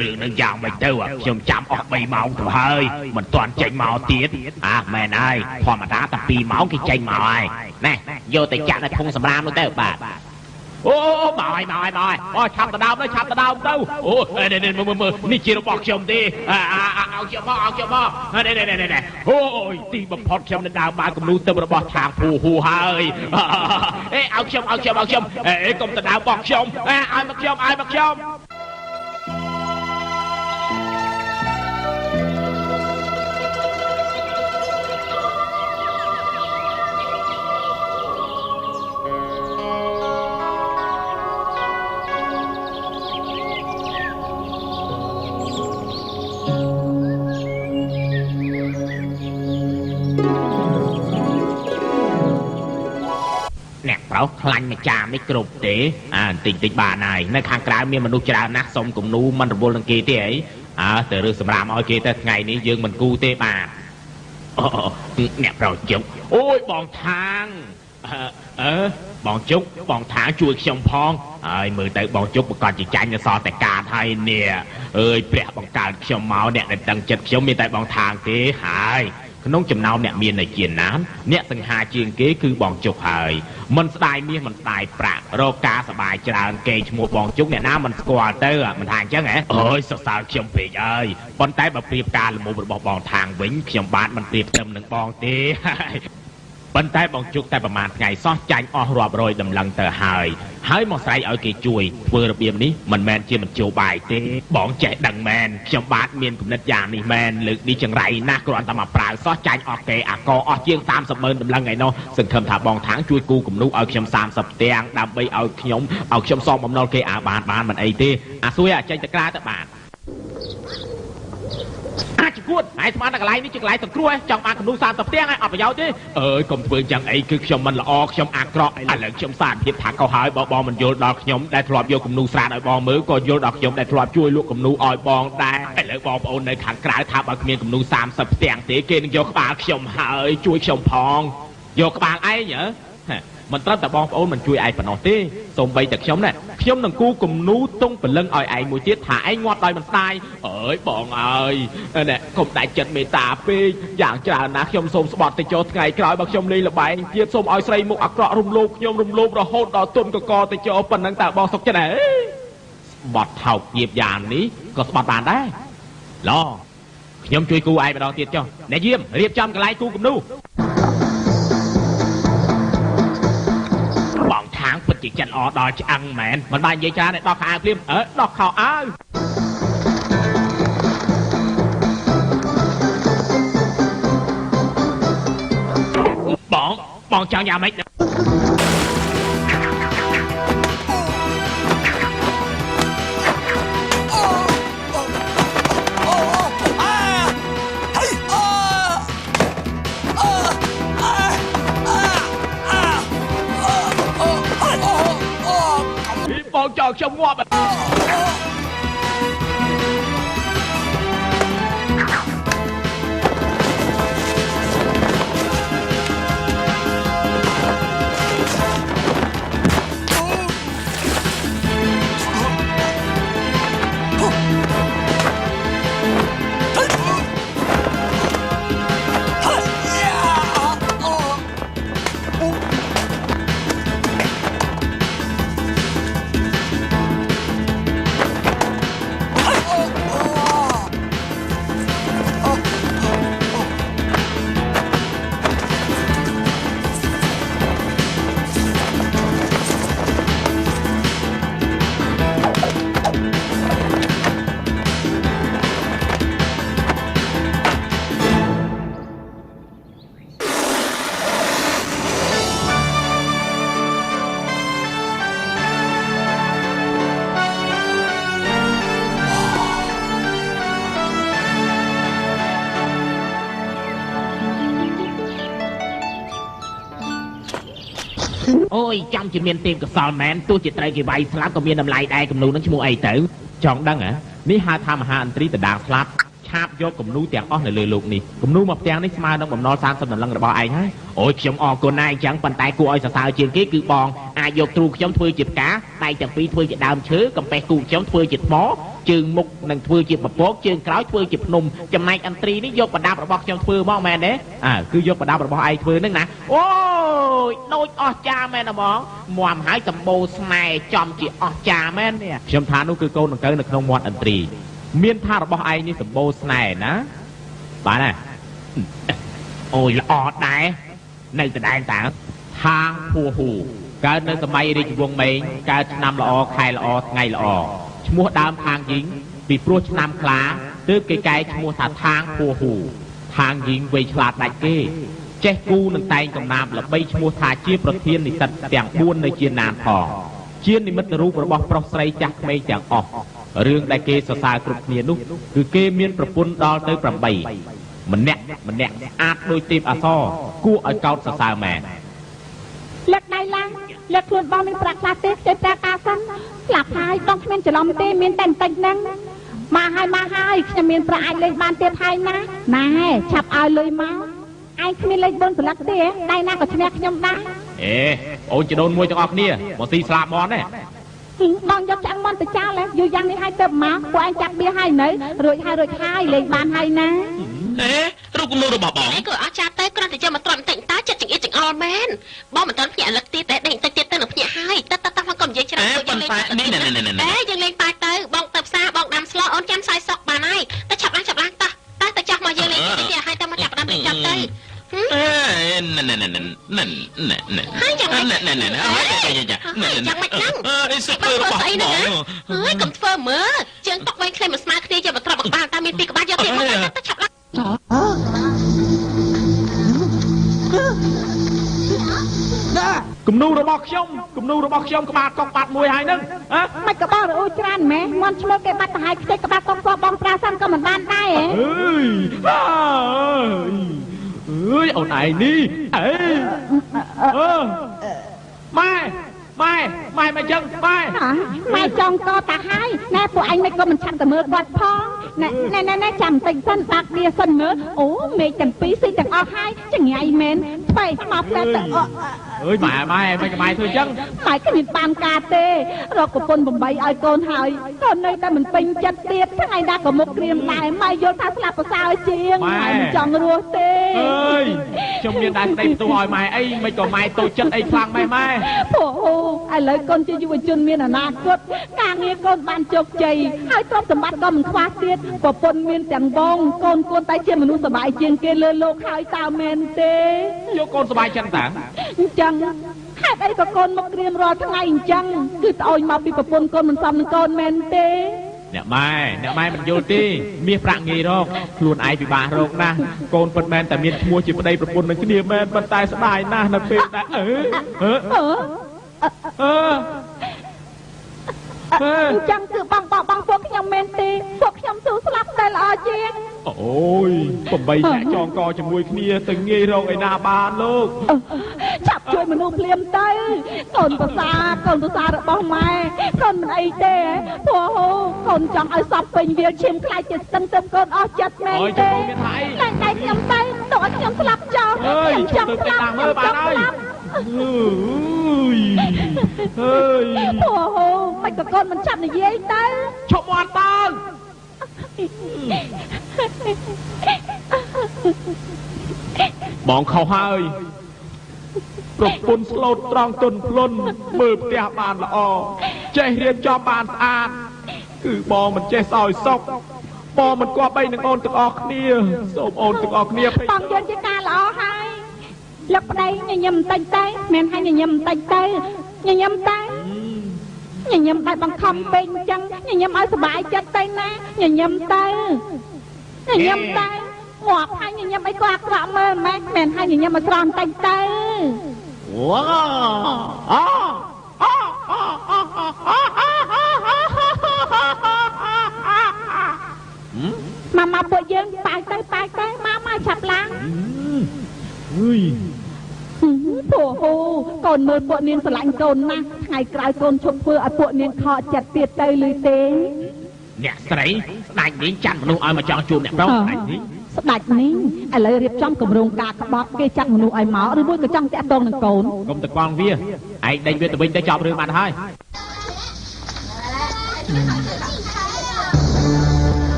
រឿងនឹងយ៉ាងមិនទៅខ្ញុំចាំអស់3ម៉ោងទៅហើយមិនទាន់ចេញមកទៀតអាមែនហើយធម្មតាតែ2ម៉ោងគេចេញមកហើយណែយកទៅចាក់នៅធុងសម្រាមនោះទៅបាទអូមកហើយមកហើយមកហើយអូឆាប់ទៅដើមទៅឆាប់ទៅដើមទៅអូនេះមើលមើលនេះជារបស់ខ្ញុំទេឲ្យខ្ញុំមកឲ្យខ្ញុំមកនេះនេះនេះអូយទីបំផុតខ្ញុំនឹងដើមបានគំនូទឹករបស់ឆាងភូហ៊ូហើយអេឲ្យខ្ញុំឲ្យខ្ញុំឲ្យខ្ញុំអេកុំទៅដើមរបស់ខ្ញុំឲ្យមកខ្ញុំឲ្យមកខ្ញុំអ្នកប្រុសខ្លាញ់មួយចាមនេះគ្រប់ទេអាបន្តិចតិចបានហើយនៅខាងក្រៅមានមនុស្សច្រើនណាស់សុំគំនូមិនរវល់នឹងគេទេអីអើទៅរើសសម្រាមឲ្យគេទៅថ្ងៃនេះយើងមិនគូទេបាទអូអ្នកប្រុសជុកអូយបងថាងអឺបងជុកបងថាងជួយខ្ញុំផងហើយមើលទៅបងជុកប្រកាសជាចាញ់នៅសល់តែកាតហើយនេះអើយព្រះបង្កើតខ្ញុំមកអ្នកដែលដឹងចិត្តខ្ញុំមានតែបងថាងទេហើយក្នុងចំណោមអ្នកមាននៅជាណានអ្នកសង្ហាជាងគេគឺបងជុកហើយមិនស្ដាយមាសមិនស្ដាយប្រាក់រកការសបាយច្រើនគេឈ្មោះបងជុកអ្នកណាមិនស្គាល់ទៅមិនថាអញ្ចឹងហ៎អើយសរសើរខ្ញុំពេកអើយប៉ុន្តែបើប្រៀបការល្មមរបស់បងថាងវិញខ្ញុំបាទមិនប្រៀបផ្ទឹមនឹងបងទេប៉ុន្តែបងជុកតែប្រហែលថ្ងៃសោះចាញ់អស់រាប់រយតម្លឹងទៅហើយហើយមកស្រែកឲ្យគេជួយធ្វើរបៀបនេះមិនមែនជាមធ្យោបាយទេបងចេះដឹងមែនខ្ញុំបាទមានគំនិតយ៉ាងនេះមែនលើកនេះចង្រៃណាស់គ្រាន់តែមកប្រាវសោះចាញ់អស់គេអាកអស់ជាង30ម៉ឺនតម្លឹងឯណោះសង្ឃឹមថាបងថាងជួយគូគំនូឲ្យខ្ញុំ30ផ្ទាំងដើម្បីឲ្យខ្ញុំសងបំណុលគេអើបានបានមិនអីទេអាសួយអាចេញទៅក្រៅទៅបាទអាចគួតហើយស្មានតែកន្លែងនេះជាកន្លែងសង្គ្រោះចង់បានគំនូ30ផ្ទាំងហើយអត់ប្រយោជន៍ទេអើយកុំធ្វើចឹងអីគឺខ្ញុំមិនល្អខ្ញុំអាក្រក់ឥឡូវខ្ញុំសារភាពថាកុសហើយបើបងមិនយល់ដល់ខ្ញុំដែលធ្លាប់យកគំនូស្រាតឲ្យបងមើលក៏យល់ដល់ខ្ញុំដែលធ្លាប់ជួយលក់គំនូឲ្យបងដែរឥឡូវបងប្អូននៅខាងក្រៅថាបើគ្មានគំនូ30ផ្ទាំងទេគេនឹងយកក្បាលខ្ញុំហើយជួយខ្ញុំផងយកក្បាលឯងហ៎មិនត្រឹមតែបងប្អូនមិនជួយឯងប៉ុណ្ណោះទេសូម្បីតែខ្ញុំណែខ្ញុំនឹងគូគំនូតុងព្រលឹងឲ្យឯងមួយទៀតថាឯងងាប់ដោយមិនស្ដាយអើយបងអើយណែកុំដាច់ចិត្តមេត្តាពេកយ៉ាងច្រើនណាស់ខ្ញុំសូមស្បត់ទៅចុះថ្ងៃក្រោយបើខ្ញុំលេងល្បែងទៀតសូមឲ្យស្រីមុខអាក្រក់រំលោភខ្ញុំរំលោភរហូតដល់ទុនកកទៅចុះប៉ុណ្ណឹងតើបងសុខចិត្តហ៎ស្បត់ថោកញៀបយ៉ាងនេះក៏ស្បត់បានដែរឡខ្ញុំជួយគូឯងម្ដងទៀតចុះអ្នកយាមរៀបចំកន្លែងគូគំនូបងខាងពិតជាចិត្តអដល់ឆ្អឹងមែនមិនបាននិយាយច្រើនទេដោះខោអាវភ្លាមអើដោះខោអាវបងបងចង់យ៉ាងម៉េចបងចង់ខ្ញុំងាប់អូយចាំជាមានទេពកោសលមែនទោះជាត្រូវគេវាយស្លាប់ក៏មានតម្លៃដែរគំនូនឹងឈ្មោះអីទៅចង់ដឹងហ៎នេះហៅថាមហាអន្ត្រីដដាងស្លាប់ឆាបយកគំនូទាំងអស់នៅលើលោកនេះគំនូមកផ្ទាំងនេះស្មើនឹងបំណុល30ដុល្លាររបស់ឯងហើយអូយខ្ញុំអរគុណណាស់អញ្ចឹងប៉ុន្តែគួរឲ្យសរសើរជាងគេគឺបង អាចយកទ្រូខ្ញុំធ្វើជាផ្កាដៃទាំងពីរធ្វើជាដើមឈើកំពេះគូខ្ញុំធ្វើជាថ្មជើងមុខនឹងធ្វើជាពពកជើងក្រោយធ្វើជាភ្នំចំណែកអន្ត្រីនេះយកប្រដាប់របស់ខ្ញុំធ្វើមកមែនទេអើគឺយកប្រដាប់របស់ឯងធ្វើនឹងណាអូយដូចអស្ចារ្យមែនហ្មងមមហើយសម្បូរស្នេហ៍ចំជាអស្ចារ្យមែននេះខ្ញុំថានោះគឺកូនដង្កូវនៅក្នុងមាត់អន្ត្រីមានថារបស់ឯងនេះសម្បូរស្នេហ៍ណាបាទណាអូយល្អដែរនៅដដែលតាហាងភួហ៊ូកើតនៅសម័យរាជវង្សមេងកើតឆ្នាំល្អខែល្អថ្ងៃល្អឈ្មោះដើមខាងយីងពីព្រោះឆ្នាំខ្លាទើបគេកែឈ្មោះថាថាងភួហ៊ូថាងយីងវៃឆ្លាតដាច់គេចេះគូនឹងតែងកំណាបល្បីឈ្មោះថាជាប្រធាននិស្សិតទាំង4នៅជាណានផងជានិមិត្តរូបរបស់ប្រុសស្រីចាស់ក្មេងទាំងអស់រឿងដែលគេសរសើរគ្រប់គ្នានោះគឺគេមានប្រពន្ធដល់ទៅ8ម្នាក់ម្នាក់អាចដូចទេពអសរគួរឲ្យកោតសរសើរមែនលើកដៃឡើងលើកខ្លួនបងមានប្រាក់ខ្លះទេខ្ចីប្រាក់អាសិនស្លាប់ហើយបងគ្មានច្រឡំទេមានតែបន្តិចហ្នឹងមកហើយមកហើយខ្ញុំមានប្រាក់អាចលេងបានទៀតហើយណាណែឆាប់ឲ្យលុយមកឯងគ្មានលេខ4ស្លឹកទេដៃណាក៏ឈ្នះខ្ញុំដែរអេអូនចដូនមួយទាំងអស់គ្នាមកស៊ីស្លាបមន់ទេបងយកឆ្អឹងមន់ទៅចោលយូរយ៉ាងនេះហើយទៅមកពួកឯងចាប់បៀហើយនៅរួចហើយរួចហើយលេងបានហើយណាអេរូបគំនូរបស់បងក៏អត់ចាប់ទៅគ្រាន់តែយកមកទ្រាំបន្តិចតើចិត្តចង្អៀតចង្អល់មែនបងមិនទាន់ភ្ញាក់លឹកទៀតតែដេកបន្តិចទៀតទៅនឹងភ្ញាក់ហើយតើតើតើមកកុំនិយាយច្រើនយើងលេងអេយើងលេងប៉ាទៅបងទៅផ្សារបងដាំស្លអូនចាំសាយសុកបានហើយទៅឆាប់ឡើងឆាប់ឡើងតោះតើទៅចាស់មកយើងលេងតិចទៀតហើយទៅមកចាប់ដាំលេងចាប់ទៅអេណែណែណែណែណែណែហើយយ៉ាងម៉េចណែណែណែហើយយ៉ាយ៉ាងម៉េចហ្នឹងអេសុភរបស់បងហើយកុំធ្វើមើលជើងតុកវែងខ្លីមិនស្មើគ្នាយកមកទ្រាប់ក្បាលតើមានពីរក្បាលយកទៀតមកទៅឆាប់ឡើងគំនូរបស់ខ្ញុំគំនូរបស់ខ្ញុំក្បាលកុកបាត់មួយហើយហ្នឹងហ៎មិនក្បាលរអ៊ូច្រើនម៉េះមន់ឈ្មោះគេបាត់ទៅហើយខ្ទេចក្បាលកុកសបងប្រាសិនក៏មិនបានដែរអើយអើយអូនឯងនេះអេអឺម៉ែម៉ែម៉ែមកចឹងម៉ែម៉ែចង់កតាហើយណែពួកឯងមិនក៏មិនឆាប់ទៅមើលគាត់ផងណែណែណែចាំបន្តិចសិនបាក់វាសិនមើលអូមេឃទាំងពីរស៊ីទាំងអស់ហើយចង្ញៃមែនថ្មីមកផ្លែទៅអើយម៉ែម៉ែមិនក្បែរធ្វើចឹងម៉ែគ្មានបានការទេរកប្រពន្ធ8ឲ្យកូនហើយកូននៅតែមិនពេញចិត្តទៀតថ្ងៃណាក៏មុខក្រៀមដែរម៉ែយល់ថាស្លាប់ប្រសើរជាងម៉ែមិនចង់រស់ទេអើយខ្ញុំមានតែស្ដីផ្ទោះឲ្យម៉ែអីមិនក៏ម៉ែតូចចិត្តអីខ្លាំងម៉ែម៉ែអូឥឡូវកូនជាយុវជនមានអនាគតការងារកូនបានជោគជ័យហើយទ្រព្យសម្បត្តិក៏មិនខ្វះទៀតប្រពន្ធមានទាំងវងកូនកូនតែជាមនុស្សសប្បាយជាងគេលើលោកហើយតើមែនទេយកកូនសប្បាយចិត្តតាអញ្ចឹងហេតុអីក៏កូនមកក្រៀមរាល់ថ្ងៃអញ្ចឹងគឺត្អូញមកពីប្រពន្ធកូនមិនសមនឹងកូនមែនទេអ្នកម៉ែអ្នកម៉ែមិនយល់ទេមាសប្រាក់ងាយរកខ្លួនឯងពិបាករកណាស់កូនពិតមែនតែមានឈ្មោះជាប្តីប្រពន្ធនឹងគ្នាមែនប៉ុន្តែស្ដាយណាស់នៅពេលដែលអឺអឺអឺអញ្ចឹងគឺបងបងបងពួកខ្ញុំមែនទេពួកខ្ញុំស៊ូស្លាប់តែល្អជាងអូយ8អ្នកចងកជាមួយគ្នាទៅងាយរកឯណាបានលោកចាប់ជួយមនុស្សភ្លាមទៅកូនប្រសាកូនប្រសារបស់ម៉ែកូនមិនអីទេព្រោះកូនចង់ឲ្យសពពេញវាលឈាមខ្លាចជាស្ទឹងទៅកូនអស់ចិត្តមែនទេឡើងដៃខ្ញុំទៅទុកឲ្យខ្ញុំស្លាប់ចោលខ្ញុំចង់ស្លាប់មើលបានហើយអើយអើយអូមិនក៏កូនមិនចាប់និយាយទៅឈប់មាត់តើបងខុសហើយប្រពន្ធស្លូតត្រង់ទុនភ្លុនមើលផ្ទះបានល្អចេះរៀបចំបានស្អាតគឺបងមិនចេះសោយសុខបងមិនគប្បីនឹងអូនទាំងអស់គ្នាសូមអូនទាំងអស់គ្នាបងយល់ជាការល្អហើយលើកប្តីញញឹមបន្តិចទៅមិនឲ្យញញឹមបន្តិចទៅញញឹមទៅញញឹមបែបបង្ខំពេកអញ្ចឹងញញឹមឲ្យសុបាយចិត្តទៅណាញញឹមទៅញញឹមទៅងាប់ហើយញញឹមអីក៏អាក្រក់មើលម៉េចមិនឲ្យញញឹមឲ្យស្រស់បន្តិចទៅវ៉ាអអអ មកមកពួកយើងប៉ាយទៅប៉ាយទៅមកមកឆាប់ឡើងអើយ ពូហូកូនមើលពួកនាងស្រឡាញ់កូនណាស់ថ្ងៃក្រោយកូនឈប់ធ្វើឲ្យពួកនាងខកចិត្តទៀតទៅឬទេអ្នកស្រីស្ដេចនេះចាត់មនុស្សឲ្យមកចង់ជួបអ្នកប្រុសស្ដេចនេះស្ដេចនេះឥឡូវរៀបចំគម្រោងការក្បត់គេចាត់មនុស្សឲ្យមកឬមួយក៏ចង់តាក់ទងនឹងកូនកុំតកងវា ឯងដេញវាទៅវិញទៅចប់រឿងបាត់ហើយ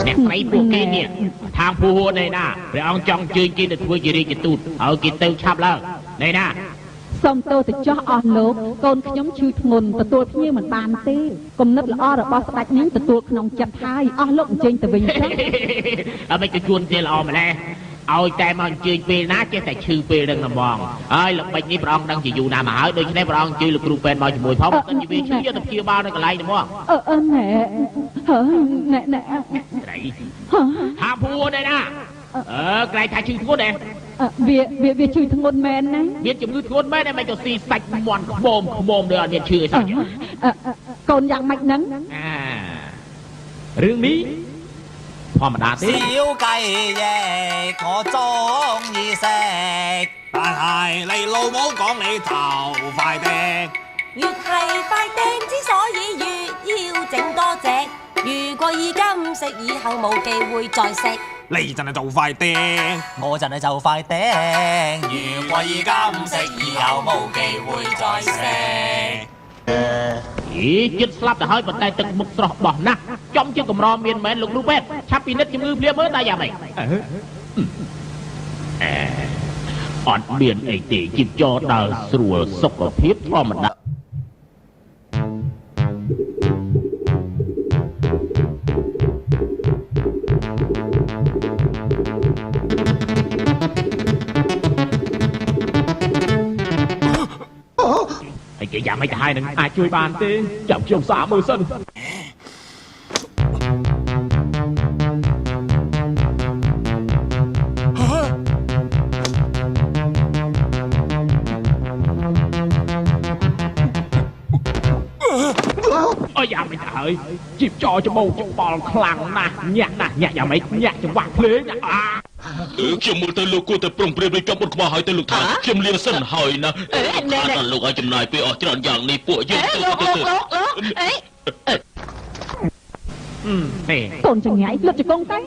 អ្នកស្រីពួកគេនេះทางผู้หัวในหน้าព្រះអង្គចង់ជើញគេទៅធ្វើជារាជទូតឲ្យគេទៅឆាប់ឡើងណែណាសូមទោសទៅចោះអស់លោកកូនខ្ញុំឈឺធ្ងន់ទទួលភ្ញៀវមិនបានទេគំនិតល្អរបស់ស្ដេចនាងទទួលក្នុងចិត្តហើយអស់លោកអញ្ជើញទៅវិញចុះអត់មិនទៅជួនទេល្អម្ល៉េះឲ្យតែមកអញ្ជើញពេលណាចេះតែឈឺពេលនឹងហ្មងហើយល្បិចនេះព្រះអង្គដឹងជាយូរណាស់មកហើយដូច្នេះព្រះអង្គអញ្ជើញលោកគ្រូពេទ្យមកជាមួយផងបើមិនជាវាឈឺយកទៅព្យាបាលនៅកន្លែងហ្មងអឺណែណែណែស្រីហាភួរណែណាក្រែងថាឈឺធ្ងន់ដែរវាវាវាឈឺធ្ងន់មែនណាមានជំងឺធ្ងន់មែនតែមិនក៏ស៊ីសាច់មាន់ក្បូមក្បូមដូចអត់មានឈឺអីសោះកូនយ៉ាងម៉េចហ្នឹងរឿងនេះធម្មតាទេ小雞翼我中意食但係你老母講你就快啲越係快掟之所以越要整多隻如果而家唔食以後冇機會再食你真係就快掟我真係就快掟如果而家唔食以後冇機會再食អីចិត្តស្លាប់ទៅហើយប៉ុន្តែទឹកមុខស្រស់បោះណាស់ចំជាកម្រមានមែនលោកគ្រូពេទ្យឆាប់ពិនិត្យជំងឺភ្លាមមើលតើយ៉ាងម៉េចអត់មានអីទេជីពចរដើរស្រួលសុខភាពធម្មតាហើយគេយ៉ាងម៉េចទៅហើយនឹងអាចជួយបានទេចាំខ្ញុំសាកមើលសិនអើយ៉ាងម៉េចទៅហើយជីបចោច្បោច្បល់ខ្លាំងណាស់ញាក់ណាស់ញាក់យ៉ាងម៉េចញាក់ចង្វាក់ភ្លេងអាខ្ញុំមើលទៅលោកគួរតែប្រុងប្រៀបរៀបចំបុតក្បាលហើយទៅលោកថាខ្ញុំលាសិនហើយណាដល់លោកឲ្យចំណាយពេលអស់ច្រើនយ៉ាងនេះពួកយើងទៅទៅទៅកូនចង្ញ៉ៃលុតជង្គង់ទៅ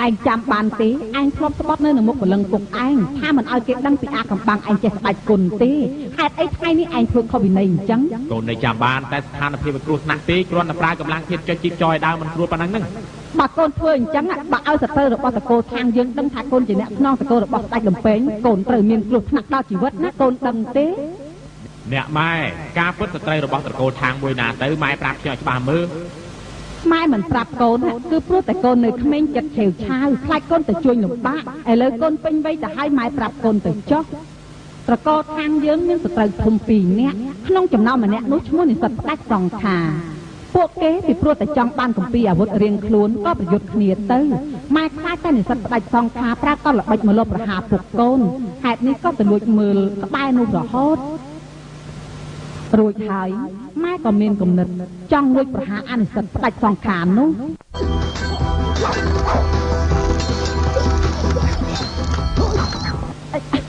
ឯងចាំបានទេឯងធ្លាប់ស្បត់នៅនឹងមុខព្រលឹងពុកឯងថាមិនឲ្យគេដឹងពីអាកំបាំងឯងចេះស្ដាច់គុណទេហេតុអីថ្ងៃនេះឯងធ្វើខុសវិន័យអញ្ចឹងកូននៅចាំបានតែស្ថានភាពវាគ្រោះថ្នាក់ទេគ្រាន់តែប្រើកម្លាំងធាតុចុចជីបចយដើមមិនស្រួលប៉ុណ្ណឹងហ្នឹងបើកូនធ្វើអញ្ចឹងបើឲ្យសត្រូវរបស់តកូលខាងយើងដឹងថាកូនជាអ្នកខ្នងតកូលរបស់ស្ដេចលំពេងកូនត្រូវមានគ្រោះថ្នាក់ដល់ជីវិតណាកូនដឹងទេអ្នកម៉ែការពិតសត្រូវរបស់ត្រកូលខាងមួយណាទៅម៉ែប្រាប់ខ្ញុំឲ្យច្បាស់មើលម៉ែមិនប្រាប់កូនគឺព្រោះតែកូននៅក្មេងចិត្តឆេវឆាវខ្លាចកូនទៅជួយលំបាកឥឡូវកូនពេញវ័យទៅហើយម៉ែប្រាប់កូនទៅចុះត្រកូលខាងយើងមានសត្រូវធំ2នាក់ក្នុងចំណោមម្នាក់នោះឈ្មោះនិស្សិតផ្ដាច់សង្ខាពួកគេពីព្រោះតែចង់បានកម្ពីអាវុធរៀងខ្លួនក៏ប្រយុទ្ធគ្នាទៅម៉ែខ្លាចតែនិស្សិតផ្ដាច់សង្ខាប្រើកលល្បិចមកលបប្រហារពួកកូនហេតុនេះក៏ទៅលួចមើលក្បែរនោះរហូតរួចហើយម៉ែក៏មានគំនិតចង់លួចប្រហារអនិស្សិតផ្ដាច់សង្ខារនោះ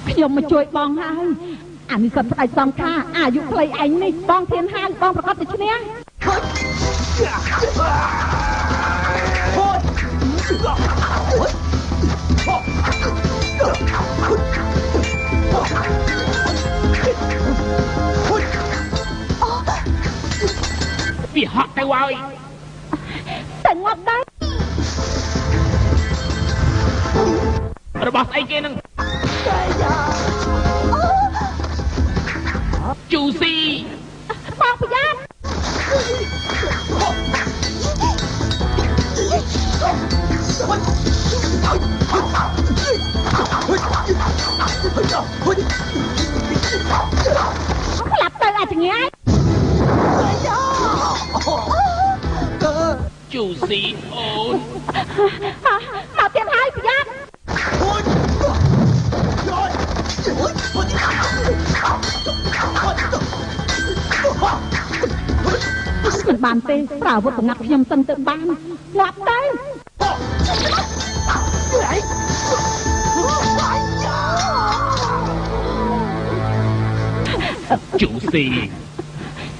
ខ្ញុំមកជួយបងហើយអនិស្សិតផ្ដាច់សង្ខារអាយុខ្លីឯងនេះបងធានហាវបងប្រកាសទៅឈ្នះវាហក់ទៅហើយតែងាប់ដែររបស់ស្អីគេនឹងជូស៊ីបងប្រយ័ត្នក្លាប់ទៅអាចងាយជូស៊ីអូនមកទៀតហើយប្រយ័ត្នមិនបានទេប្រើអាវុធសម្ងាត់ខ្ញុំសិនទៅបានងាប់ទៅជូស៊ី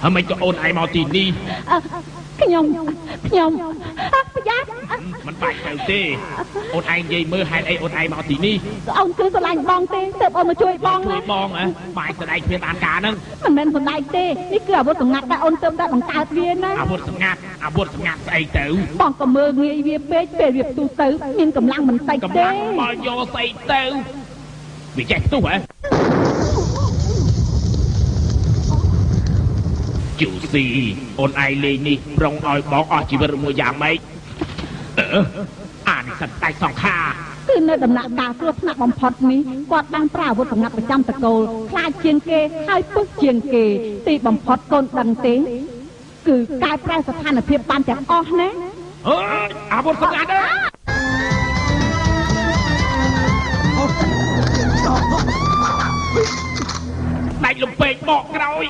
ហើយមិនក៏អូនឯងមកទីនេះ ខ្ញុំខ្ញុំប្រយ័ត្ន មិនបាច់ទៅទេអូនឯងនិយាយមើលហេតុអីអូនឯងមកទីនេះ អូនគឺស្រឡាញ់បងទេទើបអូនមកជួយបង ជួយបងហ៎បាយស្ដែងគ្មានបានការហ្នឹង មិនមែនសម្ដែងទេនេះគឺអាវុធសម្ងាត់ដែលអូនទើបតែបង្កើតវាណា អាវុធសម្ងាត់អាវុធសម្ងាត់ស្អីទៅ បងក៏មើលងាយវាពេកពេលវាផ្ទុះទៅមានកម្លាំងមិនតិចទេ កម្លាំងបើយកស្អីទៅវាចេះផ្ទុះហ៎ជូស៊ីអូនឯងលេងនេះប្រុងឲ្យបងអស់ជីវិតមួយយ៉ាងម៉េចអានិសិតតែសង្ខា គឺនៅដំណាក់កាលគ្រោះថ្នាក់បំផុតនេះគាត់បានប្រើអាវុធសម្ងាត់ប្រចាំតកូលខ្លាចជាងគេហើយពឹសជាងគេទីបំផុតកូនដឹងទេគឺកែប្រែស្ថានភាពបានទាំងអស់ណា អើអាវុធសម្ងាត់ដាច់លំពេកបកក្រោយ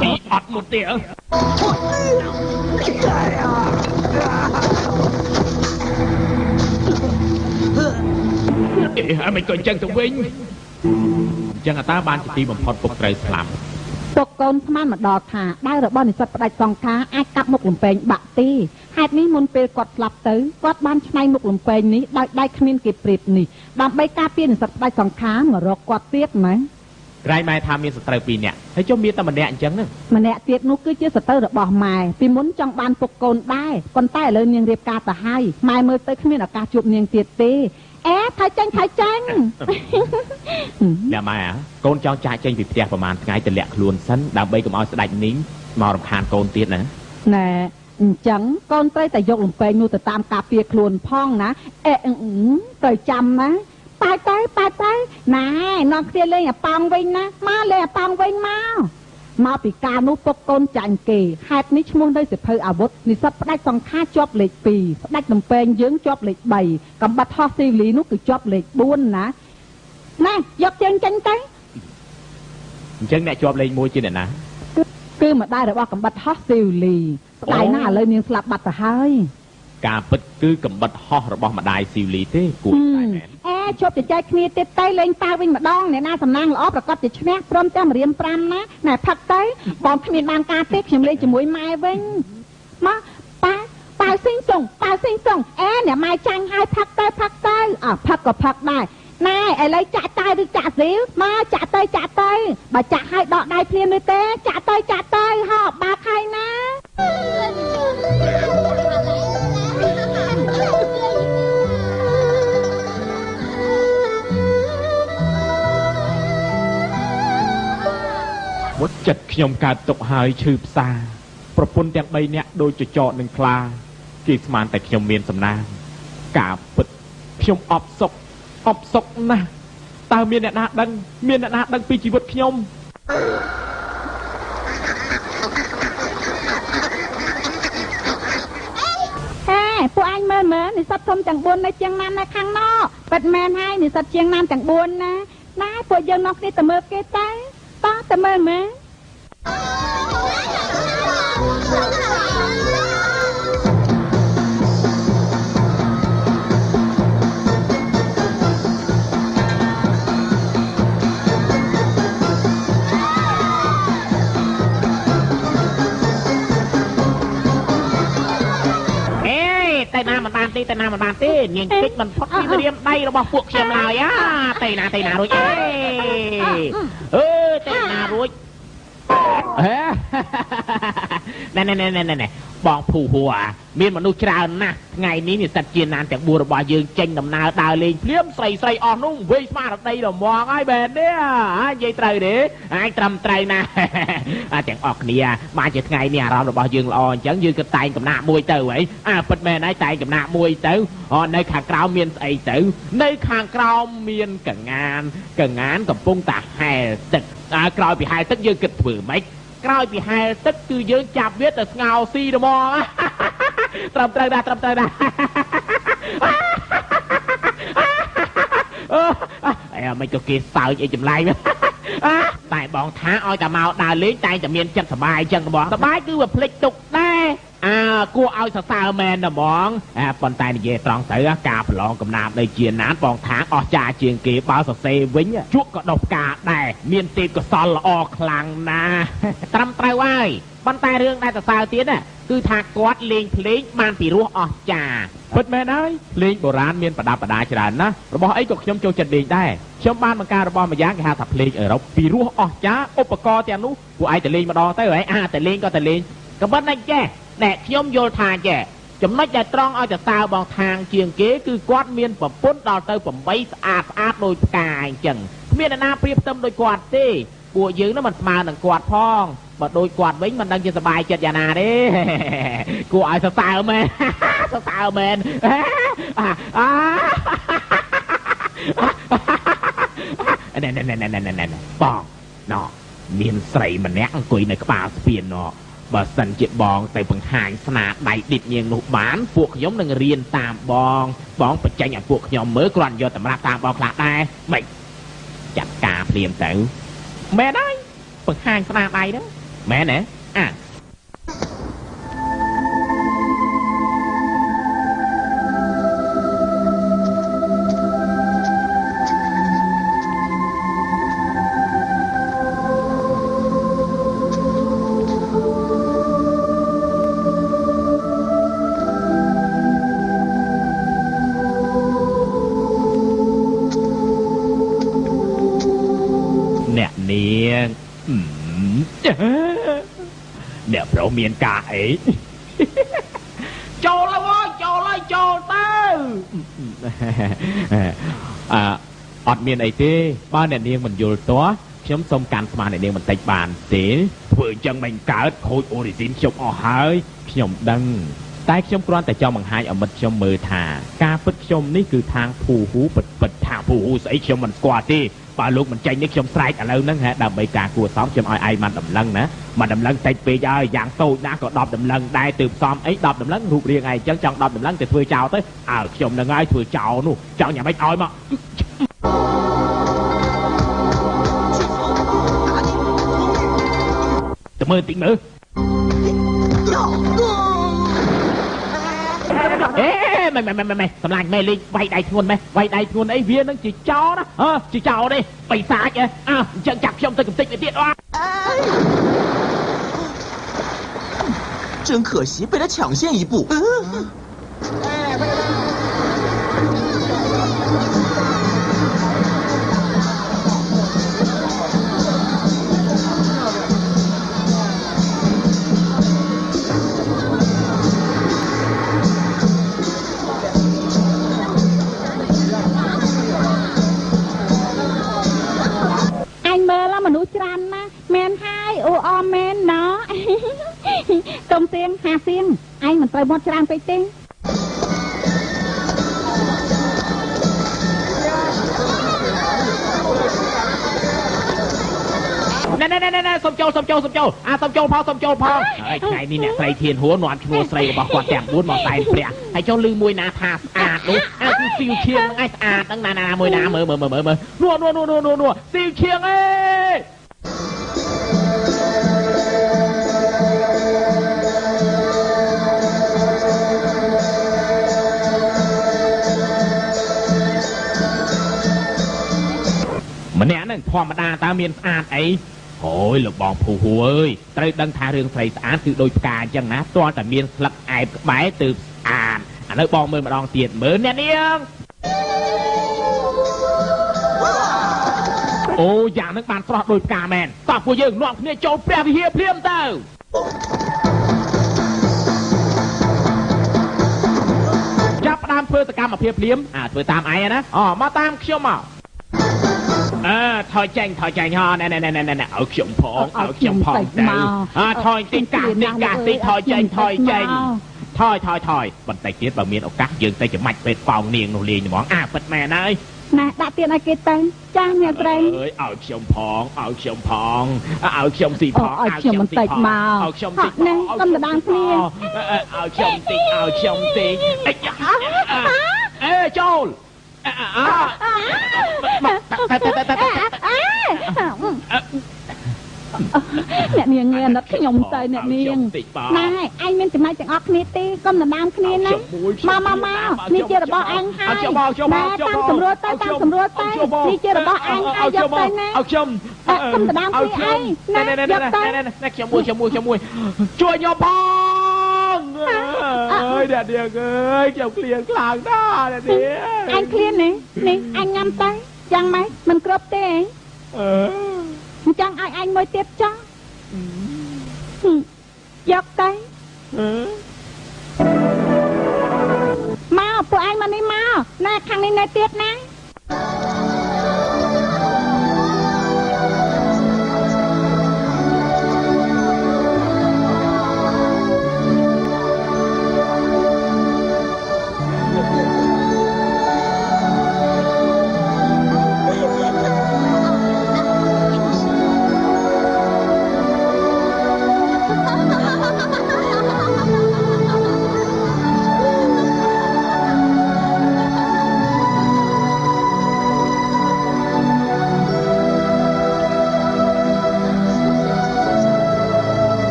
ពីអត់មុតទេអើអេមិនក៏អញ្ចឹងទៅវិញអញ្ចឹងអតាបានជាទីបំផុតពុកត្រូវស្លាប់ ពុកកូនស្មានមកដល់ថាដៃរបស់និស្សិតផ្ដាច់សង្ខាអាចកាប់មុខលំពេងបាក់ទេហេតុនេះមុនពេលគាត់ស្លាប់ទៅគាត់បានឆ្នៃមុខលំពេងនេះដោយដៃគ្មានគេប្រៀបនេះដើម្បីការពារនិស្សិតផ្ដាច់សង្ខាមករកគាត់ទៀតណា ក្រែងម៉ែថាមានសត្រូវ2នាក់ហើយចុះមានតែម្នាក់អញ្ចឹងហ្នឹង ម្នាក់ទៀតនោះគឺជាសត្រូវរបស់ម៉ែពីមុនចង់បានពុកកូនដែរប៉ុន្តែឥឡូវនាងរៀបការទៅហើយម៉ែមើលទៅគ្មានឱកាសជួបនាងទៀតទេអេថៃចាញ់ថៃចាញ់ អ្នកម៉ែកូនចង់ចាកចេញពីផ្ទះប្រហែលថ្ងៃទៅលាក់ខ្លួនសិនដើម្បីកុំឲ្យស្ដេចនីងមករំខានកូនទៀតណា ណែអញ្ចឹងកូនត្រូវតែយកលំពេងនោះទៅតាមការពារខ្លួនផងណាអេត្រូវចាំណាប៉ែទៅប៉ែទៅណែនាំគ្នាលេងអាប៉ោងវិញណាមកលេងអាប៉ោងវិញមកមកពីការនោះពុកកូនចាញ់គេហេតុនេះឈ្មោះនៅសិភៅអាវុធនិស្សិតផ្ដាច់សង្ខាជាប់លេខ2ស្ដេចលំពេងយើងជាប់លេខ3កំបាត់ហោះស៊ីវលីនោះគឺជាប់លេខ4ណាណែយកជើងចេញទៅ អញ្ចឹងអ្នកជាប់លេខ1ជាអ្នកណា គឺម្ដាយរបស់កំបាត់ហោះស៊ីវលីស្ដាយណាស់ឥឡូវនាងស្លាប់បាត់ទៅហើយ ការពិតគឺកំបិតហោះរបស់ម្ដាយស៊ីវលីទេគួរតែមែន អេជប់ជជែកគ្នាទៀតទៅលេងប៉ាវិញម្ដងអ្នកណាសំណាងល្អប្រកាសជាឈ្នះព្រមទាំងរៀម5ណាណែផឹកទៅបងគ្មានបានការទេខ្ញុំលេងជាមួយម៉ែវិញមកប៉ាប៉ាស៊ីងសុងប៉ាស៊ីងសុងអេអ្នកម៉ែចាញ់ហើយផឹកទៅផឹកទៅអើផឹកក៏ផឹកដែរណែឥឡូវចាក់តែឬចាក់ស៊ីវមកចាក់ទៅចាក់ទៅបើចាក់ឲ្យដកដៃភ្លាមទេចាក់ទៅចាក់ទៅហោបាក់ហើយណា មុតចិត្តខ្ញុំកើតទុកហើយឈឺផ្សាប្រពន្ធទាំង3នាក់ដូចចចកនឹងខ្លាគេស្មានតែខ្ញុំមានសំណាងការពិតខ្ញុំអបសុកអបសុកណាស់តើមានអ្នកណាដឹងមានអ្នកណាដឹងពីជីវិតខ្ញុំ ហេពួកអញមើលមើលនិស្សិតធំទាំង4នៅជាងណាននៅខាងនោះពិតមែនហើយនិស្សិតជាងណានទាំង4ណាណែពួកយើងនាំគ្នាទៅមើលគេទៅតោះទៅមើលមើល ទៅណាមិនបានទេទៅណាមិនបានទេនាងតិចមិនផុតពីរៀមដៃរបស់ពួកខ្ញុំឡើយអាទៅណាទៅណារួចអេអើទៅណារួចណែណែណែណែណែបងភូហួរមានមនុស្សច្រើនណាស់ថ្ងៃនេះនិស្សិតជាណានទាំង4របស់យើងចេញដំណើរដើរលេងភ្លាមស្រីស្រីអស់នោះវិញស្មារតីរមងហើយបែនទេនិយាយត្រូវទេអាចត្រឹមត្រូវណាស់ទាំងអស់គ្នាបានជាថ្ងៃនេះអារម្មណ៍របស់យើងល្អអញ្ចឹងយើងក៏តែងកំណាក់មួយទៅហីអើពិតមែនហើយតែងកំណាក់មួយទៅនៅខាងក្រោមមានស្អីទៅនៅខាងក្រោមមានកងានកងានកំពុងតែហែលទឹកក្រោយពីហែលទឹកយើងគិតធ្វើម៉េចក្រោយពីហែលទឹកគឺយើងចាប់វាទៅស្ងោស៊ីហ្មងត្រឹមត្រូវណាស់ត្រឹមត្រូវណាស់អេមិនក៏គេសើចអីចម្លែកតែបងថាឲ្យតែមកដើរលេងតែតែមានចិត្តសប្បាយអញ្ចឹងបងសប្បាយគឺវាភ្លេចទុកដែរអើ គួរឲ្យសរសើរមែនណាហ្មងប៉ុន្តែនិយាយត្រង់ទៅការប្រឡងកំណាព្យដីជាណានបងថាងអស្ចារ្យជាងគេបើសរសេរវិញជក់ក៏ដុសផ្កាដែរមានទេពកោសលល្អខ្លាំងណាស់ត្រឹមត្រូវហើយប៉ុន្តែរឿងដែលសរសើរទៀតណាគឺថាគាត់លេងភ្លេងបានពីរោះអស្ចារ្យពិតមែនហើយភ្លេងបុរាណមានប្រដាប់ប្រដាច្រើនណាស់របស់អីក៏ខ្ញុំចូលចិត្តលេងដែរខ្ញុំបានបង្កើតរបស់ម្យ៉ាងគេហៅថាភ្លេងអឺរ៉ុបពីរោះអស្ចារ្យឧបករណ៍ទាំងនោះពួកឯងទៅលេងម្ដងទៅហើយអាទៅលេងក៏ទៅលេងក៏ប៉ុន្តែចេះណែខ្ញុំយល់ថាចេះចំណុចដែលត្រង់ឲ្យសរសើរបងថាងជាងគេគឺគាត់មានប្រពន្ធដល់ទៅ8ស្អាតស្អាតដូចផ្កាអញ្ចឹងគ្មានអ្នកណាប្រៀបផ្ទឹមដូចគាត់ទេពួកយើងនោះមិនស្មើនឹងគាត់ផងបើដូចគាត់វិញមិនដឹងជាសบายចិត្តយ៉ាងណាទេគួរឲ្យសរសើរមែនសរសើរមែនអាណែណែណែណែណែបងណ៎មានស្រីម្នាក់អង្គុយនៅក្បាលស្ពានណ៎បើសិនជាបងទៅបង្ហាញស្នាដៃឌិតនាងនោះបានពួកខ្ញុំនឹងរៀនតាមបងបងបញ្ចេញឲ្យពួកខ្ញុំមើលគ្រាន់យកតម្រាប់តាមបងខ្លះដែរមិនចាត់ការភ្លាមទៅមែនហើយបង្ហាញស្នាដៃហ្នឹងមែនទេអាអ្នកនាងអ្នកប្រុសមានការអីចូលហើយចូលហើយចូលទៅអត់មានអីទេបើអ្នកនាងមិនយល់ទាស់ខ្ញុំសូមកាន់ស្មាអ្នកនាងបន្តិចបានទេធ្វើអញ្ចឹងមិនកើតខូចអូរីស៊ីនខ្ញុំអស់ហើយខ្ញុំដឹងតែខ្ញុំគ្រាន់តែចង់បង្ហាញឲ្យមិត្តខ្ញុំមើលថាការពិតខ្ញុំនេះគឺทางភូហ៊ូពិតពិតថាភូហ៊ូស្អីខ្ញុំមិនស្គាល់ទេបើលោកមិនចេញនេះខ្ញុំស្រែកឥឡូវហ្នឹងហ่ะដើម្បីការគួរសមខ្ញុំឲ្យឯងបានដំឡឹងណាមកដំឡឹងតិចពេកហើយយ៉ាងតូចណាស់ក៏10ដំឡឹងដែរទើបសមអី10ដំឡឹងរូបរាងឯងអញ្ចឹងចង់10ដំឡឹងទៅធ្វើចោលទៅអើខ្ញុំនឹងហើយធ្វើចោលនោះចង់យ៉ាងម៉េចឲ្យមកទៅមើលតិចមើលអេមិនមិនមិនមិនសម្លាញ់ម៉ែលេងវាយដៃធ្ងន់ម៉ែវាយដៃធ្ងន់អីវានឹងជាចោលណាហ៎ជាចោលទេបិសាចអើអញ្ចឹងចាប់ខ្ញុំទៅកំទេចទៅទៀត真可惜被他抢先一步。មនុស្សច្រើនណាស់មែនហើយអូអមែនណោះតុំសៀងហាសៀងឯងមិនត្រូវមាត់ច្រើនពេកទេណែណែណែណែសុំចូលសុំចូលសុំចូលអាសុំចូលផងសុំចូលផងហើយថ្ងៃនេះអ្នកស្រីធានហួរនាំឈ្មោះស្រីរបស់គាត់ទាំង4មកតែនព្រះហើយចូលលឺមួយណាថាស្អាតនោះអាគឺស៊ីវឈៀងហ្នឹងឯងស្អាតហ្នឹងណាណាមួយណាមើលមើលមើលមើលនោះនោះនោះនោះនោះស៊ីវឈៀងអេម្នាក់ហ្នឹងធម្មតាតើមានស្អាតអីអូយលោកបងភូហួអើយត្រូវដឹងថារឿងស្រីស្អាតគឺដូចផ្កាអញ្ចឹងណាទាល់តែមានស្លឹកអែបក្បែរទើបស្អាតឥឡូវបងមើលម្ដងទៀតមើលអ្នកនាងអូយ៉ាងហ្នឹងបានស្រស់ដូចផ្កាមែនតោះពួកយើងនាំគ្នាចូលព្រះវិហារភ្លាមទៅចាប់ផ្ដើមធ្វើសកម្មភាពភ្លាមអាធ្វើតាមឯងណាអូមកតាមខ្ញុំមកអើថយចេញថយចេញហ៎ណែណែណែណែឲ្យខ្ញុំផងឲ្យខ្ញុំផងទៅអើថយតិចកាសតិចកាសតិចថយចេញថយចេញថយថយថយបន្តិចទៀតបើមានឱកាសយើងទៅចាំច់ពេទ្យប៉ោងនាងនោះលេងហ្មងអាពិតមែនហើយណែដាក់ទៀតឲ្យគេទៅចាស់អ្នកស្រីអើយឲ្យខ្ញុំផងឲ្យខ្ញុំផងឲ្យខ្ញុំស៊ីផងឲ្យខ្ញុំបន្តិចមកឲ្យខ្ញុំតិចណែកុំដដាងគ្នាឲ្យខ្ញុំតិចឲ្យខ្ញុំតិចអេចូលអ អ្នកនាងអាណិតខ្ញុំទៅអ្នកនាងណែឯងមានចំណែកទាំងអស់គ្នាទេកុំដណ្ដើមគ្នាណាមកមកមកនេះជារបស់អញហើយណែតាមសម្រួលទៅតាមសម្រួលទៅនេះជារបស់អញហើយយកទៅណា ឲ្យខ្ញុំ កុំដណ្ដើមគ្នាអីណាយកទៅ ណែខ្ញុំមួយខ្ញុំមួយខ្ញុំមួយជួយខ្ញុំផងអើយអ្នកនាងអើយខ្ញុំឃ្លានខ្លាំងណាស់អ្នកនាង អញឃ្លាននេះនេះអញញ៉ាំទៅយ៉ាងម៉េចមិនគ្រប់ទេ អឺ អញ្ចឹងឲ្យអញមួយទៀតចុះយកទៅមកពួកឯងមកនេះមកណែខាងនេះណែទៀតណា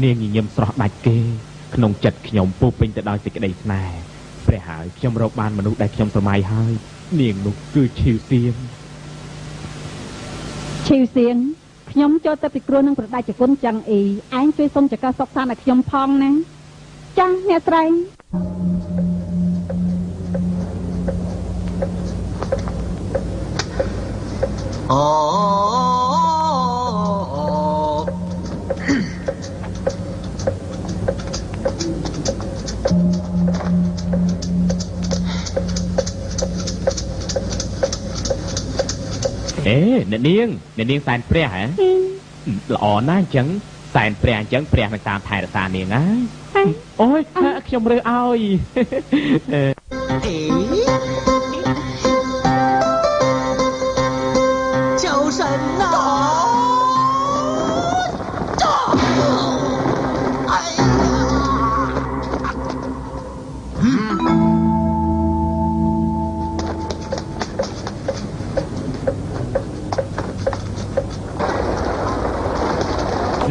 នាងញញឹមស្រស់ដាច់គេក្នុងចិត្តខ្ញុំពោពេញទៅដោយសេចក្តីស្នេហ៍ព្រះហើយខ្ញុំរកបានមនុស្សដែលខ្ញុំស្រមៃហើយនាងនោះគឺឈីវសៀង ឈីវសៀងខ្ញុំចូលទៅពិគ្រោះនឹងប្រដាច់ជគុណចឹងអ៊ីឯងជួយសុំចកសុកសានឲ្យខ្ញុំផងណាចាស់អ្នកស្រី អូ អេអ្នកនាងអ្នកនាងសែនព្រះហ៎ល្អណាស់អញ្ចឹងសែនព្រះអញ្ចឹងព្រះនឹងតាមថែរក្សានាងហើយអូយខ្ញុំរើសឲ្យ 求神啊！哎呀！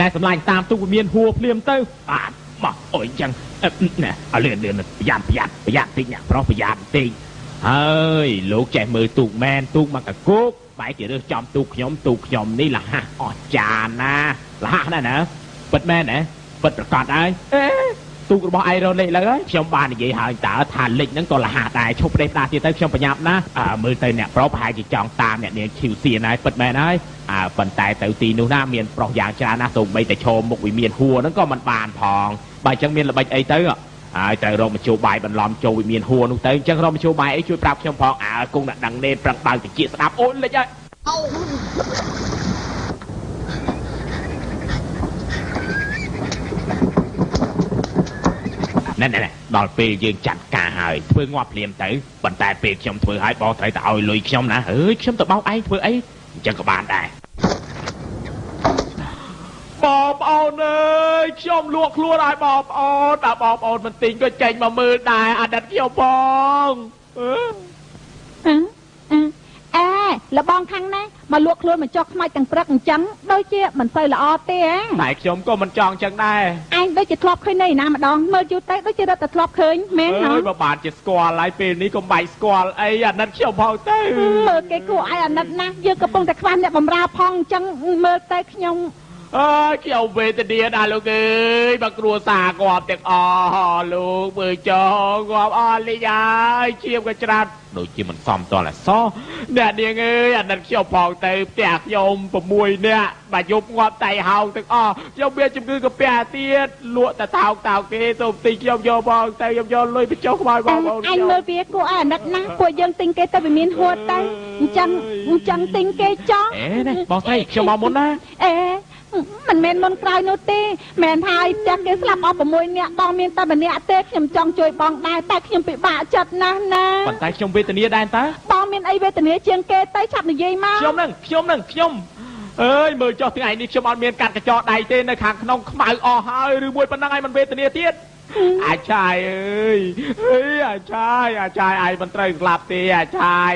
ណែសម្លាញ់តាមទូកវិមានហួរភ្លាមទៅបាទមកអូយអញ្ចឹងណែឲ្យលឿនលឿនប្រយ័ត្នប្រយ័ត្នប្រយ័ត្នតិចអ្នកប្រុសប្រយ័ត្នតិចហើយលោកចេះមើលទូកមែនទូកមកកកោកបែរជារើសចំទូកខ្ញុំទូកខ្ញុំនេះលះអស់ចានណាលះណាស់ណាពិតមែនណាពិតប្រកបហើយអេទូករបស់ឯងរត់លេខលើហើយខ្ញុំបាននិយាយហើយតើថាលិចហ្នឹងក៏លះដែរឈប់ផ្ដេសផ្ដាសទៀតទៅខ្ញុំប្រញាប់ណាមើលទៅអ្នកប្រុសប្រហែលជាចង់តាមអ្នកនាងឈីវសៀនហើយពិតមែនហើយអើប៉ុន្តែទៅទីនោះណាមានប្រុសយ៉ាងច្រើនណាស់សូម្បីតែឈរមុខវិមានហួរហ្នឹងក៏មិនបានផងបើអញ្ចឹងមានល្បិចអីទៅហើយត្រូវរកមធ្យោបាយបន្លំចូលវិមានហួរនោះទៅអញ្ចឹងរកមធ្យោបាយអីជួយប្រាប់ខ្ញុំផងអើគង់តែដឹងនេតប្រឹងបើកតិចស្ដាប់អូយលិចហើយណែណែដល់ពេលយើងចាត់ការហើយធ្វើងាប់ភ្លាមទៅប៉ុន្តែពេលខ្ញុំធ្វើហើយបងត្រូវតែឲ្យលុយខ្ញុំណាអើយខ្ញុំទៅបោកឯងធ្វើអីអញ្ចឹងក៏បានដែរបងប្អូនអើយខ្ញុំលក់ខ្លួនឲ្យបងប្អូនបើបងប្អូនមិនទិញក៏ចេញមកមើលដែរអាណិតខ្ញុំផង អឺអេលបងខាងនេះមកលក់ខ្លួនមកចុះខ្មៅទាំងព្រឹកអញ្ចឹងដូចជាមិនសូវល្អទេហ៎ តែខ្ញុំក៏មិនចង់អញ្ចឹងដែរ ឯងដូចជាធ្លាប់ឃើញនៅណាម្ដងមើលយូរទៅដូចជារត់តែធ្លាប់ឃើញមែនហ៎ អើយបើបានជាស្គាល់ហើយពេលនេះកុំបាច់ស្គាល់អីអាណិតខ្ញុំផងទៅ មើលគេគួរឲ្យអាណិតណាស់យើងកំពុងតែខ្វះអ្នកបម្រើផងអញ្ចឹងមើលទៅខ្ញុំ អើយខ្ញុំវេទនាណាស់លោកអើយបើគ្រួសារគាត់ទាំងអស់លោកមើលចងគាត់អស់លីងហើយឈាមក៏ច្រើនដូចជាមិនសមតលអសោះអ្នកនាងអើយអាណិតខ្ញុំផងទៅផ្ទះខ្ញុំ6នាក់បើយប់ងាប់តៃហោងទាំងអស់ខ្ញុំមានជំងឺកាពះទៀតលក់តែថោកថោកទេសូមទិញខ្ញុំយកផងទៅខ្ញុំយកលុយបញ្ចុះក្បាលបងប្អូន អញមើលវាគួរឲ្យអាណិតណាស់ពួកយើងទិញគេទៅវាមានហួតទៅអញ្ចឹងអញ្ចឹងទិញគេចង់ អេនេះបងស្រីខ្ញុំមកមុនណា អេមិនមែនមុនក្រោយនោះទេមែនហើយផ្ទះគេស្លាប់អស់6នាក់បងមានតែម្នាក់ទេខ្ញុំចង់ជួយបងដែរតែខ្ញុំពិបាកចិត្តណាស់ណា ប៉ុន្តែខ្ញុំវេទនាដែរតើ បងមានអីវេទនាជាងគេទៅឆាប់និយាយមក ខ្ញុំនឹងខ្ញុំនឹងខ្ញុំ អើយមើលចុះថ្ងៃនេះខ្ញុំអត់មានកាត់កញ្ចក់ដៃទេនៅខាងក្នុងខ្មៅអស់ហើយឬមួយប៉ុណ្ណឹងឲ្យមិនវេទនាទៀតអាចារ្យអើយអើយអាចារ្យអាចារ្យឯងមិនត្រូវស្លាប់ទេអាចារ្យ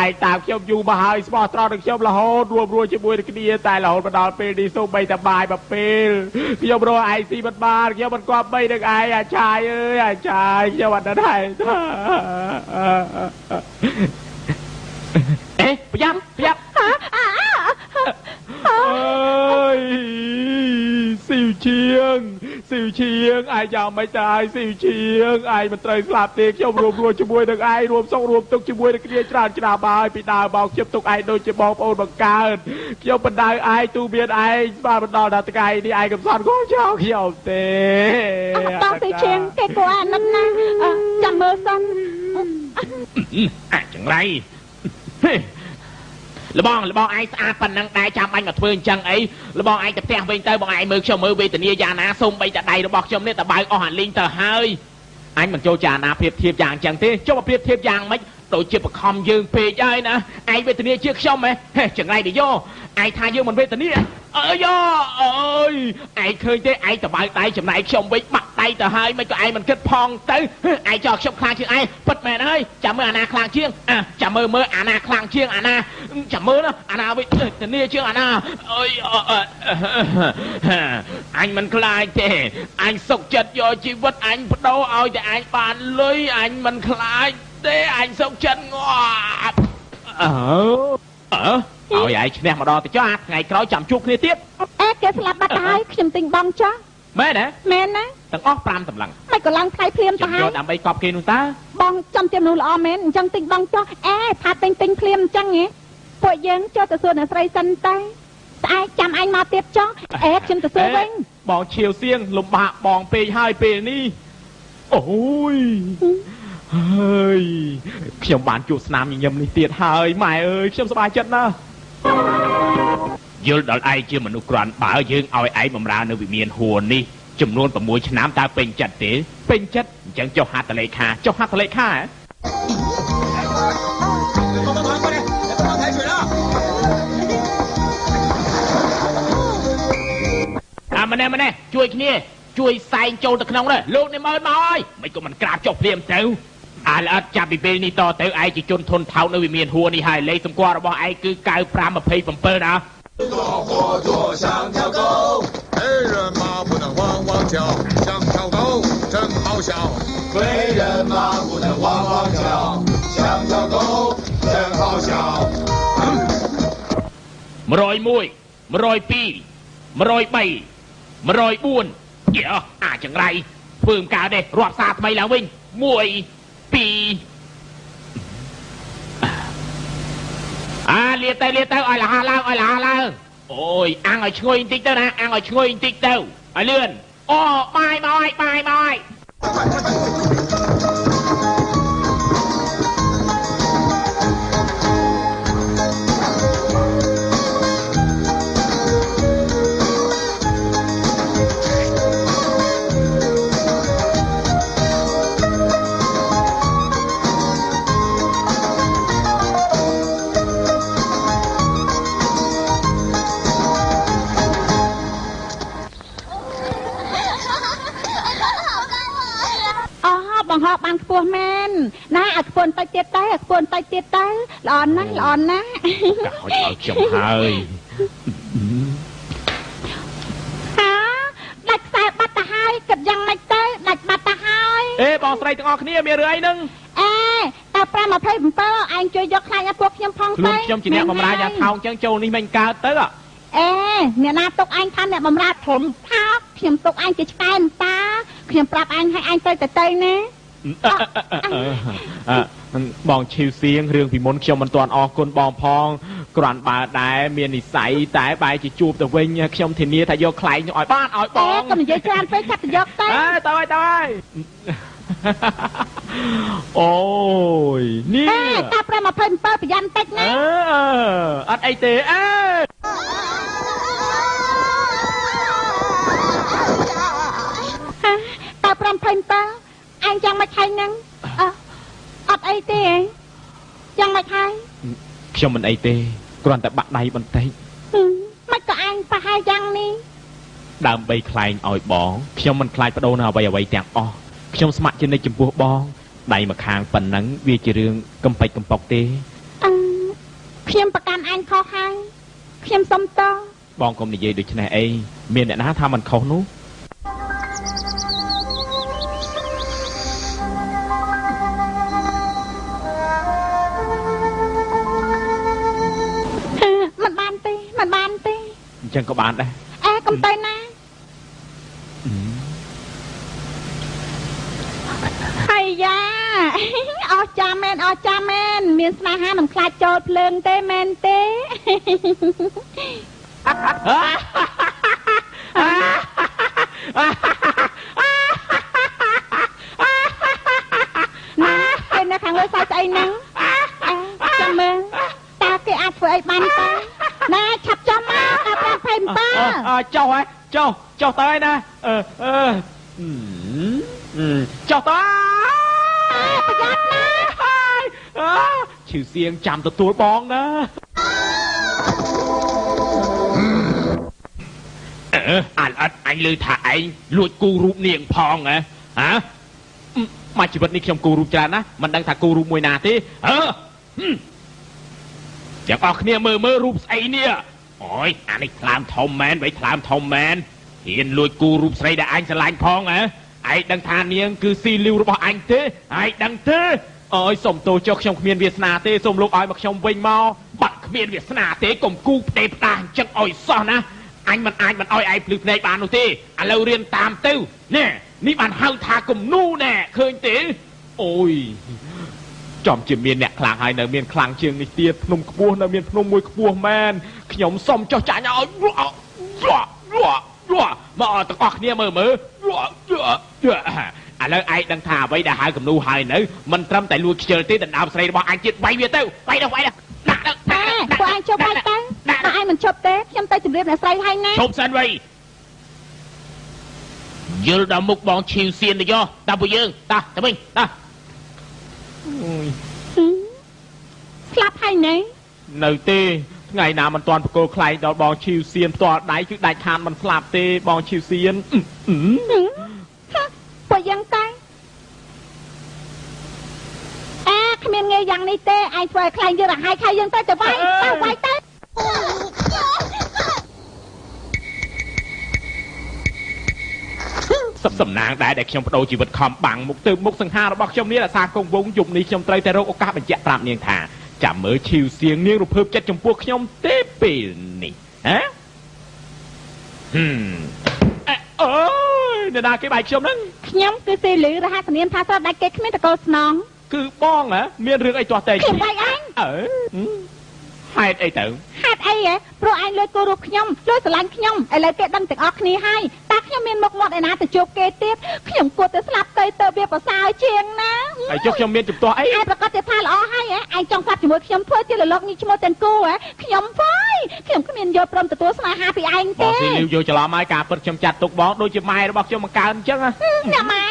ឯងតាមខ្ញុំយូរមកហើយស្មោះត្រង់នឹងខ្ញុំរហូតរួមរួចជាមួយនឹងគ្នាតែរហូតមកដល់ពេលនេះសូម្បីតែបាយមួយពេលខ្ញុំរកឯងស៊ីមិនបានខ្ញុំមិនគប្បីនឹងឯងអាចារ្យអើយអាចារ្យខ្ញុំអត់ដឹងហើយអេប្រយ័ត្នប្រយ័ត្នអើយស៊ីវឈៀងស៊ីវឈៀងឯងយ៉ាងម៉េចទៅហើយស៊ីវឈៀងឯងមិនត្រូវស្លាប់ទេខ្ញុំរួមរស់ជាមួយនឹងឯងរួមសុខរួមទុក្ខជាមួយនឹងគ្នាច្រើនឆ្នាំហើយពីដើមមកខ្ញុំទុកឯងដូចជាបងប្អូនបង្កើតខ្ញុំបណ្ដៅឯងទូមានឯងបានបណ្ដល់ដល់ថ្ងៃនេះឯងកំសត់គោចោលខ្ញុំទេបងស៊ីវឈៀងគេគួរអាណិតណាស់ចាំមើលសិនអាចង្រៃលបងលបងឯងស្អាតប៉ុណ្ណឹងដែរចាំបាញ់មកធ្វើអញ្ចឹងអីលបងឯងទៅផ្ទះវិញទៅបងឯងមើលខ្ញុំមើលវេទនាយ៉ាងណាសូម្បីតែដៃរបស់ខ្ញុំនេះតបើកអស់អាលីងទៅហើយអញមិនចូលចាណាប្រៀបធៀបយ៉ាងអញ្ចឹងទេចុះមកប្រៀបធៀបយ៉ាងម៉េចដូចជាបខំយើងពេកហើយណាឯងវេទនាជាខ្ញុំហ៎ហេចង្រៃទៅយោឯងថាយើងមិនវេទនាអើយអើយឯងឃើញទេឯងតបើកដៃចំណែកខ្ញុំវិញបាក់ដៃទៅហើយមិនក៏ឯងមិនគិតផងទៅឯងចោលខ្ញុំខ្លាំងជាងឯងពិតមែនហើយចាំមើលអាណាខ្លាំងជាងអាចាំមើលមើលអាណាខ្លាំងជាងអាណាចាំមើលណាអាណាវិញធានាជាងអាណាអើយអញមិនខ្លាចទេអញសុកចិត្តយកជីវិតអញបដូរឲ្យតែអញបានលុយអញមិនខ្លាចទេអញសុកចិត្តងាប់អើអើឲ្យឯងឈ្នះមកដល់ទៅចុះអាថ្ងៃក្រោយចាំជួបគ្នាទៀតអេគេស្លាប់បាត់ហើយខ្ញុំទិញបងចុះមែនទេមែនណាទាំងអស់5តម្លឹងមិនក៏ឡើងថ្លៃភ្លាមទៅហើយយកដើម្បីកប់គេនោះតាបងចំជាមនុស្សល្អមែនអញ្ចឹងទិញបងចុះអេថាទិញទិញភ្លាមអញ្ចឹងហ៎ពួកយើងចូលទៅសួរអ្នកស្រីសិនតែស្អែកចាំឯងមកទៀតចុះអេខ្ញុំទៅសួរវិញបងឈៀវសៀងលំបាកបងពេកហើយពេលនេះអូយហើយខ្ញុំបានជួបស្នាមញញឹមនេះទៀតហើយម៉ែអើយខ្ញុំសប្បាយចិត្តណាស់យល់ដល់ឯងជាមនុស្សគ្រាន់បើយើងឲ្យឯងបម្រើនៅវិមានហួរនេះចំនួន6ឆ្នាំតើពេញចិត្តទេពេញចិត្តអញ្ចឹងចុះហត្ថលេខាចុះហត្ថលេខាអាម្នេះម្នេះជួយគ្នាជួយសែងចូលទៅក្នុងនោះលោកនេះមើលមកហើយមិនក៏មិនក្រាបចុះភ្លាមទៅអាល្អិតចាប់ពីពេលនេះតទៅឯងជាជនធនថោកនៅវិមានហួរនេះហើយលេខសម្គាល់របស់ឯងគឺ9527ណា101 102 103 104យ៉ាអាចង្រៃធ្វើមិនកើតទេរាប់សារថ្មីឡើងវិញ1 2អាលាទៅលាទៅឲ្យលះឡើងឲ្យលះឡើងអូយអាំងឲ្យឈ្ងុយបន្តិចទៅណាអាំងឲ្យឈ្ងុយបន្តិចទៅឲ្យលឿនអូបាយមកឲ្យបាយមកឲ្យ បង្ហោបានខ្ពស់មែនណាឲ្យខ្ពស់បន្តិចទៀតទៅឲ្យខ្ពស់បន្តិចទៀតទៅល្អណាស់ល្អណាស់ឲ្យខ្ញុំហើយហាដាច់ខ្សែបាត់ទៅហើយគិតយ៉ាងម៉េចទៅដាច់បាត់ទៅហើយអេបងស្រីទាំងអស់គ្នាមានរឿងអីហ្នឹងអេតែ527ឯងជួយយកខ្លាញ់ឲ្យពួកខ្ញុំផងទៅខ្លួនខ្ញុំជាអ្នកបម្រើយ៉ាងថោងចឹងចូលនេះមិនកើតទៅអេអ្នកណាទុកឯងថាអ្នកបម្រើធំថោកខ្ញុំទុកឯងជាឆ្កែតាខ្ញុំប្រាប់ឯងឲ្យឯងទៅទៅណាបងឈីវសៀងរឿងពីមុនខ្ញុំមិនទាន់អរគុណបងផងគ្រាន់បើដែរមាននិស័យតែបែរជាជួបទៅវិញខ្ញុំធានាថាយកខ្លែងឲ្យបានឲ្យបងកុំនិយាយច្រើនពេកឆាប់ទៅយកទៅទៅហើយទៅហើយអូយនេះតា527ប្រយ័ត្នតិចណាអត់អីទេអើតា527ឯងចាំមកឆៃហ្នឹងអត់អីទេចាំមកហើយខ្ញុំមិនអីទេគ្រាន់តែបាក់ដៃបន្តិច ដើម្បីខ្លែងឲ្យបងខ្ញុំមិនខ្លាចបដូរនៅអ្វីៗទាំងអស់ខ្ញុំស្ម័គ្រជានិច្ចចំពោះបងដៃម្ខាងប៉ុណ្ណឹងវាជារឿងកំប៉ិចកំប៉ុកទេខ្ញុំប្រកាន់អញខុសហើយខ្ញុំសុំតបងកុំនិយាយដូច្នេះអីមានអ្នកណាថាមិនខុសនោះមិនបានទេមិនបានទេអញ្ចឹងក៏បានដែរអេកុំទៅណាហើយយ៉ាអស់ចាំមែនអស់ចាំមែនមានស្នេហាមិនខ្លាចចូលភ្លើងទេមែនទេណាគេនៅខាងលើសើចស្អីហ្នឹងចាំមើលតើគេអាចធ្វើអីបានទេណាឆាប់ចុះមកដល់5:27ចុះហើយចុះចុះទៅហើយណាចុះទៅប្រយ័ត្នណាឈឺសៀងចាំទទួលបងណាអានអត់អញលើថាឯងលួចគូរូបនាងផងហ៎ហ៎មកជីវិតនេះខ្ញុំគូរូបច្រើនណាមិនដឹងថាគូរូបមួយណាទេអឺទាំងអស់គ្នាមើលមើលរូបស្អីនេះអូយអានេះថ្លើមធំមែនវ៉ៃថ្លើមធំមែនហ៊ានលួចគូរូបស្រីដែលអញស្រឡាញ់ផងហ៎ឯងដឹងថានាងគឺស៊ីលីវរបស់អញទេឯងដឹងទេអើយសុំទោសចុះខ្ញុំគ្មានវាសនាទេសូមលោកឲ្យមកខ្ញុំវិញមកបាត់គ្មានវាសនាទេកុំគូផ្ទេផ្ដាស់អញ្ចឹងឲ្យសោះណាអញមិនអាចមិនឲ្យឯងភ្លឺភ្នែកបាននោះទេឥឡូវរៀនតាមទៅណែនេះបានហៅថាគំនូណែឃើញទេអូយចំជាមានអ្នកខ្លាំងហើយនៅមានខ្លាំងជាងនេះទៀតភ្នំខ្ពស់នៅមានភ្នំមួយខ្ពស់មែនខ្ញុំសុំចុះចាញ់ឲ្យមកទាំងអស់គ្នាមើលមើលឥឡូវឯងដឹងថាអ្វីដែលហៅគំនូហើយនៅមិនត្រឹមតែលួចខ្ជិលទេដណ្ដើមស្រីរបស់អញទៀតវាយវាទៅវាយទៅវាយទៅដាក់ទៅពួកឯងជប់ហើយទៅបើឯងមិនជប់ទេខ្ញុំទៅជម្រាបអ្នកស្រីហើយណាជប់សិនវ៉ៃយល់ដល់មុខបងឈីវសៀនទៅយោតាមពួកយើងតោះទៅវិញតោះស្លាប់ហើយណែនៅទេថ្ងៃណាមិនទាន់ប្រគល់ខ្លែងដល់បងឈីវសៀនផ្ទាល់ដៃគឺដាច់ខានមិនស្លាប់ទេបងឈីវសៀនពួកយើងតែអើគ្មានងាយយ៉ាងនេះទេឯងធ្វើឲ្យខ្លែងយើងរហាយខៃយើងទៅទៅវាយទៅវាយទៅសំណាងដែរដែលខ្ញុំបដូរជីវិតខំបាំងមុខទៅមុខសង្ហារបស់ខ្ញុំនេះរក្សាគង់វង្សយប់នេះខ្ញុំត្រូវតែរកឱកាសបញ្ជាក់ប្រាប់នាងថាចាំមើលឈីវសៀងនាងរំភើបចិត្តចំពោះខ្ញុំទេពេលនេះហ៎អើយអ្នកណាគេបាយខ្ញុំហ្នឹងខ្ញុំគឺសេលឺរហស្សនាមថាស្រដាច់គេគ្មានតកូលស្នងគឺបងហ៎មានរឿងអីទាស់តែខ្ញុំបាយឯងអើហេតុអីទៅហេតុអីហ៎ព្រោះឯងលួចគោរពខ្ញុំលួចស្រឡាញ់ខ្ញុំឥឡូវគេដឹងទាំងអស់គ្នាហើយតើខ្ញុំមានមុខមាត់ឯណាទៅជួបគេទៀតខ្ញុំគួរតែស្លាប់ទៅទៅវាប្រសើរជាងណាហើយចុះខ្ញុំមានជំទាស់អីឯងប្រកាសជាថាល្អហើយហ៎ឯងចង់ស្លាប់ជាមួយខ្ញុំធ្វើជាលលកញីឈ្មោះទាំងគូហ៎ខ្ញុំហ្វាយខ្ញុំគ្មានយល់ព្រមទទួលស្នេហាពីឯងទេបងស៊ីលីវយកច្រឡំហើយការពិតខ្ញុំចាត់ទុកបងដូចជាម៉ែរបស់ខ្ញុំបង្កើនអញ្ចឹងអ្នកម៉ែ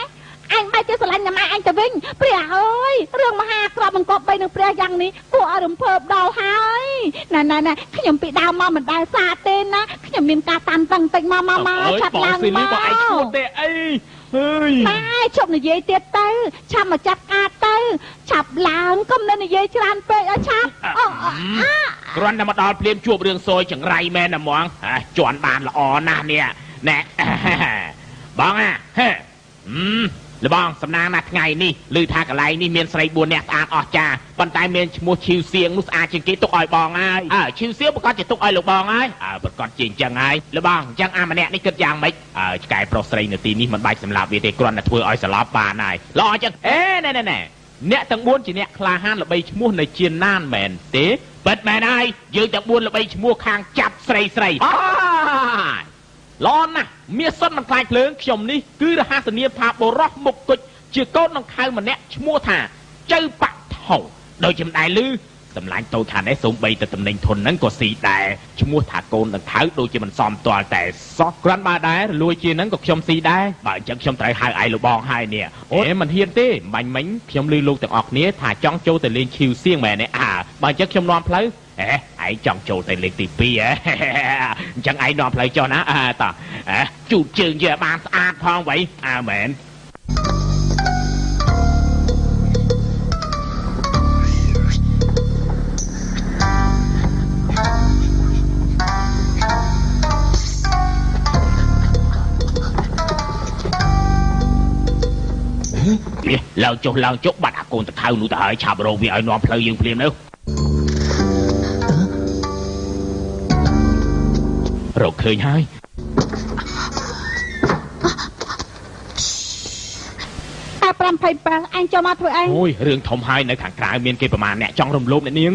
អញបែរជាស្រឡាញ់អ្នកម៉ែអញទៅវិញព្រះអើយរឿងមហាក្របបង្កប់បីនឹងព្រះយ៉ាងនេះគួរឲ្យរំភើបដល់ហើយណែណែណែខ្ញុំពីដើមមកមិនដែលសាទេណាខ្ញុំមានការតានតឹងតិចមកមកមកឆាប់ឡើងមកបងឯងឈួតទេអីហើយម៉ែឈប់និយាយទៀតទៅឆាប់មកចាប់ការទៅឆាប់ឡើងកុំនៅនិយាយច្រើនពេកឲ្យឆាប់អូគ្រាន់តែមកដល់ភ្លាមជួបរឿងសយចង្រៃមែនណាហ្មងជន់បានល្អណាស់នេះណែបងអាហេលបងសំណាងណាស់ថ្ងៃនេះឮថាកន្លែងនេះមានស្រី4នាក់ស្អាតអស្ចារ្យប៉ុន្តែមានឈ្មោះឈីវសៀងនោះស្អាតជាងគេទុកឲ្យបងហើយអើឈីវសៀងប្រកាសជាទុកឲ្យលោកបងហើយអើប្រកាសជាអញ្ចឹងហើយលោកបងអញ្ចឹងអាម្នាក់នេះគិតយ៉ាងម៉េចអើឆ្កែប្រុសស្រីនៅទីនេះមិនបាច់សម្លាប់វាទេគ្រាន់តែធ្វើឲ្យស្លាប់បានហើយល្អអញ្ចឹងអេណែណែណែអ្នកទាំង4ជាអ្នកក្លាហានល្បីឈ្មោះនៅជាណានមែនទេពិតមែនហើយយើងទាំង4ល្បីឈ្មោះខាងចាប់ស្រីស្រីល្អណាស់មាសសុទ្ធមិនខ្លាចភ្លើងខ្ញុំនេះគឺរហស្សនាមថាបុរសមុខគុជជាកូនដង្ខៅម្នាក់ឈ្មោះថាចៅបាក់ថងដោយចំដែរលឺសម្លាញ់តូចខាងនេះសូម្បីតែតំណែងធនហ្នឹងក៏ស៊ីដែរឈ្មោះថាកូនដង្ខៅដូចជាមិនសមទាល់តែសោះគ្រាន់បើដែររលួយជាហ្នឹងក៏ខ្ញុំស៊ីដែរបើអញ្ចឹងខ្ញុំត្រូវហៅឯងលោកបងហើយនេះអូមិនហ៊ានទេបាញ់មិញខ្ញុំលឺលោកទាំងអស់គ្នាថាចង់ចូលទៅលេងឈីវសៀងមែនទេអើបើអញ្ចឹងខ្ញុំនាំផ្លូវអេ ឯងចង់ចូលទៅលេខទី2ហ៎អញ្ចឹងឯងនាំផ្លូវចុះណាតោះជូតជើងយកបានស្អាតផងវ៉ៃអើមែនឡើងចុះឡើងចុះបាត់អាកូនតខៅនោះទៅហើយឆាប់រកវាឲ្យនាំផ្លូវយើងភ្លាមទៅរកឃើញហើយតែ527អញចូលមកធ្វើអីអូយរឿងធំហើយនៅខាងក្រៅមានគេប្រមាណអ្នកចង់រំលោភអ្នកនាង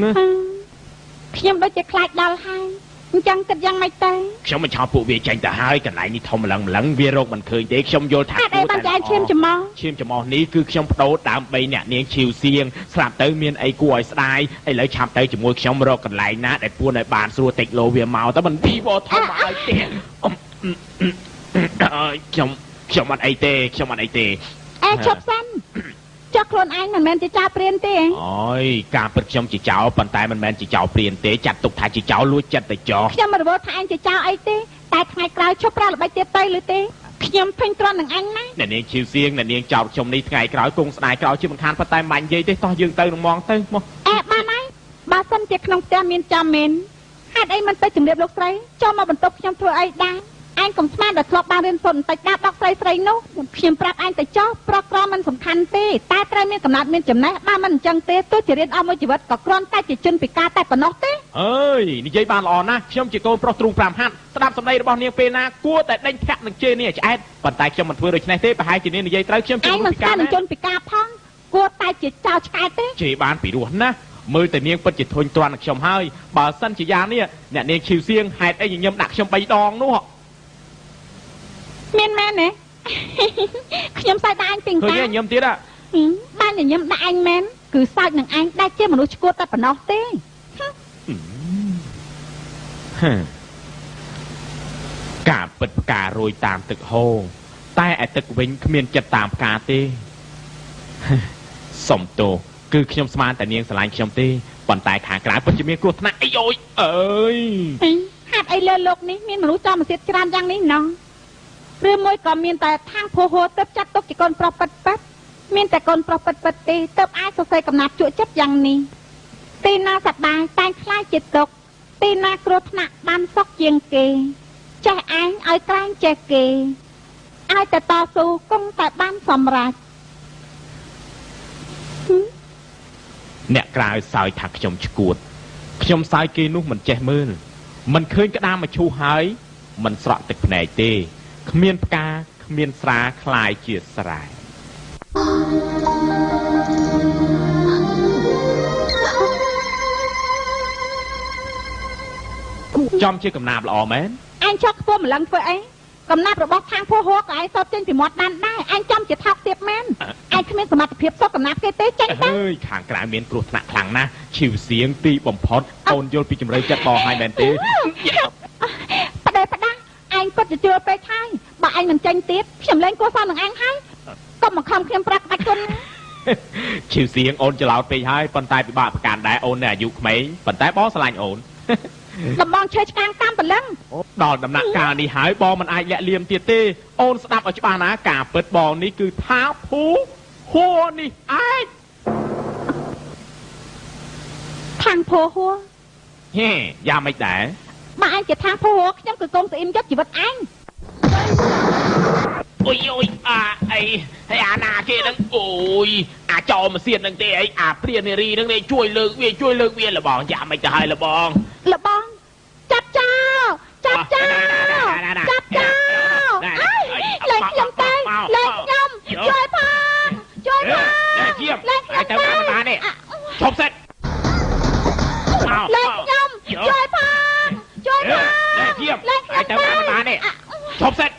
ខ្ញុំដូចជាខ្លាចដល់ហើយអញ្ចឹងគិតយ៉ាងម៉េចទៅខ្ញុំមិនឆោបពួកវាចេញទៅហើយកន្លែងនេះធំម្លឹងម្លឹងវារកមិនឃើញទេខ្ញុំយល់ថាគួរតែឈាមច្មោះឈាមច្មោះនេះគឺខ្ញុំបដូរដើម្បីអ្នកនាងឈីវសៀងស្រាប់ទៅមានអីគួរឲ្យស្ដាយឥឡូវឆាប់ទៅជាមួយខ្ញុំរកកន្លែងណាដែលពួនឲ្យបានស្រួលតិចលោវាមកទៅមិនពីវធំឲ្យទេខ្ញុំអត់អីទេខ្ញុំអត់អីទេអេឈប់សិនចុះខ្លួនឯងមិនមែនជាចៅព្រានទេអូយការពិតខ្ញុំជាចៅប៉ុន្តែមិនមែនជាចៅព្រានទេចាត់ទុកថាជាចៅលួចចិត្តទៅចោះខ្ញុំមិនរវល់ថាឯងជាចៅអីទេតែថ្ងៃក្រោយឈប់ប្រើល្បិចទៀតទៅឬទេខ្ញុំធុញទ្រាន់នឹងអញណាអ្នកនាងឈីវសៀងអ្នកនាងចោតខ្ញុំនេះថ្ងៃក្រោយគង់ស្ដាយក្រោយជាមិនខានប៉ុន្តែមិននិយាយទេតោះយើងទៅនឹងម៉ងទៅមកអេបានហើយបើសិនជាក្នុងផ្ទះមានចាំមែនហេតុអីមិនទៅជំរាបលោកស្រីចូលមកបន្ទប់ខ្ញុំធ្វើអីដែរឯងកុំស្មានដល់ធ្លាប់បានរៀនសូត្របន្តិចដែរដល់ស្រីស្រីនោះខ្ញុំប្រាប់ឯងទៅចោះប្រក្រមិនសំខាន់ទេតែត្រូវមានកំណត់មានចំណេះបើមិនអញ្ចឹងទេទោះជារៀនអស់មួយជីវិតក៏គ្រាន់តែជាជនពិការតែប៉ុណ្ណោះទេអើយនិយាយបានល្អណាស់ខ្ញុំជាកូនប្រុសទ្រូង5ហាត់ស្ដាប់សម្ដីរបស់នាងពេលណាគួរតែដេញធាក់នឹងជេរនាងឲ្យឆ្អែតប៉ុន្តែខ្ញុំមិនធ្វើដូច្នេះទេប្រហែលជានាងនិយាយត្រូវខ្ញុំជាជនពិការនឹងជនពិការផងគួរតែជាចៅឆ្កែទេជេរបានពីរោះណាស់មើលតែនាងពិតជាធុញទ្រាន់នឹងខ្ញុំហើយបើសិនជាយ៉ាងនេះអ្នកនាងឈីវសៀងហេតុអីញញឹមដាក់ខ្ញុំ3ដងនោះមានមែនទេខ្ញុំសើចដាក់អញពីកាឃើញញឹមទៀតហ่ะបានញញឹមដាក់អញមែនគឺសើចនឹងអញដែលជាមនុស្សឈួតតែប៉ុណ្ណោះទេការពិតផ្ការរួយតាមទឹកហូរតែឯទឹកវិញគ្មានចិត្តតាមផ្កាទេសុំទោសគឺខ្ញុំស្មានតែនាងស្រឡាញ់ខ្ញុំទេប៉ុន្តែខាងក្រៅពិតជាមានគ្រោះថ្នាក់អីអូយអើយហេតុអីលើលោកនេះមានមនុស្សចំមកទៀតច្រើនយ៉ាងនេះណោះឬមួយក៏មានតែខាងភោហួរទៅចាត់ទុកជាកូនប្រុសពិតពិតមានតែកូនប្រុសពិតពិតទេទៅអាចសរសេរកំណាព្យជក់ចិត្តយ៉ាងនេះទីណាសប្បាយតែងខ្លាចជាទុកទីណាគ្រោះថ្នាក់បានសុខជាងគេចេះឯងឲ្យក្រែងចេះគេឲ្យតែតស៊ូគង់តែបានសម្រេចអ្នកក្រៅសើចថាខ្ញុំឈួតខ្ញុំសើចគេនោះមិនចេះមើលមិនឃើញក្តាមមឈូសហើយមិនស្រក់ទឹកភ្នែកទេគ្មានផ្កាគ្មានស្រាคล้ายជាស្រែចំជាកំណាព្យល្អមែនអញចោះខ្ពស់ម្លឹងធ្វើអីកំណាព្យរបស់ខាងភោហួរក៏ឯងសតចេញពីមាត់បានដែរអញចំជាថោកទៀតមែនឯងគ្មានសមត្ថភាពសតកំណាព្យគេទេចេញទៅអើយខាងក្រៅមានគ្រោះថ្នាក់ខ្លាំងណាស់ឈីវសៀងទីបំផុតអូនយល់ពីជំរឿចិត្តបងហើយមែនទេផ្ដេសផ្ដាស់ឯងគាត់จะជឿពេកហើយបើឯងមិនចេញទៀតខ្ញុំលែងគួរសមនឹងឯងហើយកុំមកខំខ្ញុំប្រាក់បាច់គុណឈីវសៀងអូនច្រឡោតពេកហើយប៉ុន្តែពិបាកប្រកាន់ដែរអូននៅអាយុក្មេងប៉ុន្តែបងស្រឡាញ់អូនដំបងឈើឆ្កាងតាមព្រលឹងដល់ដំណាក់កាលនេះហើយបងមិនអាចលាក់លៀមទៀតទេអូនស្ដាប់ឲ្យច្បាស់ណាការពិតបងនេះគឺថាភូហួរនេះឯងខាងភូហួរហេយ៉ាងម៉េចដែរបើឯងជាថាភូហួរខ្ញុំគឺកងស្អ៊ីមយកជីវិតឯងអូយអូយអាអីហើយអាណាគេហ្នឹងអូយអាចោមសៀនហ្នឹងទេអីអាព្រានារីហ្នឹងនេះជួយលើកវាជួយលើកវាលបងយ៉ាងម៉េចទៅហើយលបងលបងចាប់ចោលចាប់ចោលចាប់ចោលលេងខ្ញុំទៅលេងខ្ញុំជួយផងជួយផង ជាមទៅតាមតានេះឈប់សិនលេងខ្ញុំជួយផងជួយផង ជាមទៅតាមតានេះឈប់សិន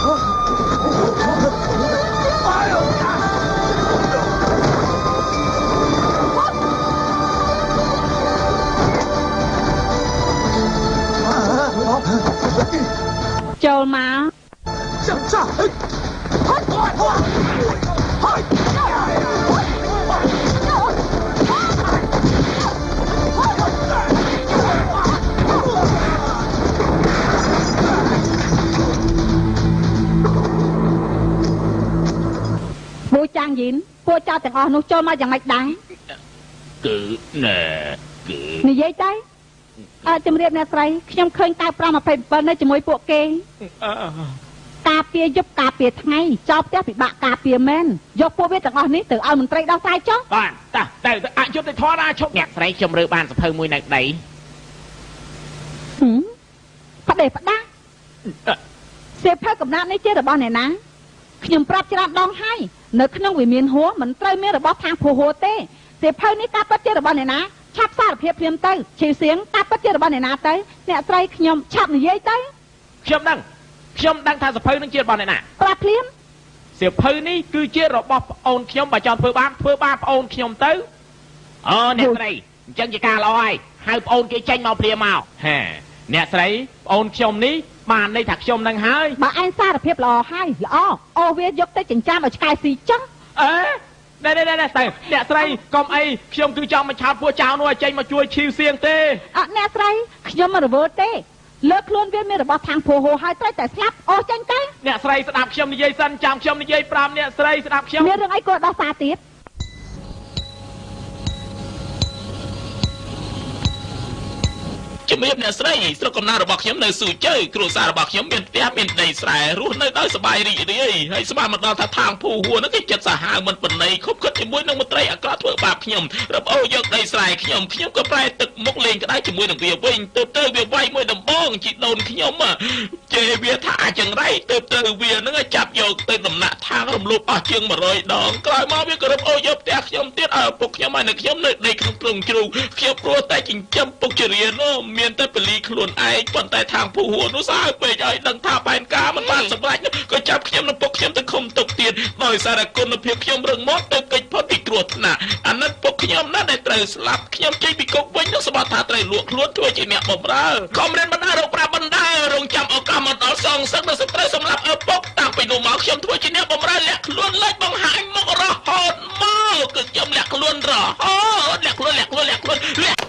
Oh! មកពូចាងយិនពួកចៅទាំងអស់នោះចូលមកយ៉ាងម៉េចដែរគឺណែគឺនិយាយទៅអើជំរាបអ្នកស្រីខ្ញុំឃើញកៅ527នៅជាមួយពួកគេការពារយប់ការពារថ្ងៃចោលផ្ទះពិបាកការពារមែនយកពួកវាទាំងអស់នេះទៅឲ្យមន្ត្រីដោះស្រាយចុះបាទតាទៅអយុត្តិធម៌ណាឈប់អ្នកស្រីខ្ញុំរើបានសភៅមួយនៅដីផ្ដេសផ្ដាសៀវភៅកំណាព្យនេះជារបស់អ្នកណាខ្ញុំប្រាប់ច្រើនដងហើយនៅក្នុងវិមានហួរមិនត្រូវមានរបស់ខាងភូហួរទេសៀវភៅនេះការពិតជារបស់អ្នកណាឆាប់សារភាពភ្លាមទៅឈីវសៀងការពិតជារបស់អ្នកណាទៅអ្នកស្រីខ្ញុំឆាប់និយាយទៅខ្ញុំដឹងថាសភៅនឹងជារបស់អ្នកណាប្រាប់ភ្លាមសៀវភៅនេះគឺជារបស់ប្អូនខ្ញុំបើចង់ធ្វើបាបធ្វើបាបប្អូនខ្ញុំទៅអូអ្នកស្រីអញ្ចឹងជាការល្អហើយហៅប្អូនគេចេញមកភ្លាមមកហេអ្នកស្រីប្អូនខ្ញុំនេះបានន័យថាខ្ញុំនឹងហើយបើឯងសារភាពល្អហើយល្អអូវាយកទៅចិញ្ចាំឲ្យឆ្កែស៊ីចុះអេណែណែណែទៅអ្នកស្រីកុំអីខ្ញុំគឺចង់មកឆោតពួកចៅនោះឲ្យចេញមកជួយឈីវសៀងទេអត់អ្នកស្រីខ្ញុំមិនរវល់ទេលើខ្លួនវាមានរបស់ខាងភូហូហើយត្រូវតែស្លាប់អូចេញទៅអ្នកស្រីស្ដាប់ខ្ញុំនិយាយសិនចាំខ្ញុំនិយាយប្រាប់អ្នកស្រីស្ដាប់ខ្ញុំមានរឿងអីក៏ដោះសារទៀតជំរាបអ្នកស្រីស្រុកកំណើតរបស់ខ្ញុំនៅស៊ូជើគ្រួសាររបស់ខ្ញុំមានផ្ទះមានដីស្រែរស់នៅដោយសប្បាយរីករាយហើយស្មានមកដល់ថាខាងភូហួរនោះគេចិត្តសាហាវមិនប៉ុណ្ណីខុបខិតជាមួយនឹងមន្ត្រីអាក្រក់ធ្វើបាបខ្ញុំរឹបអូយកដីស្រែខ្ញុំខ្ញុំក៏ប្រែទឹកមុខលេងក្តៅជាមួយនឹងវាវិញទើបទៅវាវាយមួយដំបងជីដូនខ្ញុំជេរវាថាអាចង្រៃទើបទៅវានឹងចាប់យកទៅដំណាក់ថាងរំលោភអស់ជាង100ដងក្រោយមកវាក៏រឹបអូយកផ្ទះខ្ញុំទៀតឲ្យឪពុកខ្ញុំឲ្យនៅខ្ញុំនៅដីក្នុងទ្រុងជ្រូកខ្ញុំព្រោះតែចិញ្ចឹមពុកជារៀនមានតែពលីខ្លួនឯងប៉ុន្តែខាងភូហួរនោះសាពេកឲ្យដឹងថាផែនការមិនបានសម្រេចក៏ចាប់ខ្ញុំនិងពុកខ្ញុំទៅឃុំទុកទៀតដោយសារគុណភាពខ្ញុំរឹងមាំទៅគេចផុតពីគ្រោះថ្នាក់អាណិតពុកខ្ញុំណាស់ដែលត្រូវស្លាប់ខ្ញុំចេញពីគុកវិញនឹងសម្បត្តិថាត្រូវលក់ខ្លួនធ្វើជាអ្នកបម្រើខំរៀនបណ្ដារកប្រាក់បណ្ដារងចាំឱកាសមកដល់សងសឹកនៅសត្រូវសម្រាប់ឪពុកតាំងពីនោះមកខ្ញុំធ្វើជាអ្នកបម្រើលាក់ខ្លួនលេចបង្ហាញមុខរហូតមកគឺខ្ញុំលាក់ខ្លួនរហូតលាក់ខ្លួនលាក់ខ្លួនលាក់ខ្លួនលាក់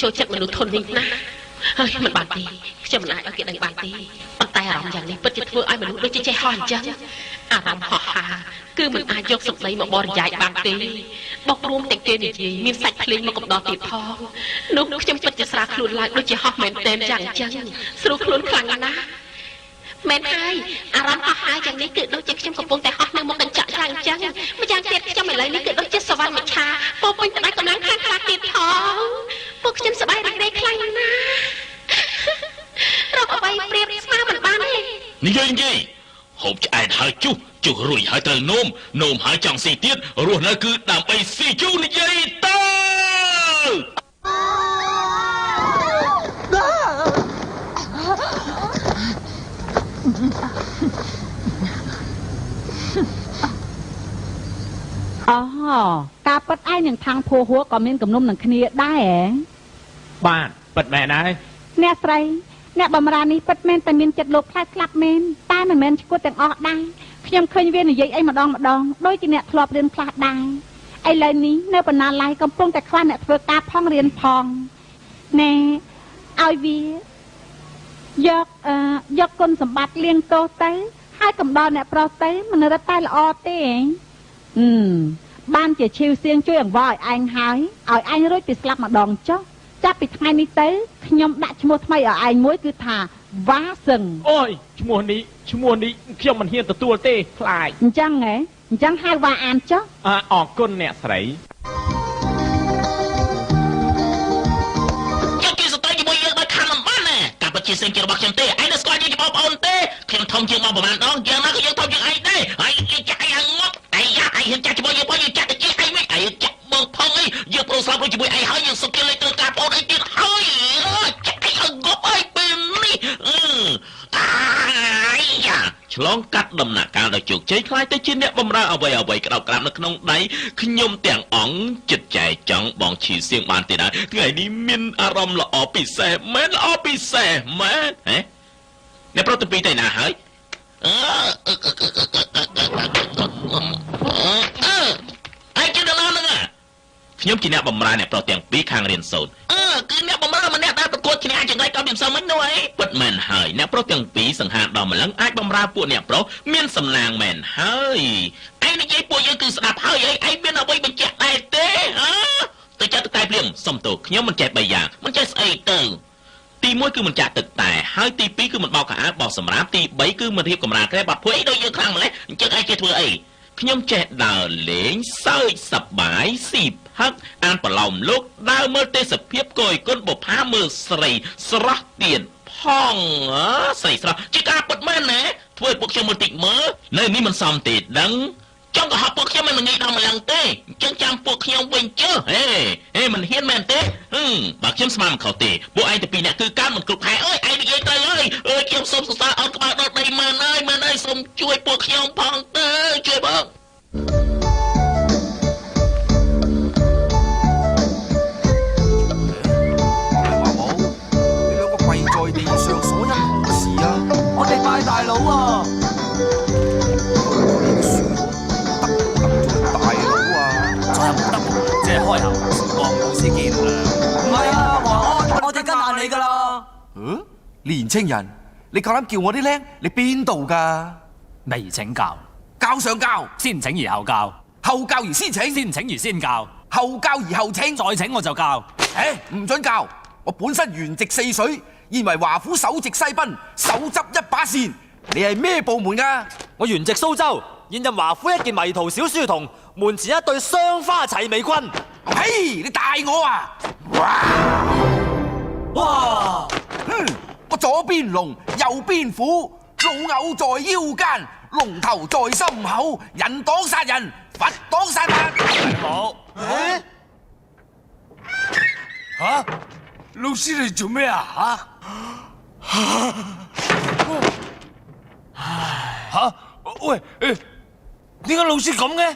ចូលចិត្តមនុស្សធននេះណាស់ហើយមិនបានទេខ្ញុំមិនអាចឲ្យគេដឹងបានទេប៉ុន្តែអារម្មណ៍យ៉ាងនេះពិតជាធ្វើឲ្យមនុស្សដូចជាចេះហោះអញ្ចឹងអារម្មណ៍ហោះហើរគឺមិនអាចយកសម្ដីមកបរិយាយបានទេបោករួមទាំងគេនិយាយមានសាច់ភ្លេងមកកំដរទៀតផងនោះខ្ញុំពិតជាស្រាខ្លួនឡើងដូចជាហោះមែនទែនយ៉ាងអញ្ចឹងស្រួលខ្លួនខ្លាំងណាស់មែនហើយអារម្មណ៍ហោះហើរយ៉ាងនេះគឺដូចជាខ្ញុំកំពុងតែហោះនៅមុខកញ្ចក់យ៉ាងអញ្ចឹងម្យ៉ាងទៀតខ្ញុំឥឡូវនេះគឺដូចជាសវណ្ណមច្ឆាពោពេញទៅដោយកម្លាំងខ្លាំងក្លាទៀតផងពួកខ្ញុំសប្បាយរីករាយខ្លាំងណាស់រកអ្វីប្រៀបស្មើមិនបានទេនិយាយហូបឆ្អែតហើយជុះជុះរួចហើយត្រូវនោមនោមហើយចង់ស៊ីទៀតរស់នៅគឺដើម្បីស៊ីជូរនិយាយទៅ អូការពិតឯងនឹងខាងភូហួរក៏មានគំនុំនឹងគ្នាដែរបាទពិតមែនហើយអ្នកស្រីអ្នកបំរើនេះពិតមែនតែមានចិត្តលោភខ្លាចស្លាប់មែនតែមិនមែនឈួតទាំងអស់ដែរខ្ញុំឃើញវានិយាយអីម្ដងម្ដងដូចជាអ្នកធ្លាប់រៀនខ្លះដែរឥឡូវនេះនៅបណ្ណាល័យកំពុងតែខ្វះអ្នកធ្វើការផងរៀនផងណែឲ្យវាយកគុណសម្បត្តិលៀងទោសទៅហើយកំដរអ្នកប្រុសទៅមិនរត់តែល្អទេបានជាឈីវសៀងជួយអង្វរឲ្យឯងហើយឲ្យឯងរួចពីស្លាប់ម្ដងចុះចាប់ពីថ្ងៃនេះទៅខ្ញុំដាក់ឈ្មោះថ្មីឲ្យឯងមួយគឺថា វ៉ាសឹង អូយឈ្មោះនេះខ្ញុំមិនហ៊ានទទួលទេខ្លាច អញ្ចឹងហ៎អញ្ចឹងហៅវ៉ាអានចុះ អរគុណអ្នកស្រី ខ្ញុំជាស្ត្រីជាមួយយើងដោយខានមិនបានណាការពិតជាសេងជារបស់ខ្ញុំទេឯងនៅស្គាល់យើងជាបងប្អូនទេខ្ញុំធំជាងមកប្រហែលដងយ៉ាងណាក៏យើងធំជាងឯងដែរហើយយើងចាក់ឯងឲ្យងាប់ឯងយ៉ាឯងហ៊ានចាក់ជាមួយយើងផងយើងចាក់ទៅជាឯងវិញឯងចាក់បងផងអីយើងប្រូស្លាប់ជាមួយឯងហើយយើងសុខជាលេខត្រូវការបងអីទៀតហើយចាក់ឯងឲ្យងាប់ហើយពេលនេះអាយយ៉ាឆ្លងកាត់ដំណាក់កាលដោយជោគជ័យខ្លាយទៅជាអ្នកបម្រើអ្វីអ្វីក្តោបក្តាប់នៅក្នុងដៃខ្ញុំទាំងអង្គចិត្តចែកចង់បងឈីសៀងបានទេដែរថ្ងៃនេះមានអារម្មណ៍ល្អពិសេសមែនល្អពិសេសមែនហ៎អ្នកប្រុសទាំងពីរទៅណាហើយអឺឯងជាដល់ហ្នឹងខ្ញុំជាអ្នកបម្រើអ្នកប្រុសទាំងពីរខាងរៀនសូត្រគឺអ្នកបម្រើម្នាក់ដែលប្រកួតឈ្នះចង្រៃក៏មានសមមិញនោះអីពិតមែនហើយអ្នកប្រុសទាំងពីរសង្ហាដល់ម្លឹងអាចបម្រើពួកអ្នកប្រុសមានសំណាងមែនហើយឯងនិយាយពួកយើងគឺស្ដាប់ហើយឯងមានអ្វីបញ្ជាក់ដែរទេហ៎ទៅចាត់ទឹកតែភ្លាមសុំទោសខ្ញុំមិនចេះបីយ៉ាងមិនចេះស្អីទៅទី1គឺមិនចាក់ទឹកតែហើយទី2គឺមិនបោកខោអាវបោកសម្រាមទី3គឺមិនរៀបកម្រាលក្រែបាត់ភួយអីដូចយើងខ្លាំងម្ល៉េះអញ្ចឹងឯងចេះធ្វើអីខ្ញុំចេះដើរលេងសើចសប្បាយស៊ីផឹកអានប្រឡោមលោកដើរមើលទេសភាពកយគុណបុផាមើលស្រីស្រស់ទៀតផងស្រីស្រស់ជាការពិតមែនណាធ្វើឲ្យពួកខ្ញុំមើលតិចមើលនៅនេះមិនសមទេដឹងចង់កុហកពួកខ្ញុំមិនងាយដល់ម្លឹងទេអញ្ចឹងចាំពួកខ្ញុំវិញជើហេហេមិនហ៊ានមែនទេបើខ្ញុំស្មានមិនខុសទេពួកឯងទាំងពីរអ្នកគឺកើមិនគ្រប់ខែអើយឯងនិយាយត្រូវហើយអើយខ្ញុំសូមសរសើរអត់ក្បាលដល់ដីមែនអើយមែនអើយសូមជួយពួកខ្ញុំផងទៅជួយបង你兩個跪在地上所因何事啊？我哋拜大佬啊！大佬啊！再有冇得只係開口望老師見諒。唔係啊，華安，我哋跟硬你噶啦。嗯，年青人，你夠膽叫我啲僆？你邊度㗎？未請教，教上教，先請而後教，後教而先請，先請而先教，後教而後請，再請我就教。唔准教！我本身原籍泗水，現為華府首席西賓，手執一把扇。你係咩部門㗎？我原籍蘇州，現任華府一件迷途小書童，門前一對雙花齊眉棍。嘿，你大我啊！哇！我左邊龍，右邊虎，老牛在腰間，龍頭在心口，人擋殺人，佛擋殺佛。冇。嚇！老師你做咩啊？嚇！嚇！喂，點解老師咁嘅？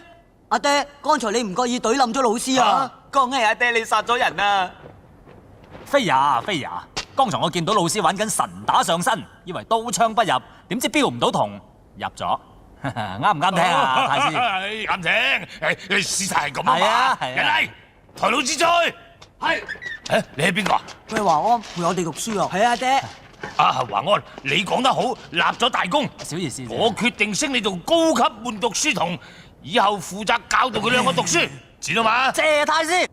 阿爹，剛才你唔覺意懟冧咗老師啊！講起阿爹你殺咗人啊！飛呀飛呀！剛才我見到老師玩緊神打上身，以為刀槍不入，點知標唔到筒入咗，啱唔啱聽啊？太師，啱聽，事實係咁啊嘛。係啊係啊。人嚟，抬老師出去。係。你係邊個啊？佢係華安，陪我哋讀書啊。係啊，爹。啊，華安，你講得好，立咗大功。小意思。我決定升你做高級伴讀書童，以後負責教導佢兩個讀書，知道嘛？謝太師。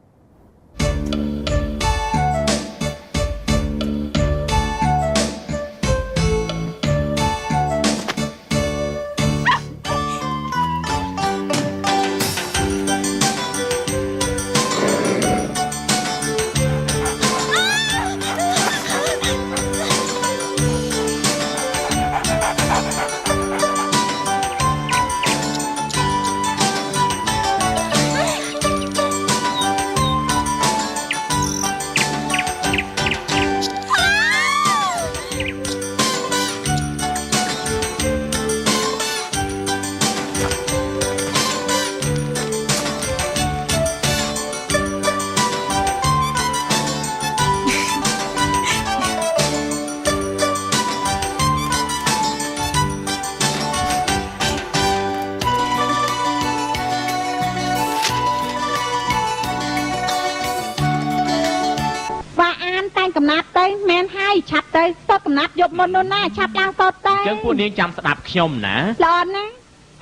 កំណាប់ទៅមែនហើយឆាប់ទៅសូត្រកំណាប់យប់មុននោះណាឆាប់ឡើងសូត្រទៅ អញ្ចឹងពួកនាងចាំស្ដាប់ខ្ញុំណា ល្អណាស់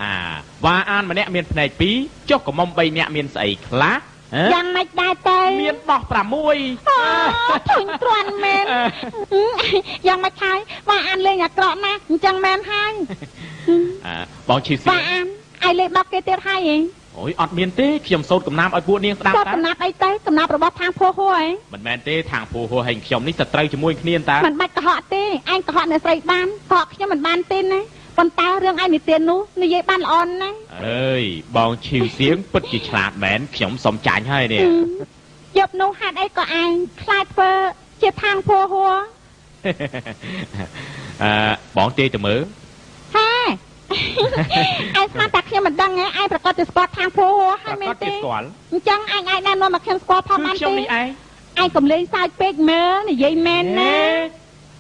អាវ៉ាអានម្នាក់មានភ្នែកពីរចុះកមុំ3នាក់មានស្អីខ្លះ យ៉ាងម៉េចដែរទៅមានដោះ6អូធុញទ្រាន់មែនយ៉ាងម៉េចហើយវ៉ាអានលេងអាក្រក់ណាស់អញ្ចឹងមែនហើយបងឈីសៀងវ៉ាអានឯងលេងបោកគេទៀតហើយហីអូយអត់មានទេខ្ញុំសូត្រកំណាព្យឲ្យពួកនាងស្ដាប់តាកំណាព្យអីទៅកំណាព្យរបស់ខាងភោហួរហីមិនមែនទេខាងភោហួរហើយខ្ញុំនេះសត្រូវជាមួយគ្នាតាមិនបាច់កុហកទេឯងកុហកអ្នកស្រីបានកុហកខ្ញុំមិនបានទេណាប៉ុន្តែរឿងឯងនិទាននោះនិយាយបានល្អណាស់អើយបងឈីវសៀងពិតជាឆ្លាតមែនខ្ញុំសុំចាញ់ហើយនេះយប់នោះហេតុអីក៏ឯងខ្លាចធ្វើជាខាងភោហួរអឺបងទេទៅមើលហេឯងស្មានតែខ្ញុំមិនដឹងឯងប្រកាសជាស្គាល់ខាងភោហួរហើយមែនទេអញ្ចឹងឯងឯងណែនាំមកខ្ញុំស្គាល់ផងបានទេខ្ញុំនេះឯងឯងកុំលេងសើចពេកមើលនិយាយមែនណា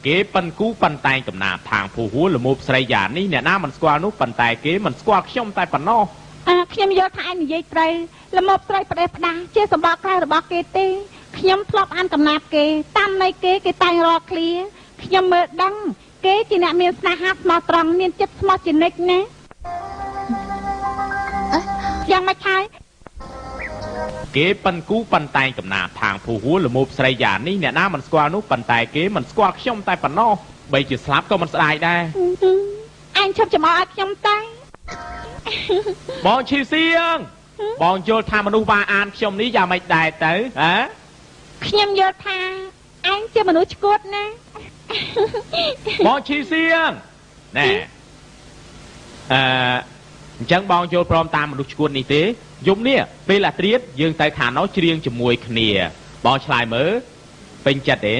គេប៉ិនគូប៉ិនតែងកំណាព្យខាងភូហួរល្មោបស្រីយ៉ានេះអ្នកណាមិនស្គាល់នោះប៉ុន្តែគេមិនស្គាល់ខ្ញុំតែប៉ុណ្ណោះអើខ្ញុំយល់ថាឯងនិយាយត្រូវល្មោបស្រីផ្ដេសផ្ដាស់ជាសម្បកក្រៅរបស់គេទេខ្ញុំធ្លាប់អានកំណាព្យគេតាមន័យគេគេតែងរាល់ឃ្លាខ្ញុំមើលដឹងគេជាអ្នកមានស្នេហាស្មោះត្រង់មានចិត្តស្មោះជានិច្ចណាយ៉ាងម៉េចហើយគេប៉ិនគូប៉ិនតែងកំណាព្យខាងភូហួរល្មោបស្រីយ៉ានេះអ្នកណាមិនស្គាល់នោះប៉ុន្តែគេមិនស្គាល់ខ្ញុំតែប៉ុណ្ណោះបីជាស្លាប់ក៏មិនស្ដាយដែរឯងឈប់ចំអកឲ្យខ្ញុំតែបងឈីសៀងបងយល់ថាមនុស្សវ៉ាអានខ្ញុំនេះយ៉ាងម៉េចដែរទៅហ៎ខ្ញុំយល់ថាឯងជាមនុស្សឆ្កួតណាបងឈីសៀងណែអឺអញ្ចឹងបងយល់ព្រមតាមមនុស្សឆ្កួតនេះទេយប់នេះពេលអាត្រៀតយើងទៅខាងនោះច្រៀងជាមួយគ្នាបងឆ្លើយមើលពេញចិត្តទេ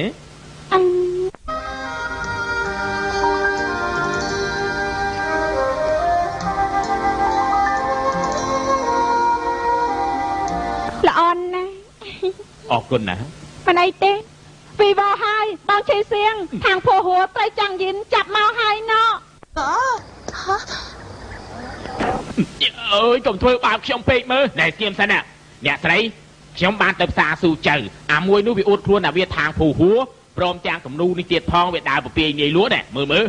ល្អណាស់អរគុណណាស់មិនអីទេពីវហើយបងឈីសៀងខាងភោហួរត្រូវចាំងយិនចាប់មកហើយណោអើយកុំធ្វើបាបខ្ញុំពេកមើលណែស្គៀមសិនណាអ្នកស្រីខ្ញុំបានទៅផ្សារស៊ូចៅអាមួយនោះវាអួតខ្លួនថាវាខាងភូហួរព្រមទាំងគំនូនេះទៀតផងវាដើរពពាយនាយលក់ណែមើលមើល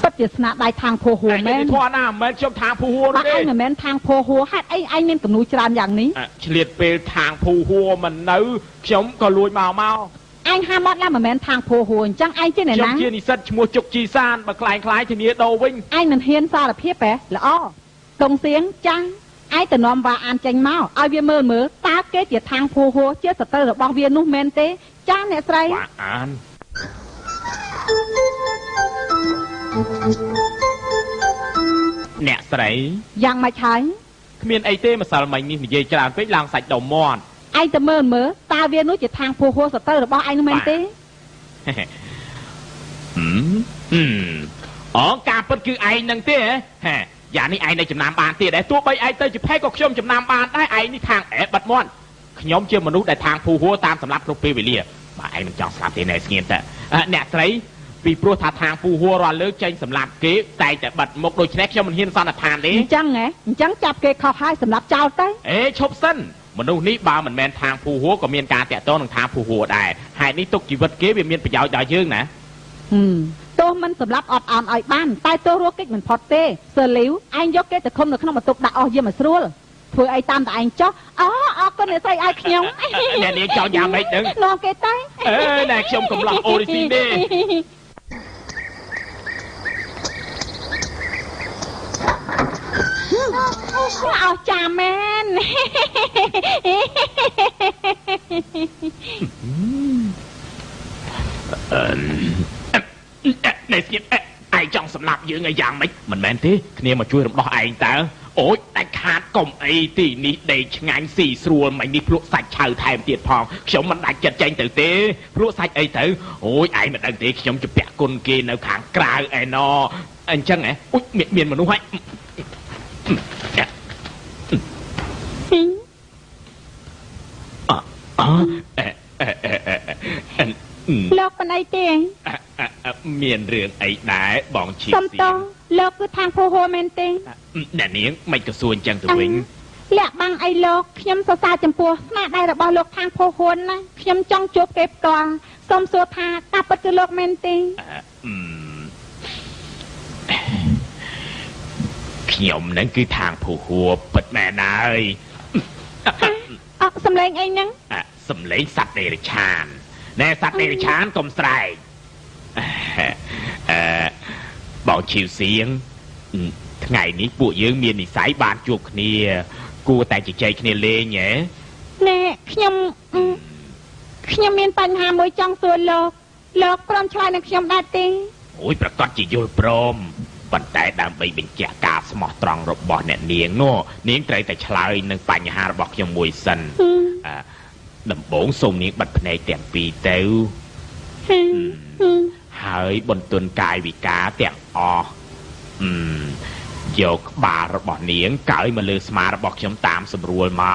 ពិតជាស្នាដៃខាងភូហួរមែនធន់ណាមិនមែនខ្ញុំខាងភូហួរទេឯងមិនមែនខាងភូហួរហេតុអីឯងមានគំនូច្រើនយ៉ាងនេះឆ្លៀតពេលខាងភូហួរមិននៅខ្ញុំក៏លួចមកឯងហាមាត់ឡើងមិនមែនខាងភូហួរអញ្ចឹងឯងជាអ្នកណាខ្ញុំជានិស្សិតឈ្មោះជុកជីសានបើខ្លាយធានាដូរវិញឯងមិនហ៊ានសារភាពហ៎ល្អដងសៀងចាស់ឯងទៅនាំវ៉ាអានចេញមកឲ្យវាមើលមើលតើគេជាខាងភូហួរជាសត្រូវរបស់វានោះមែនទេចាស់អ្នកស្រីវ៉ាអានអ្នកស្រីយ៉ាងម៉េចហើយគ្មានអីទេម្សិលមិញនេះនិយាយច្រើនពេកឡើងសាច់ដុំមាត់ឯងទៅមើលមើលតើវានោះជាខាងភូហួរសត្រូវរបស់ឯងនោះមែនទេអូការពិតគឺឯងនឹងទេហ៎យ៉ាងនេះឯងនៅចំណាំបានទៀតដែរទោះបីឯងទៅជាផេកក៏ខ្ញុំចំណាំបានដែរឯងនេះខាងអែបិទមាត់ខ្ញុំជាមនុស្សដែលខាងភូហួរតាមសម្លាប់គ្រប់ពេលវេលាបើឯងមិនចង់ស្លាប់ទេណែស្ងៀមតើអ្នកស្រីពីព្រោះថាខាងពូហួររាល់លើកចេញសម្លាប់គេតែតែបិទមុខដូច្នេះខ្ញុំមិនហ៊ានសន្និដ្ឋានទេអញ្ចឹងហ៎អញ្ចឹងចាប់គេខុសហើយសម្លាប់ចោលទៅអេឈប់សិនមនុស្សនេះបើមិនមែនខាងភូហួរក៏មានការតាក់ទងនឹងខាងភូហួរដែរហេតុនេះទុកជីវិតគេវាមានប្រយោជន៍ដល់យើងណាទោះមិនសម្លាប់អត់អន់ឲ្យបានតែទោះរស់កិច្ចមិនផុតទេសឺលីវឯងយកគេទៅឃុំនៅក្នុងបន្ទប់ដាក់អស់យាមឲ្យស្រួលធ្វើអីតាមតែឯងចោះអូអរគុណអ្នកស្រីឲ្យខ្ញុំអ្នកនាងចង់យ៉ាងម៉េចដឹងនាំគេទៅអេណែខ្ញុំកំឡោះអូរីស៊ីទេអស់ចាមែននេះស្គៀបឯងចង់សម្លាប់យើងឲ្យយ៉ាងម៉េចមិនមែនទេគ្នាមកជួយរំដោះឯងតើអូយដាច់ខាតកុំអីទីនេះដេកឆ្ងាញ់ស៊ីស្រួលមិញនេះភ្លក់សាច់ឆៅថែមទៀតផងខ្ញុំមិនដាច់ចិត្តចេញទៅទេភ្លក់សាច់អីទៅអូយឯងមិនដឹងទេខ្ញុំជពាក់គុណគេនៅខាងក្រៅឯណអញ្ចឹងហ៎អូយមានមនុស្សហើយលោកមិនអីទេមានរឿងអីដែរបងឈីសំតងលោកគឺខាងភូហួរមែនទេអ្នកនាងមិនក៏សួរអញ្ចឹងទៅវិញលាក់បាំងអីលោកខ្ញុំសរសើរចំពោះស្នាដៃរបស់លោកខាងភូហួរណាខ្ញុំចង់ជួបគេផ្ទាល់សូមសួរថាតើពិតគឺលោកមែនទេ ខ ខ្ញុំនឹងគឺថាងភូហួពិតមែនហើយអ่ะសំឡេងអីហ្នឹងសំឡេងសត្វដេរឆានណែសត្វដេរឆានកុំស្រែកអឺបងឈីវសៀងថ្ងៃនេះពួកយើងមាននិស័យបានជួបគ្នាគួរតែជជែកគ្នាលេងហ៎ណែខ្ញុំមានបញ្ហាមួយចង់សួរលោកលោកព្រមឆ្លើយនឹងខ្ញុំដែរទេអូយប្រកាសជាយល់ព្រមប៉ុន្តែដើម្បីបញ្ជាក់ការស្មោះត្រង់របស់អ្នកនាងនោះនាងត្រូវតែឆ្លើយនឹងបញ្ហារបស់ខ្ញុំមួយសិនដំបូងសូមនាងបិទភ្នែកទាំងពីរទៅហើយបន្ទន់កាយវិការទាំងអស់យកក្បាលរបស់នាងកើយមកលើស្មារបស់ខ្ញុំតាមស្រួលម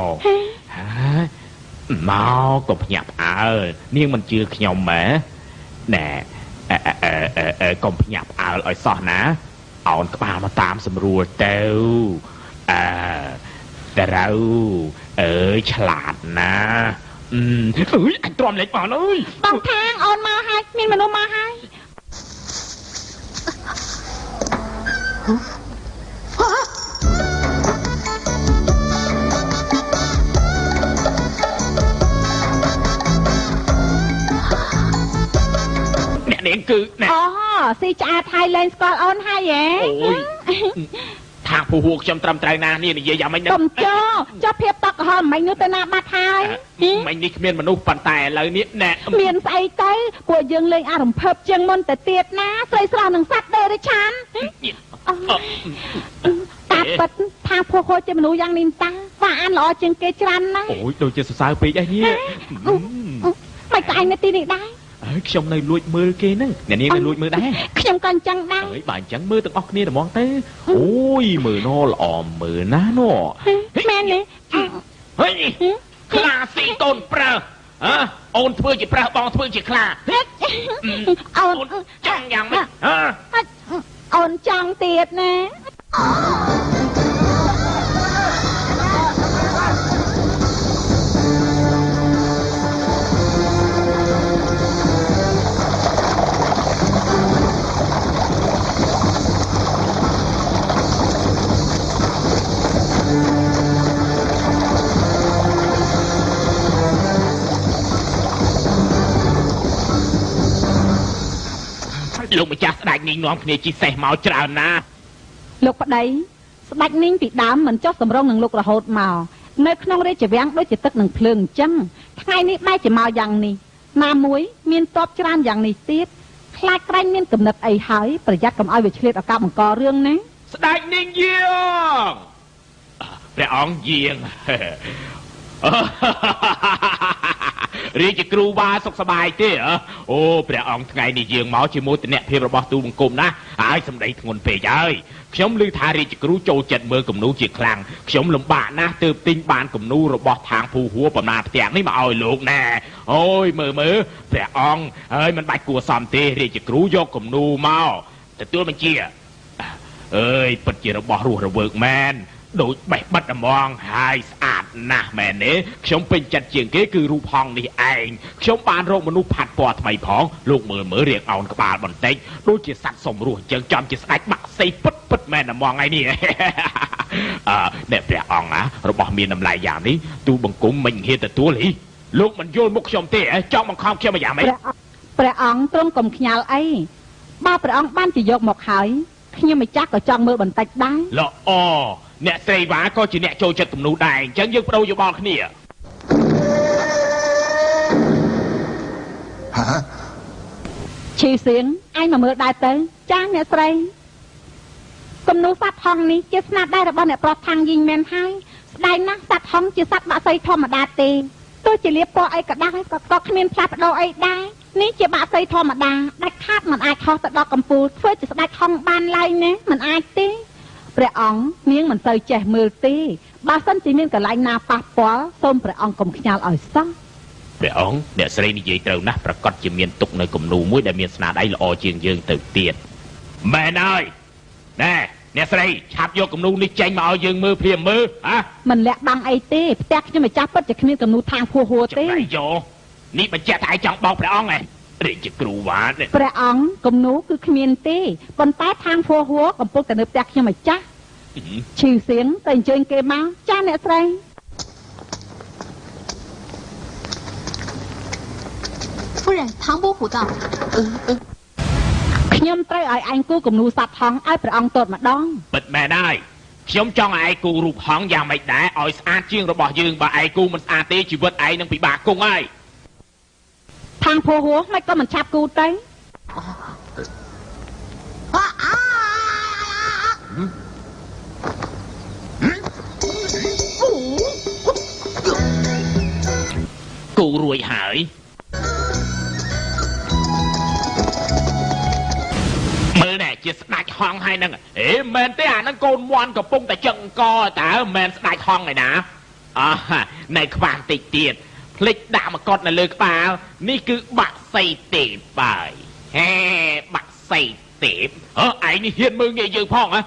កមកកុំភ្ញាក់ផ្អើលនាងមិនជឿខ្ញុំហ៎ណែកុំភ្ញាក់ផ្អើលឲ្យសោះណាអោនក្បាលមកតាមស្រួលទៅអើត្រូវអើយឆ្លាតណាអើយអញទ្រាំលេខបងអើយបងខាងអូនមកហើយមានមនុស្សមកហើយអ្នកនាងគឺអូស៊ីឆ្អាតហើយលែងស្គាល់អូនហើយហ៎អូយថាពូហួខ្ញុំត្រឹមត្រូវណានេះនិយាយយ៉ាងម៉េចកុំចោចុះភាពតក់ក្រហមមិញនោះទៅណាបាត់ហើយមិញនេះគ្មានមនុស្សប៉ុន្តែឥឡូវនេះណែមានស្អីទៅពួកយើងលេងអារំភើបជាងមុនទៅទៀតណាស្រីស្រស់នឹងសត្វដេរិឆានតាពិតថាពូហួជាមនុស្សយ៉ាងនេះតាវ៉ាអានល្អជាងគេច្រើនណាស់អូយដូចជាសរសើរពេកអីនេះមិនក៏ឯងនៅទីនេះដែរខ្ញុំនៅលួចមើលគេហ្នឹងអ្នកនាងនៅលួចមើលដែរខ្ញុំក៏អញ្ចឹងដែរអើយបើអញ្ចឹងមើលទាំងអស់គ្នាហ្មងទៅអូយមើលណល្អមើលណាស់ណមែនទេហេខ្លាស៊ីកូនប្រើហ៎អូនធ្វើជាប្រើបងធ្វើជាខ្លាអូនចង់យ៉ាងម៉េចហ៎អូនចង់ទៀតណា លោកម្ចាស់ស្ដេចនាងនាំគ្នាជិះសេះមកច្រើនណាស់លោកប្តីស្ដេចនាងពីដើមមិនចុះសម្រុងនឹងលោករហូតមកនៅក្នុងរាជវាំងដូចជាទឹកនឹងភ្លើងអញ្ចឹងថ្ងៃនេះបែរជាមកយ៉ាងនេះណាមួយមានតបច្រើនយ៉ាងនេះទៀតខ្លាចក្រែងមានគំនិតអីហើយប្រយ័ត្នកុំឲ្យវាឆ្លៀតឱកាសបង្ករឿងណាស្ដេចនាងយាងព្រះអង្គយាងរាជគ្រូបាសុខសប្បាយទេអូព្រះអង្គថ្ងៃនេះយើងមកជាមោទនភាពរបស់ទូបង្គំណាហើយសម្ដីធ្ងន់ពេកហើយខ្ញុំឮថារាជគ្រូចូលចិត្តមើលគំនូជាខ្លាំងខ្ញុំលំបាកណាស់ទើបទិញបានគំនូរបស់ทางភូហួរបណ្ណាផ្ទាំងនេះមកឲ្យលោកណែអូយមើលមើលព្រះអង្គហើយមិនបាច់គួសមទេរាជគ្រូយកគំនូមកទទួលបញ្ជាអើយពិតជារបស់រស់រវើកមែនដូចបេះបិទហ្មងហើយស្អាតណាស់មែនទេខ្ញុំពេញចិត្តជាងគេគឺរូបហងនេះឯងខ្ញុំបានរកមនុស្សផាត់ពណ៌ថ្មីផងលោកមើលមើលរៀងអោនក្បាលបន្តិចដូចជាសត្វសំរស់អញ្ចឹងចំជាស្ដេចបាក់សីពិតពិតមែនហ្មងឯនេះអឺអ្នកព្រះអង្គណារបស់មានតម្លៃយ៉ាងនេះទូបង្គំមិនហ៊ានទទួលហីលោកមិនយល់មុខខ្ញុំទេចង់បង្ខំខ្ញុំយ៉ាងម៉េចព្រះអង្គទ្រង់កុំខ្ញាល់អីបើព្រះអង្គបានជាយកមកហើយខ្ញុំម្ចាស់ក៏ចង់មើលបន្តិចដែរល្អអ្នកស្រីវ៉ាក៏ជាអ្នកចូលចិត្តគំនូដែរអញ្ចឹងយើងបដូរយោបល់គ្នាឈីសៀងឯងមកមើលដែរទៅចាស់អ្នកស្រីគំនូសត្វហង្សនេះជាស្នាដៃរបស់អ្នកប្រុសខាងយីងមែនហើយស្ដែងណាស់សត្វហង្សជាសត្វបក្សីធម្មតាទេទោះជាលាបពណ៌អីក៏ដោយក៏គ្មានផ្លាស់ប្ដូរអីដែរនេះជាបក្សីធម្មតាដាច់ខាតមិនអាចហោះទៅដល់កំពូលធ្វើជាស្ដេចហង្សបានឡើយណាមិនអាចទេព្រះអង្គនាងមិនសូវចេះមើលទេបើសិនជាមានកន្លែងណាប៉ះពាល់សូមព្រះអង្គកុំខ្ញាល់ឲ្យសោះព្រះអង្គអ្នកស្រីនិយាយត្រូវណាស់ប្រកាសជាមានទុកនៅគំនូមួយដែលមានស្នាដៃល្អជាងយើងទៅទៀតមែនហើយណែអ្នកស្រីឆាប់យកគំនូនេះចេញមកឲ្យយើងមើលភ្លាមមើលហ៎មិនលាក់បាំងអីទេផ្ទះខ្ញុំម្ចាស់ពិតជាគ្មានគំនូทางភួហួទេចំណៃយោនេះបញ្ជាក់ថាឯងចង់បោកព្រះអង្គឯងរាជគ្រូវ៉ាព្រះអង្គគំនូគឺគ្មានទេប៉ុន្តែทางភួហួកំពុងតែនៅផ្ទះខ្ញុំម្ចាស់ ឈឺសៀងទៅអញ្ជើញគេមកចាអ្នកស្រី夫人唐伯虎到ខ្ញុំត្រូវឲ្យឯងគូគំនូសត្វហង្សឲ្យព្រះអង្គទតម្ដងពិតមែនហើយខ្ញុំចង់ឲ្យឯងគូរូបហង្សយ៉ាងម៉េចដែរឲ្យស្អាតជាងរបស់យើងបើឯងគូមិនស្អាតទេជីវិតឯងនឹងពិបាកគង់ហើយខាងភោហួមិនក៏មិនឆាប់គូទៅគូរួចហើយមើលណែជាស្ដាច់ហង្សហើយហ្នឹងអេមែនទេអាហ្នឹងកូនមន់កំពុងតែចឹងកតើមែនស្ដាច់ហង្សឯណាអោះនៅខ្វះតិចទៀតភ្លេចដាក់មកុដនៅលើក្បាលនេះគឺបាក់សីទេពបាយហេបាក់សីទេពអើឯងនេះហ៊ានមើលងាយយើងផងហ៎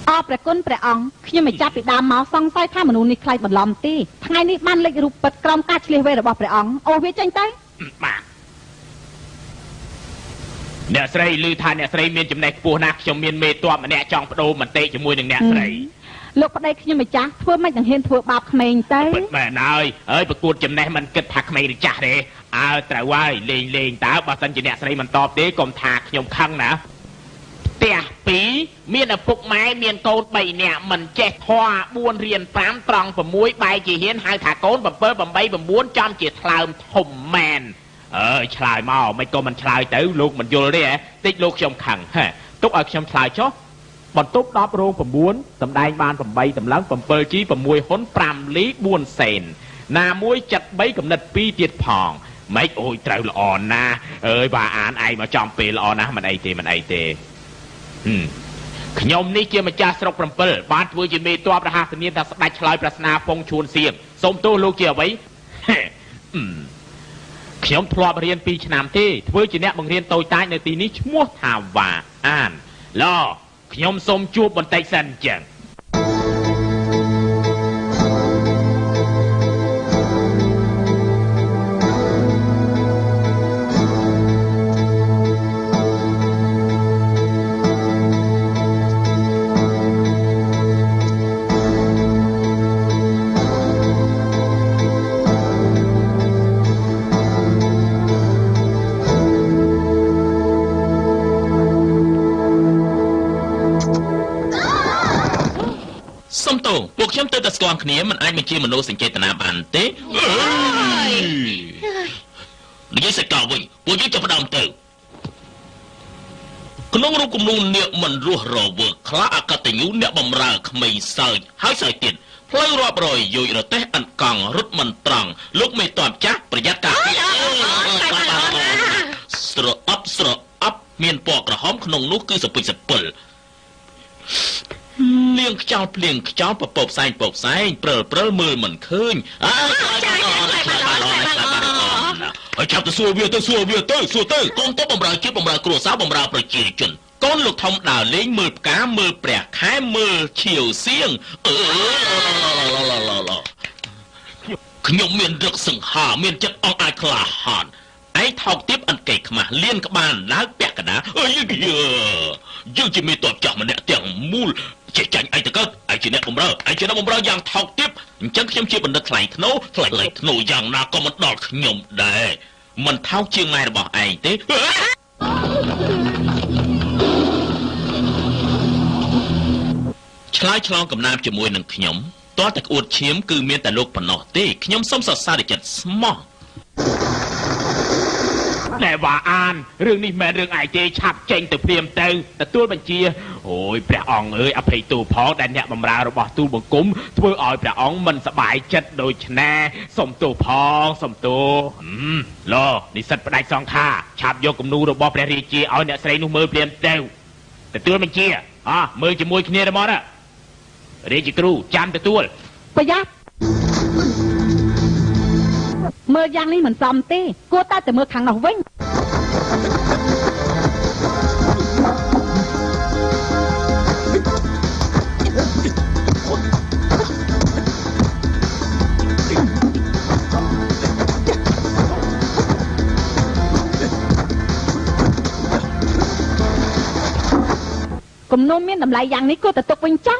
អរព្រះគុណព្រះអង្គខ្ញុំមិនចាប់ពីដើមមកសង្ស័យថាមនុស្សនេះខ្លាចបន្លំទេថ្ងៃនេះបានលេចរូបពិតក្រោមការឆ្លៀសវេរបស់ព្រះអង្គអូវាចេញទៅបាទអ្នកស្រីឮថាអ្នកស្រីមានចំណេះខ្ពស់ណាស់ខ្ញុំមានមេតបម្នាក់ចង់បដូរមតិជាមួយនឹងអ្នកស្រីលោកប្តីខ្ញុំម្ចាស់ធ្វើមិននឹងហ៊ានធ្វើបាបក្មេងទៅពិតមែនហើយហើយប្រកួតចំណេះមិនគិតថាក្មេងឬចាស់ទេអើត្រូវហើយលេងលេងតើបើសិនជាអ្នកស្រីមិនតបទេកុំថាខ្ញុំខឹងណាផ្ទះ2មានឪពុកម៉ែមានកូន3នាក់មិនចេះធွာ4រៀន5ត្រង់6បែជាហ៊ានហៅថាកូន7 8 9ចំជាថ្លើមធំមែនអើយឆ្លើយមកមិនក៏មិនឆ្លើយទៅលោកមិនយល់ទេហ៎តិចលោកខ្ញុំខឹងហ៎ទុកឲ្យខ្ញុំឆ្លើយចុះបន្ទប់10រោង9សម្ដែងបាន8តម្លឹង 7G 6ហ៊ុន5លី4សេនណាមួយ73កំណត់2ទៀតផងម៉េចអូយត្រូវល្អណាស់អើយបាទអានឯងមកចំពេលល្អណាស់មិនអីទេមិនអីទេខ្ញុំនេះជាម្ចាស់ស្រុក7បានធ្វើជាមេតបរហស្សនាមថាស្ដេចឆ្លើយប្រស្នាពងឈួនសៀមសូមទោសលោកជាអ្វីខ្ញុំធ្លាប់រៀន2ឆ្នាំទេធ្វើជាអ្នកបង្រៀនតូចតាចនៅទីនេះឈ្មោះថាវ៉ាអានឡខ្ញុំសូមជួបបន្តិចសិនចឹងពួកខ្ញុំទៅតែស្គាល់គ្នាមិនអាចបញ្ជាមនោសញ្ចេតនាបានទេនិយាយសកលវិញពួកយើងចាប់ផ្ដើមទៅក្នុងរូបគំនូនាគមិនរស់រវើកខ្លាអកតញ្ញូអ្នកបំរើក្មេងសើចហើយសើចទៀតផ្លូវរាប់រយយោយរទេះអង្កង់រត់មិនត្រង់លោកមេតបចាស់ប្រយ័ត្នការស្រអប់ស្រអប់មានពណ៌ក្រហមក្នុងនោះគឺសពិចសពិលលៀងខ្យល់ភ្លៀងខ្យល់ពពកផ្សែងពកផ្សែងព្រិលព្រិលមើលមិនឃើញអើហើយចាប់ទៅសួរវាទៅសួរវាទៅសួរទៅកូនទៅបំរើជាតិបំរើគ្រួសារបំរើប្រជាជនកូនលោកធំដើរលេងមើលផ្កាមើលព្រះខែមើលឈៀវសៀងអឺខ្ញុំមានរឹកសង្ហាមានចិត្តអង្អាចក្លាហានឯងថោកទាបអង្កេខ្មាស់លៀនក្បាលឡើងពាក់កណ្ដាលអើយយើងជាមេតបចាស់ម្នាក់ទាំងមូលចេះចាញ់ឯងទៅកើតឯងជាអ្នកបំរើឯងជាអ្នកបំរើយ៉ាងថោកទាបអញ្ចឹងខ្ញុំជាបណ្ឌិតថ្លៃថ្នូថ្លៃថ្នូយ៉ាងណាក៏មិនដល់ខ្ញុំដែរមិនថោកជាងម៉ែរបស់ឯងទេឆ្លើយឆ្លងកំណាព្យជាមួយនឹងខ្ញុំទាល់តែក្អួតឈាមគឺមានតែលោកប៉ុណ្ណោះទេខ្ញុំសូមសរសើរដោយចិត្តស្មោះ ណែវ៉ាអានរឿងនេះមិនមែនរឿងឯងទេឆាប់ចេញទៅភ្លាមទៅទទួលបញ្ជាអូយព្រះអង្គអើយអភ័យទោសផងដែលអ្នកបម្រើរបស់ទូលបង្គំធ្វើឲ្យព្រះអង្គមិនសប្បាយចិត្តដូច្នេះសូមទោសផងសូមទោសឡនិស្សិតផ្ដាច់សង្ខាឆាប់យកគំនូរបស់ព្រះរាជាឲ្យអ្នកស្រីនោះមើលភ្លាមទៅទទួលបញ្ជាអោះមើលជាមួយគ្នាទៅមកណារាជគ្រូចាំទទួលប្រយ័ត្នមើលយ៉ាងនេះមិនសមទេគួរតែមើលខាងនោះវិញ គំនូមានតម្លៃយ៉ាងនេះគួរតែទុកវិញចុះ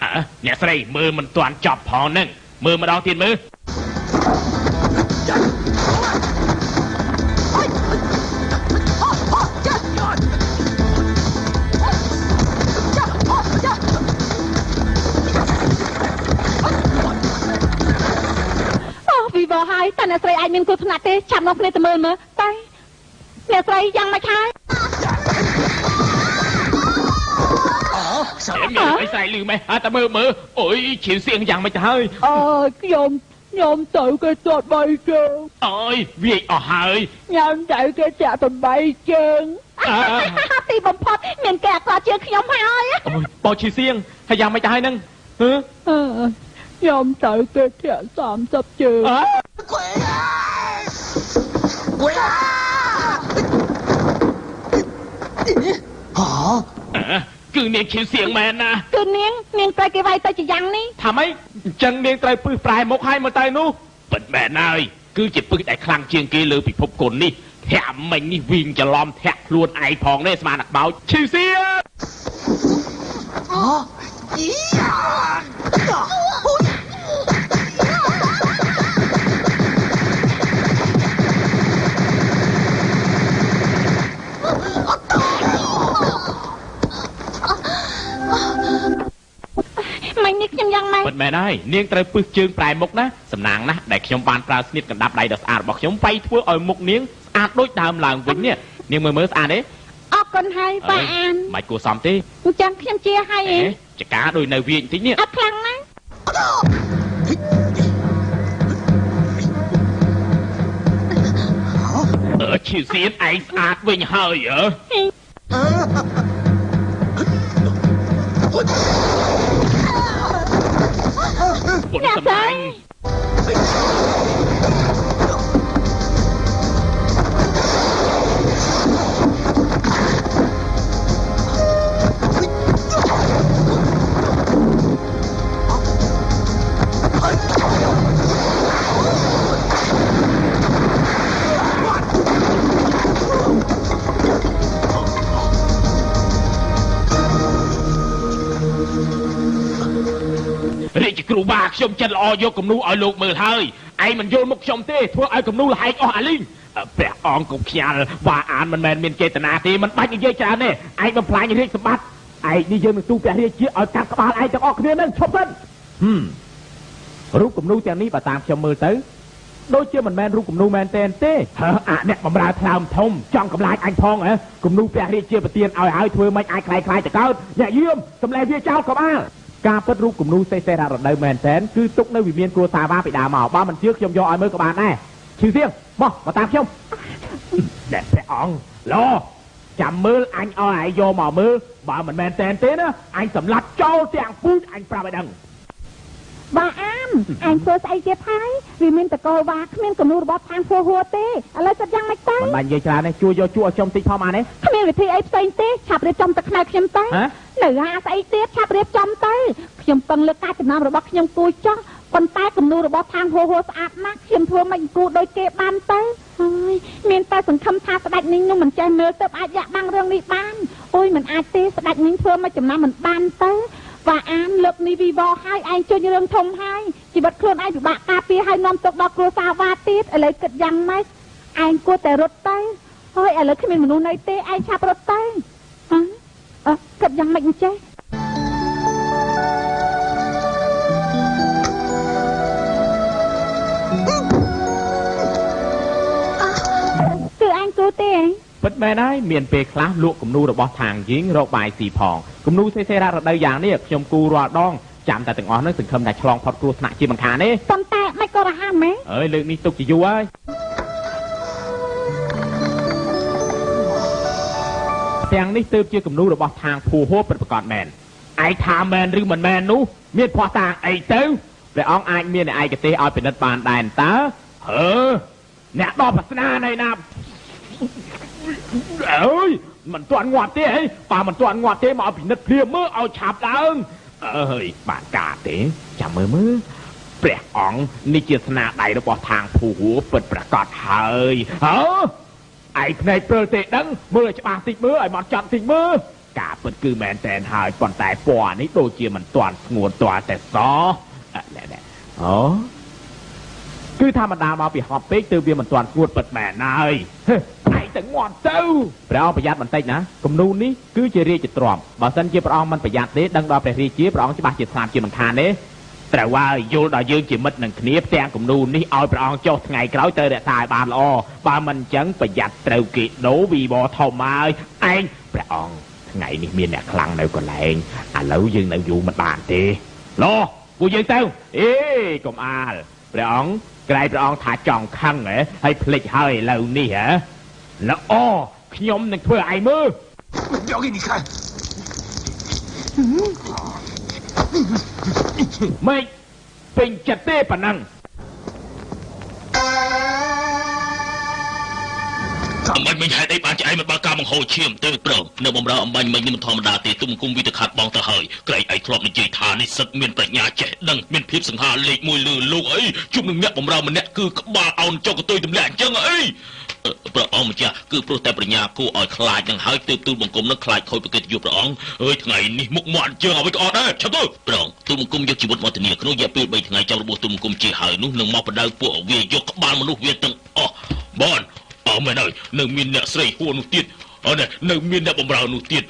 អើអ្នកស្រីមើលមិនទាន់ចប់ផងហ្នឹងមើលម្ដងទៀតមើល វីវហើយតើអ្នកស្រីអាចមានគ្រោះថ្នាក់ទេឆាប់នាំគ្នាទៅមើលមើលតែអ្នកស្រីយ៉ាងម៉េចហើយ មានអីស្រែកលឺម៉េះតែមើលមើលអូយឈៀវសៀងយ៉ាងម៉េចទៅហើយ អើយខ្ញុំខ្ញុំទៅគេទាត់បីជើង អើយវាយអស់ហើយ ញ៉ាំទៅគេចាក់តំបីជើងទីបំផុតមានគេអាក្រក់ជាងខ្ញុំហើយ អូយបងឈៀវសៀងហើយយ៉ាងម៉េចទៅហើយហ្នឹងហឺ ខ្ញុំទៅគេធាក់30ជើង 鬼啊！ គឺនាងឈៀវសៀងមែនណា គឺនាងនាងត្រូវគេវាយទៅជាយ៉ាងនេះ ថាម៉េចអញ្ចឹងនាងត្រូវពឹសប្រែមុខឲ្យមកទៅនោះពិតមែនហើយគឺជាពឹសដែលខ្លាំងជាងគេលើពិភពគុណនេះធាក់មិញនេះវិញច្រឡំធាក់ខ្លួនឯងផងនេះស្មានតែខ្មោចឈៀវសៀង មិញនេះខ្ញុំយ៉ាងម៉េច ពិតមែនហើយនាងត្រូវពឹសជើងប្រែមុខណាសំណាងណាស់ដែលខ្ញុំបានប្រើស្នៀតកណ្ដាប់ដៃដ៏ស្អាតរបស់ខ្ញុំវាយធ្វើឲ្យមុខនាងស្អាតដូចដើមឡើងវិញនេះនាងមើលមើលស្អាតទេ អរគុណហើយប៉ាអាន មិនគួរសមទេ អញ្ចឹងខ្ញុំជាហើយអី ចកាដូចនៅវាយបន្តិចនេះ អត់ខ្លាំងណាស់ អឺឈៀវសៀនឯងស្អាតវិញហើយអឺ ពុនសម្លាញ់ រាជគ្រូបាខ្ញុំចិត្តល្អយកគំនូឲ្យលោកមើលហើយឯងមិនយល់មុខខ្ញុំទេធ្វើឲ្យគំនូលហែកអស់អាលីងព្រះអង្គកុំខ្ញាល់វ៉ាអានមិនមែនមានចេតនាទេមិនបាច់និយាយច្រើនទេឯងបំផ្លាញរាជសម្បត្តិឯងនេះយើងនឹងទូព្រះរាជាឲ្យកាត់ក្បាលឯងទាំងអស់គ្នានឹងឈប់សិនហឹមរូបគំនូទាំងនេះបើតាមខ្ញុំមើលទៅដូចជាមិនមែនរូបគំនូមែនទេទេហើអាអ្នកបំរើថ្លើមធំចង់កំឡាចអញផងហ៎គំនូព្រះរាជាប្រទានឲ្យហើយធ្វើមិនអាចខ្លាយខ្លាយទៅកើតអ្នកយាមសម្លេះវាចោលក្បាលការពិតរូបគំនូសេះសេះរដូវមែនតែនគឺទុកនៅវិមានគ្រួសារវ៉ាពីដើមមកបើមិនជឿខ្ញុំយកឲ្យមើលក៏បានដែរឈឺសៀងមកមកតាមខ្ញុំដែលព្រះអង្គឡចាំមើលអញឲ្យឯងយកមកមើលបើមិនមែនតែនទេណាអញសម្លាប់ចោលទាំងពូជអញប្រាប់ឲ្យដឹង បាអាមអញធ្វើស្អីទៀតហើយវាមានតកោវ៉ាគ្មានគំនូរបស់ខាងភួហួទេឥឡូវគាត់យ៉ាងម៉េចទៅ មិនបាញ់និយាយច្រើនទេជួយយកជួឲ្យខ្ញុំតិចផងបានទេ គ្មានវិធីអីផ្សេងទេឆាប់រៀបចំទឹកខ្មៅខ្ញុំទៅនៅហាស្អីទៀតឆាប់រៀបចំទៅខ្ញុំពឹងលើការចំណាំរបស់ខ្ញុំគួរចោះប៉ុន្តែគំនូរបស់ខាងហួហួស្អាតណាស់ខ្ញុំធ្វើមិនគួរដូចគេបានទៅហើយមានតែសង្ឃឹមថាស្ដេចនេះនោះមិនចេះមើលទៅអាចយ៉ាក់បាំងរឿងនេះបានអូយមិនអាចទេស្ដេចនេះធ្វើមកចំណាំមិនបានទៅវ៉ាអានលើកនេះវីវហើយឯងជួយរឿងធំហើយជីវិតខ្លួនឯងពិបាកការពារហើយនាំទុកដល់គ្រួសារវ៉ាទៀតឥឡូវគិតយ៉ាងម៉េចឯងគួរតែរត់ទៅហើយឥឡូវគ្មានមនុស្សនៅទេឯងឆាប់រត់ទៅអឺគិតយ៉ាងម៉េចអញ្ចេះគឺឯងគួរទេ ពិតមែនហើយមានពេលខ្លះលក់គំនូរបស់ខាងយីងរកបាយស៊ីផងគំនូសេសេររដូវយ៉ាងនេះខ្ញុំគូរាល់ដងចាំតែទាំងអស់នឹងសង្ឃឹមថាឆ្លងផុតគ្រោះថ្នាក់ជាមិនខានទេ ប៉ុន្តែមិនក៏រហ័សមែន អើយលើកនេះទុកជាយូរហើយទាំងនេះទើបជាគំនូរបស់ខាងភូហួរពិតប្រាកដមែនឯងថាមែនឬមិនមែននោះមានភ័ស្តុតាងអីទៅព្រះអង្គអាចមានឯកទេសឲ្យពិនិត្យបានដែរតើហឺអ្នកដល់ប្រាថ្នាណៃណាអើយមិនទាន់ងាត់ទេហីប៉ាមិនទាន់ងាត់ទេមកពិនិត្យភ្លាមមើលឲ្យឆាប់ឡើងអើយបានការទេចាំមើលមើលព្រះអង្គនេះជាស្នាដៃរបស់ខាងភូហួរពិតប្រាកដហើយហ៎ឯងភ្នែកព្រើលទេដឹងមើលឲ្យច្បាស់តិចមើលឲ្យមកចត់តិចមើល ការពិតគឺមែនតែនហើយប៉ុន្តែពណ៌នេះដូចជាមិនទាន់ស្ងួតទាល់តែសណែណែអូគឺធម្មតាមកពីហប់ពេកទើបវាមិនទាន់ស្ងួតពិតមែនហើយឯងទៅងាត់ទៅព្រះអង្គប្រយ័ត្នបន្តិចណាគំនូនេះគឺជារាជទ្រព្យបើសិនជាព្រះអង្គមិនប្រយ័ត្នទេដឹងដល់ព្រះរាជាព្រះអង្គច្បាស់ជាស្លាប់ជាមិនខានទេត្រូវហើយយល់ដល់យើងជាមិត្តនឹងគ្នាផ្ទាំងគំនូនេះឲ្យព្រះអង្គចុះថ្ងៃក្រោយទៅរក្សាឲ្យបានល្អបើមិនអញ្ចឹងប្រយ័ត្នត្រូវគេដូរវីវធំហើយឯងព្រះអង្គថ្ងៃនេះមានអ្នកខ្លាំងនៅកន្លែងឥឡូវយើងនៅយូរមិនបានទេឡោះពួកយើងទៅអេកុំអាលព្រះអង្គក្រែងព្រះអង្គថាចង់ខឹងហ៎ហើយភ្លេចហើយឥឡូវនេះហ៎ល្អខ្ញុំនឹងធ្វើឲ្យឯងមើល表给你看ไม่ពេញចិត្តទេប៉ុណ្ណឹងអំបញ្ញមិញហេតុអីបានជាឯងមិនបើកការបង្ហូរឈាមទេព្រមនៅបំរើអំបញ្ញមិញនេះមិនធម្មតាទេទុំគុំវិតខាត់បងទៅហើយក្រែងឯងធ្លាប់និយាយថានេះសិតមានប្រាជ្ញាចេះដឹងមានភាពសង្ហាលេខមួយលើលោកអីជួបនឹងអ្នកបំរើម្នាក់គឺក្បាលអោនចុកកតុយទម្លាក់អញ្ចឹងអីព្រះអង្គម្ចាស់គឺព្រោះតែប្រាជ្ញាគួរឲ្យខ្លាចនឹងហើយទើបទូលបង្គំនឹងខ្លាចខូចប្រកិត្តិយសព្រះអង្គអើយថ្ងៃនេះមុខមាត់ជើងអ្វីក៏អត់ដែរឆាប់ទៅព្រះអង្គទូលបង្គំយកជីវិតមកធានាក្នុងរយៈពេល3ថ្ងៃចាំរបួសទូលបង្គំជាហើយនោះនឹងមកបដៅពួកវាយកក្បាលមនុស្សវាទាំងអស់បងអើមែនហើយនៅមានអ្នកស្រីហួរនោះទៀតអើនៅមានអ្នកបំរើនោះទៀត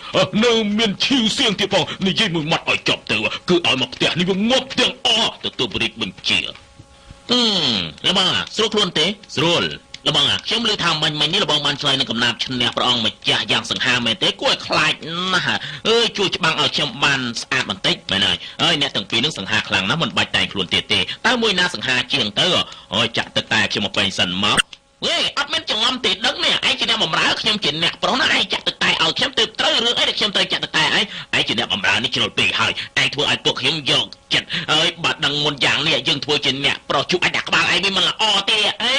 នៅមានឈីវសៀងទៀតផងនិយាយមួយម៉ាត់ឲ្យចប់ទៅគឺឲ្យមកផ្ទះនេះវាងាប់ទាំងអស់ទទួលបរិទ្ធបញ្ជាលបងស្រួលខ្លួនទេស្រួលលបងខ្ញុំឮថាមិញនេះលបងបានឆ្លើយនឹងកំណាព្យឈ្នះព្រះអង្គម្ចាស់យ៉ាងសង្ហាមែនទេគួរឲ្យខ្លាចណាស់អើយជួយច្បាំងឲ្យខ្ញុំបានស្អាតបន្តិចមែនហើយអើយអ្នកទាំងពីរនឹងសង្ហាខ្លាំងណាស់មិនបាច់តែងខ្លួនទៀតទេតើមួយណាសង្ហាជាងទៅអើយចាក់ទឹកតែខ្ញុំមកពេញសិនមកអេអត់មានច្រឡំទេដឹងនេះឯងជាអ្នកបំរើខ្ញុំជាអ្នកប្រុសណាឯងចាក់ទឹកតែឲ្យខ្ញុំទើបត្រូវរឿងអីដែលខ្ញុំត្រូវចាក់ទឹកតែឯងឯងជាអ្នកបំរើនេះជ្រុលពេកហើយឯងធ្វើឲ្យពួកខ្ញុំយកចិត្តហើយបើដឹងមុនយ៉ាងនេះយើងធ្វើជាអ្នកប្រុសជួបអាចដាក់ក្បាលឯងវិញមិនល្អទេអី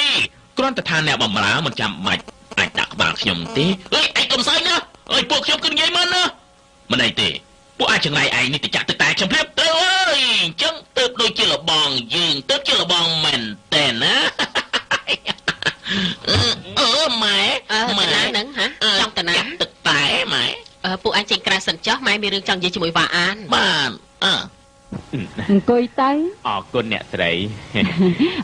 គ្រាន់តែថាអ្នកបំរើមិនចាំបាច់អាចដាក់ក្បាលខ្ញុំទេអើយឯងកុំសើចណាអើយពួកខ្ញុំគឺនិយាយមែនណាមិនអីទេពួកអាចចង្រៃឯងនេះទៅចាក់ទឹកតែខ្ញុំភ្លាមទៅអើយអញ្ចឹងទើបដូចជាលបងយើងទើបជាលបងមែនតែណាអឺម៉ែម៉ែហ្នឹងហ៎ចង់តាណាទឹកតែម៉ែពួកអញចេញក្រៅសិនចុះម៉ែមានរឿងចង់និយាយជាមួយវ៉ាអានបាទអើអង្គុយទៅអរគុណអ្នកស្រី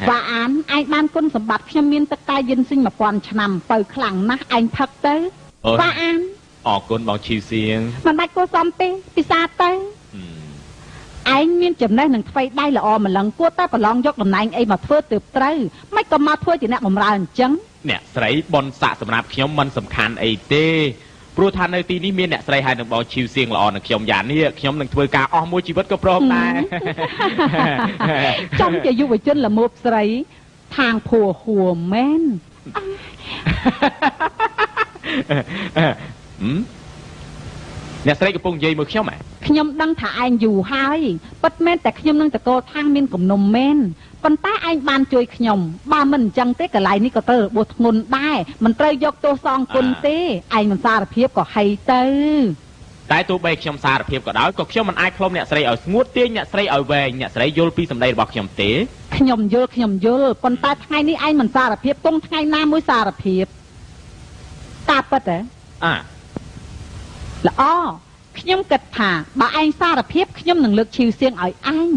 វ៉ាអានឯងបានគុណសម្បត្តិខ្ញុំមានទឹកតែយិនស៊ីង1000ឆ្នាំបើខ្លាំងណាស់ឯងផឹកទៅវ៉ាអានអរគុណបងឈីវសៀងមិនបាច់គួរសមទេពិសាទៅឯងមានចំណេះនឹងថ្វីដៃល្អម្លឹងគួរតែប្រឡងយកតំណែងអីមកធ្វើទើបត្រូវមិនក៏មកធ្វើជាអ្នកបម្រើអញ្ចឹងអ្នកស្រីបុណ្យស័ក្តិសម្រាប់ខ្ញុំមិនសំខាន់អីទេព្រោះថានៅទីនេះមានអ្នកស្រីហើយនឹងបងឈីវសៀងល្អនឹងខ្ញុំយ៉ាងនេះខ្ញុំនឹងធ្វើការអស់មួយជីវិតក៏ព្រមដែរចំជាយុវជនល្មោភស្រីทางผัวหัวមែនអ្នកស្រីកំពុងនិយាយមួយខ្ញុំហ៎ខ្ញុំដឹងថាឯងយូរហើយពិតមែនតែខ្ញុំនឹងតកូលថាងមានគំនុំមែនប៉ុន្តែឯងបានជួយខ្ញុំបើមិនអញ្ចឹងទេកន្លែងនេះក៏ត្រូវរបួសធ្ងន់ដែរមិនត្រូវយកទោសសងគុណទេឯងមិនសារភាពក៏ហីទៅតែទោះបីខ្ញុំសារភាពក៏ដោយក៏ខ្ញុំមិនអាចផ្លុំអ្នកស្រីឲ្យស្ងួតទាញអ្នកស្រីឲ្យវែងអ្នកស្រីយល់ពីសម្ដីរបស់ខ្ញុំទេខ្ញុំយល់ខ្ញុំយល់ប៉ុន្តែថ្ងៃនេះឯងមិនសារភាពគង់ថ្ងៃណាមួយសារភាពតាពិតហ៎អ่าល្អខ្ញុំគិតថាបើឯងសារភាពខ្ញុំនឹងលើកឈីវសៀងឲ្យឯង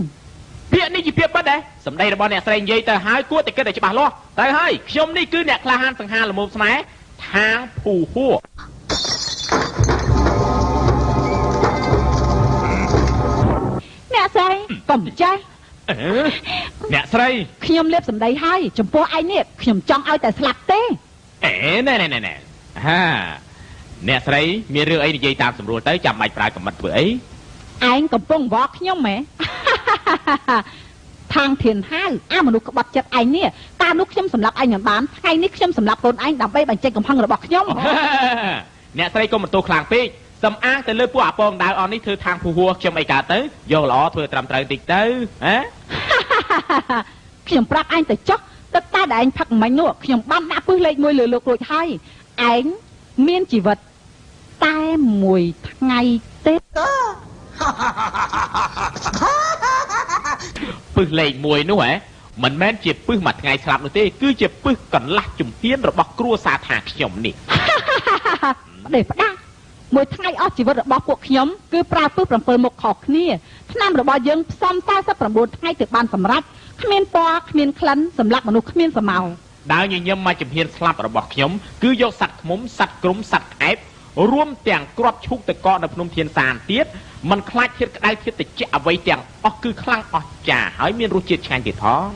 ពាក្យនេះជាពាក្យពិតដែរសម្ដីរបស់អ្នកស្រីនិយាយទៅហើយគួរតែគិតឲ្យច្បាស់លាស់ទៅហើយខ្ញុំនេះគឺអ្នកក្លាហានសង្ហាល្មមស្នេហ៍ថាងភូហួរអ្នកស្រីកុំចេះអ្នកស្រីខ្ញុំលេបសម្ដីហើយចំពោះឯងនេះខ្ញុំចង់ឲ្យតែស្លាប់ទេអេណែណែណែហាអ្នកស្រីមានរឿងអីនិយាយតាមសម្រួលទៅចាំបាច់ប្រើកំបិតធ្វើអីឯងកំពុងវល់ខ្ញុំហ៎ ทางធានហៅអាមនុស្សក្បត់ចិត្តឯងនេះកាលនោះខ្ញុំសម្លាប់ឯងមិនបានថ្ងៃនេះខ្ញុំសម្លាប់កូនឯងដើម្បីបញ្ចេញកំហឹងរបស់ខ្ញុំអ្នកស្រីកុំបន្ទោសខ្លាំងពេកសំអាងទៅលើពួកអាពងដាវអស់នេះធ្វើทางភូហួរខ្ញុំអីកើតទៅយកល្អធ្វើត្រឹមត្រូវតិចទៅហ៎ខ្ញុំប្រាប់ឯងទៅចុះទឹកតែដែលឯងផឹកមិញនោះខ្ញុំបានដាក់ពឹសលេខ1លើលោករួចហើយឯងមានជីវិតតែមួយថ្ងៃទេពឹសលេខ1នោះហ៎មិនមែនជាពឹសមួយថ្ងៃស្លាប់នោះទេគឺជាពឹសកន្លះជំហានរបស់គ្រួសារថាខ្ញុំនេះ ផ្ដេសផ្ដាស់ មួយថ្ងៃអស់ជីវិតរបស់ពួកខ្ញុំគឺប្រើពឹស7មុខខុសគ្នាថ្នាំរបស់យើងផ្សំ49ថ្ងៃទើបបានសម្រាប់គ្មានពណ៌គ្មានក្លិនសម្រាប់មនុស្សគ្មានសមោ ដើរញញឹមមកជំហានស្លាប់របស់ខ្ញុំគឺយកសัตว์ឃ្មុំសัตว์ក្រុមសัตว์ក្អែបរួមទាំងក្របឈូកទៅកកនៅភ្នំធានសានទៀតមិនខ្លាចធាតុក្តៅធាតុត្រជាក់អ្វីទាំងអស់គឺខ្លាំងអស្ចារ្យហើយមានរសជាតិឆ្ងាញ់ទៀតផង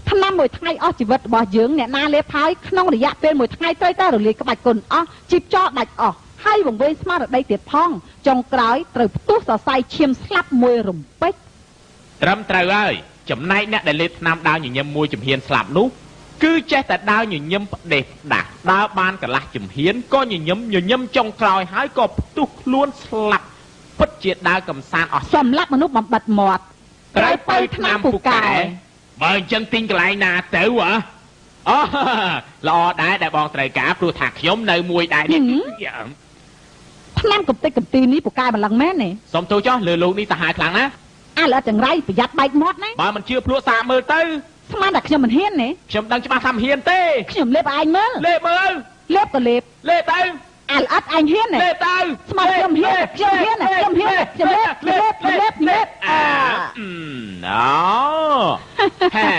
ថ្នាំមួយថ្ងៃអស់ជីវិតរបស់យើងអ្នកណាលេបហើយក្នុងរយៈពេលមួយថ្ងៃត្រូវតែរលាយក្បាច់គុណអស់ជីបចោលដាច់អស់ហើយវង្វេងស្មារតីទៀតផងចុងក្រោយត្រូវផ្ទុះសរសៃឈាមស្លាប់មួយរំពេច ត្រឹមត្រូវហើយចំណែកអ្នកដែលលេបថ្នាំដាវញញឹមមួយជំហានស្លាប់នោះគឺចេះតែដាវញញឹមផ្ដេសផ្ដាស់ដើរបានកន្លះជំហានក៏ញញឹមញញឹមចុងក្រោយហើយក៏ផ្ទុះខ្លួនស្លាប់ពិតជាដើរកំសាន្តអស់ សម្រាប់មនុស្សបំបិតមាត់ ត្រូវទៅថ្នាំពូកែបើអញ្ចឹងទិញកន្លែងណាទៅហ៎អូល្អដែរដែលបងត្រូវការព្រោះថាខ្ញុំនៅមួយដែរនេះ ថ្នាំកំតិចកំទីនេះពូកែម្លឹងមែនទេ សុំទោសចុះលើលោកនេះសាហាវខ្លាំងណាស់ អាល្អិតចង្រៃប្រយ័ត្នបែកមាត់ណា បើមិនជឿភ្លក់សាកមើលទៅ ស្មានតែខ្ញុំមិនហ៊ានទេ ខ្ញុំដឹងច្បាស់ថាមិនហ៊ានទេ ខ្ញុំលេបឲ្យឯងមើល លេបមើល លេបក៏លេប លេបទៅ អាល្អិតឯងហ៊ានទេ លេបទៅ ស្មានខ្ញុំហ៊ានខ្ញុំហ៊ានខ្ញុំហ៊ានខ្ញុំលេបលេបលេបលេប អាណូហេ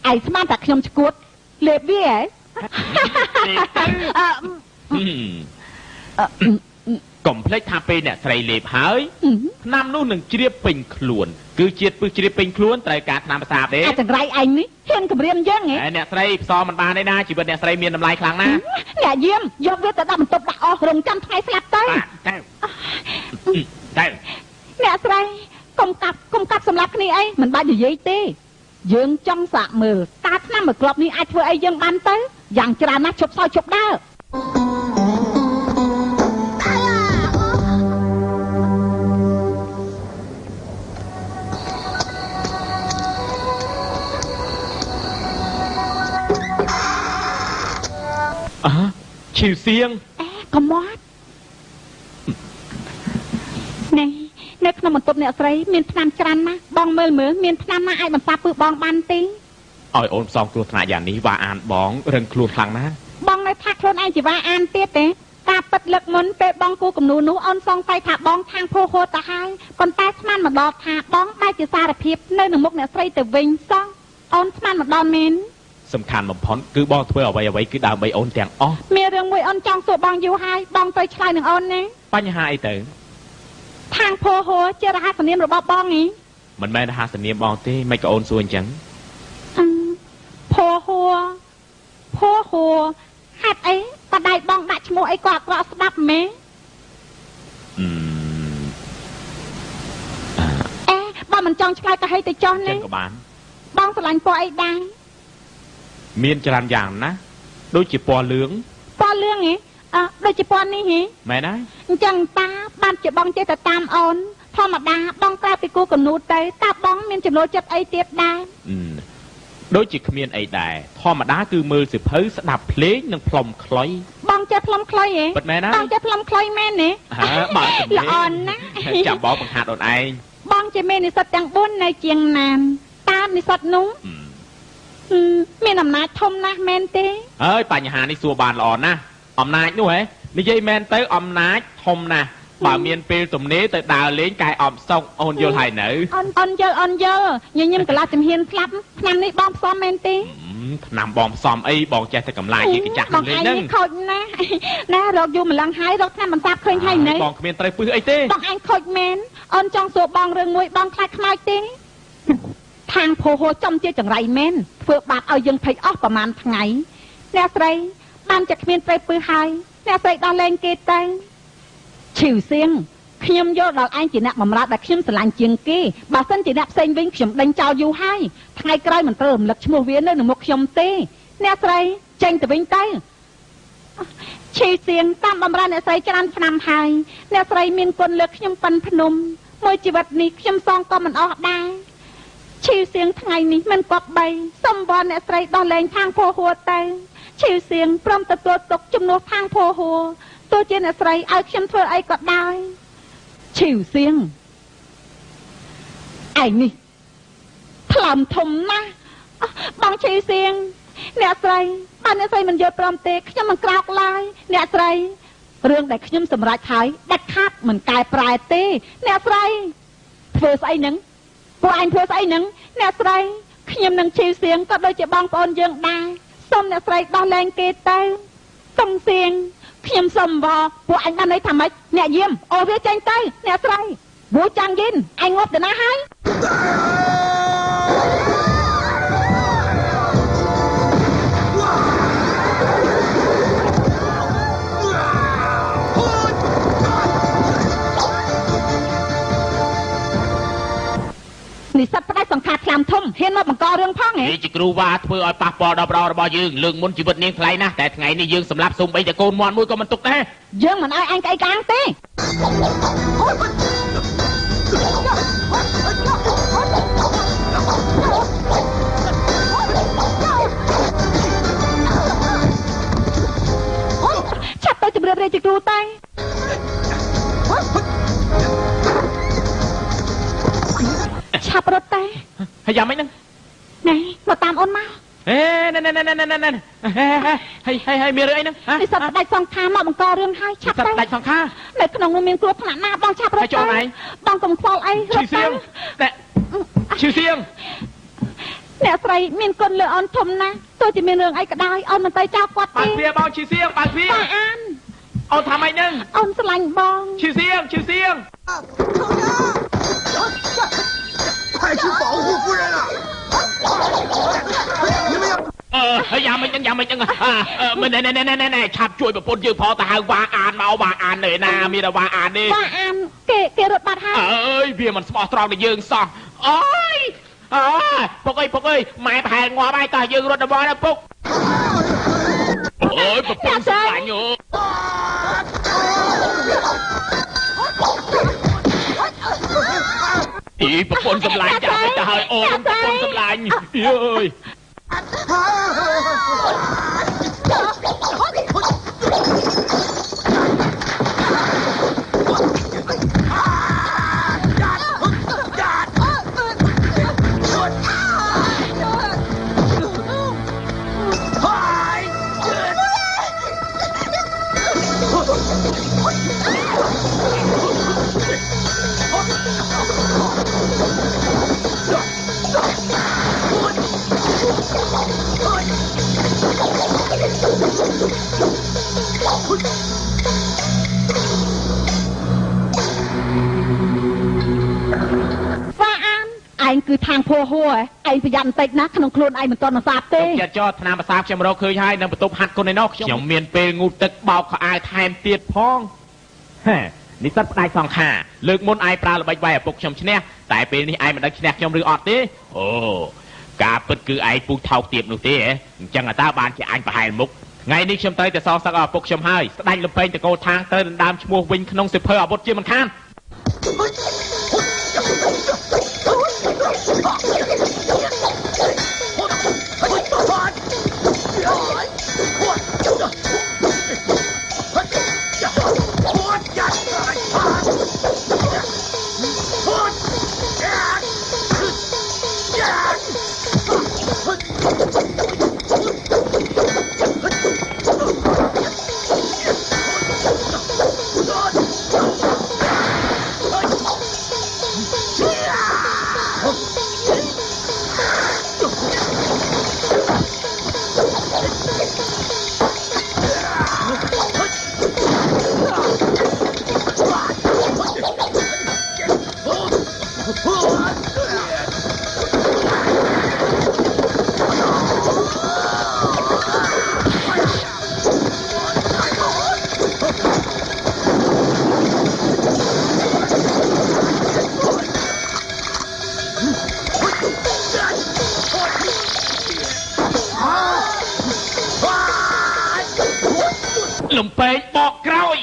ឯងស្មានតែខ្ញុំឈួតលេបវាហ៎ អឺកុំភ្លេចថាពេលអ្នកស្រីលេបហើយថ្នាំនោះនឹងជ្រាបពេញខ្លួនគឺជាតិពឹសជ្រាបពេញខ្លួនត្រូវការថ្នាំប្រសាទទេ អាចង្រៃឯងនេះហ៊ានគម្រាមយើងហ៎ អ្នកស្រីផ្សំមិនបានទេណាជីវិតអ្នកស្រីមានតម្លៃខ្លាំងណាស់ អ្នកយាមយកវាទៅដាក់បន្ទប់ដាក់អស់រងចាំថ្ងៃស្លាប់ទៅ តែតែ អ្នកស្រីកុំកាប់កុំកាប់សម្លាប់គ្នាអីមិនបាច់និយាយទេយើងចង់សាកមើលតើថ្នាំមួយគ្រាប់នេះអាចធ្វើអីយើងបានទៅយ៉ាងច្រើនណាស់ឈប់សោយឈប់ដើរ អើឈីវសៀង អេកុំមាត់នេះនៅក្នុងបន្ទប់អ្នកស្រីមានថ្នាំច្រើនណាស់បងមើលមើលមានថ្នាំណាអាចបន្សាបពឹសបងបានទេ ឲ្យអូនផ្សំគ្រោះថ្នាក់យ៉ាងនេះវ៉ាអានបងរឹងខ្លួនខ្លាំងណាស់ បងនៅថាខ្លួនឯងជាវ៉ាអានទៀតទេការពិតលើកមុនពេលបងគូគំនូនោះអូនសង្ស័យថាបងខាងភោហូតទៅហើយប៉ុន្តែស្មានមកដល់ថាបងបែរជាសារភាពនៅនឹងមុខអ្នកស្រីទៅវិញសោះអូនស្មានមកដល់មែន សំខាន់បំផុតគឺបងធ្វើអ្វីអ្វីគឺដើម្បីអូនទាំងអស់ មានរឿងមួយអូនចង់សួរបងយូរហើយបងត្រូវឆ្លើយនឹងអូនណា បញ្ហាអីទៅ ខាងភោហូជារហស្សនាមរបស់បងហី មិនមែនរហស្សនាមបងទេមិនក៏អូនសួរអញ្ចឹង ភោហូភោហូហេតុអីបដៃបងដាក់ឈ្មោះអីក៏អាក្រក់ស្ដាប់មែនអេបងមិនចង់ឆ្លើយក៏ហីទៅចុះណា ចឹងក៏បាន បងស្រឡាញ់ពណ៌អីដែរ មានច្រើនយ៉ាងណាដូចជាពណ៌លឿង ពណ៌លឿងហ៎អើដូចជាពណ៌នេះហ៎ មែនហើយ អញ្ចឹងតាបានជាបងចេះតែតាមអូនធម្មតាបងក្រៅពីគូកនូតទៅតាបងមានចំណូលចិត្តអីទៀតដែរ ដូចជាគ្មានអីដែរធម្មតាគឺមើលសិភៅស្ដាប់ភ្លេងនិងផ្លុំខ្លុយ បងចេះផ្លុំខ្លុយហ៎ ពិតមែនណា បងចេះផ្លុំខ្លុយមែនទេ ហើបើ ល្អណាស់ ចាំបងបង្ហាត់អូនឯង បងជាមេនិស្សិតទាំង4នៅជាងណានតើនិស្សិតនោះមានអំណាចធំណាស់មែនទេ ហើយបញ្ហានេះសួរបានល្អណាស់អំណាចនោះហ៎និយាយមែនទៅអំណាចធំណាស់បើមានពេលទំនេរទៅដើរលេងកែអបសុកអូនយល់ហើយនៅ អូនអូនយល់អូនយល់ញញឹមកន្លះជំហានស្លាប់ឆ្នាំនេះបងផ្សំមែនទេ ឆ្នាំបងផ្សំអីបងចេះតែកំឡាយជាកញ្ចាស់ លេងហ្នឹងខូចណាស់ណារកយូរម្លឹងហើយរកឆ្នាំបន្សាបឃើញហើយនៅ បងគ្មានត្រូវពឹសអីទេ បងឯងខូចមែនអូនចង់សួរបងរឿងមួយបងខ្លាចខ្មោចទេខាងភោហូចំជាចង្រៃមែនធ្វើបាបឲ្យយើងភ័យអស់ប្រហែលថ្ងៃអ្នកស្រីបានจะគ្មានត្រូវពឹសហើយអ្នកស្រីដោះលែងគេទៅឈីវសៀងខ្ញុំយល់ដល់ឯងជាអ្នកបម្រើដែលខ្ញុំស្រឡាញ់ជាងគេបើសិនជាអ្នកផ្សេងវិញខ្ញុំដេញចោលយូរហើយថ្ងៃក្រោយមិនត្រូវរំលឹកឈ្មោះវានៅនឹងមុខខ្ញុំទេអ្នកស្រីចេញទៅវិញទៅឈីវសៀងតាមបម្រើអ្នកស្រីច្រើនឆ្នាំហើយអ្នកស្រីមានគុណលើខ្ញុំប៉ិនភ្នំមួយជីវិតនេះខ្ញុំសងក៏មិនអស់ដែរឈីវសៀងថ្ងៃនេះមិនគប្បីសុំវល់អ្នកស្រីដោះលែងខាងភោហួរទៅឈីវសៀងព្រមទទួលទុកជំនួសខាងភោហួរទោះជាអ្នកស្រីឲ្យខ្ញុំធ្វើអីក៏ដោយឈីវសៀងឯងនេះថ្លើមធំណាស់បងឈីវសៀងអ្នកស្រីបើអ្នកស្រីមិនយល់ព្រមទេខ្ញុំមិនក្រោកឡើយអ្នកស្រី រឿងដែលខ្ញុំសម្រេចហើយដាច់ខាតមិនកែប្រែទេអ្នកស្រីធ្វើស្អីហ្នឹងពួកឯងធ្វើស្អីហ្នឹងអ្នកស្រីខ្ញុំនឹងឈីវសៀងក៏ដូចជាបងប្អូនយើងដែរសូមអ្នកស្រីដោះលែងគេទៅតុងសៀងខ្ញុំសូមវពួកអញបានន័យថាម៉េចអ្នកយាមអូវាចេញទៅអ្នកស្រីវូចាំងយិនឯងងាប់ទៅណាហើយនិស្សិតផ្ដាច់សង្ខារថ្នាំធំហ៊ានមកបង្ករឿងផងហ៎នេះជាគ្រូវ៉ាធ្វើឲ្យប៉ះពាល់ដល់ប្ររបស់យើងលើកមុនជីវិតនាងថ្លៃណាស់តែថ្ងៃនេះយើងសម្លាប់សូម្បីតែកូនមាន់មួយក៏មិនទុកដែរយើងមិនឲ្យអញក្អីក្អាងទេឆាប់ទៅជម្រាបរាជគ្រូតែឆាប់រត់តែហើយយ៉ាងម៉េចហ្នឹងណែមកតាមអូនមកអេណែណែណែណែណែណែហើយហើយហើយមានរឿងអីហ្នឹងនេះសត្វផ្ដាច់សង្ខារមកបង្ករឿងហើយឆាប់ទៅផ្ដាច់សង្ខារនៅក្នុងនោះមានគ្រោះថ្នាក់ណាស់បងឆាប់រត់ទៅបងកុំខ្វល់អីរត់ទៅណែឈឺសៀងអ្នកស្រីមានគុណលើអូនធំណាស់ទោះជាមានរឿងអីក៏ដោយអូនមិនទៅចោលគាត់ទេបើទ្វាបងឈឺសៀងបើទ្វាបាទអានអូនថាម៉េចហ្នឹងអូនស្រឡាញ់បងឈឺសៀងឈឺសៀង快去保护夫人啊！你们要ហើយយ៉ាងម៉េចហ្នឹងយ៉ាងម៉េចហ្នឹងមិនណែណែណែណែណែឆាប់ជួយប្រពន្ធយើងផងទៅហៅវ៉ាអានមកវ៉ាអាននៅណាមានតែវ៉ាអានទេវ៉ាអានគេរត់បាត់ហើយអើយវាមិនស្មោះត្រង់ដល់យើងសោះអើយអើពុកអើយពុកអើយម៉ែប្រហែលងាប់ហើយតោះយើងរត់ដល់ណាពុកអើយប្រពន្ធស្រឡាញ់អូអីប្រពន្ធសម្លាញ់ចាំទៅហើយអូនប្រពន្ធសម្លាញ់អើយវ៉ាអានឯងគឺทางភោហួរឯងប្រយ័ត្នបន្តិចណាក្នុងខ្លួនឯងមិនទាន់មកសាបទេចិត្តចោថ្នាំប្រសាបខ្ញុំរកឃើញហើយនឹងបន្ទប់ហាត់គុណឯណោះខ្ញុំមានពេលងូតទឹកបោកខោអាវថែមទៀតផងហេនិស្សិតផ្ដាច់សង្ខារលើកមុនឯងប្រើល្បិចវាយឪពុកខ្ញុំឈ្នះតែពេលនេះឯងមិនដឹងឈ្នះខ្ញុំឬអត់ទេអូការពិតគឺឯងពូជថោកទាបនោះទេអញ្ចឹងតើបានជាអញប្រហែលមុខថ្ងៃនេះខ្ញុំត្រូវតែសងសឹកឲ្យឪពុកខ្ញុំហើយស្ដាច់លំពេងតកូលថាងត្រូវដណ្ដើមឈ្មោះវិញក្នុងសិភើអាវុធជាមិនខានលំពេងបកក្រោយ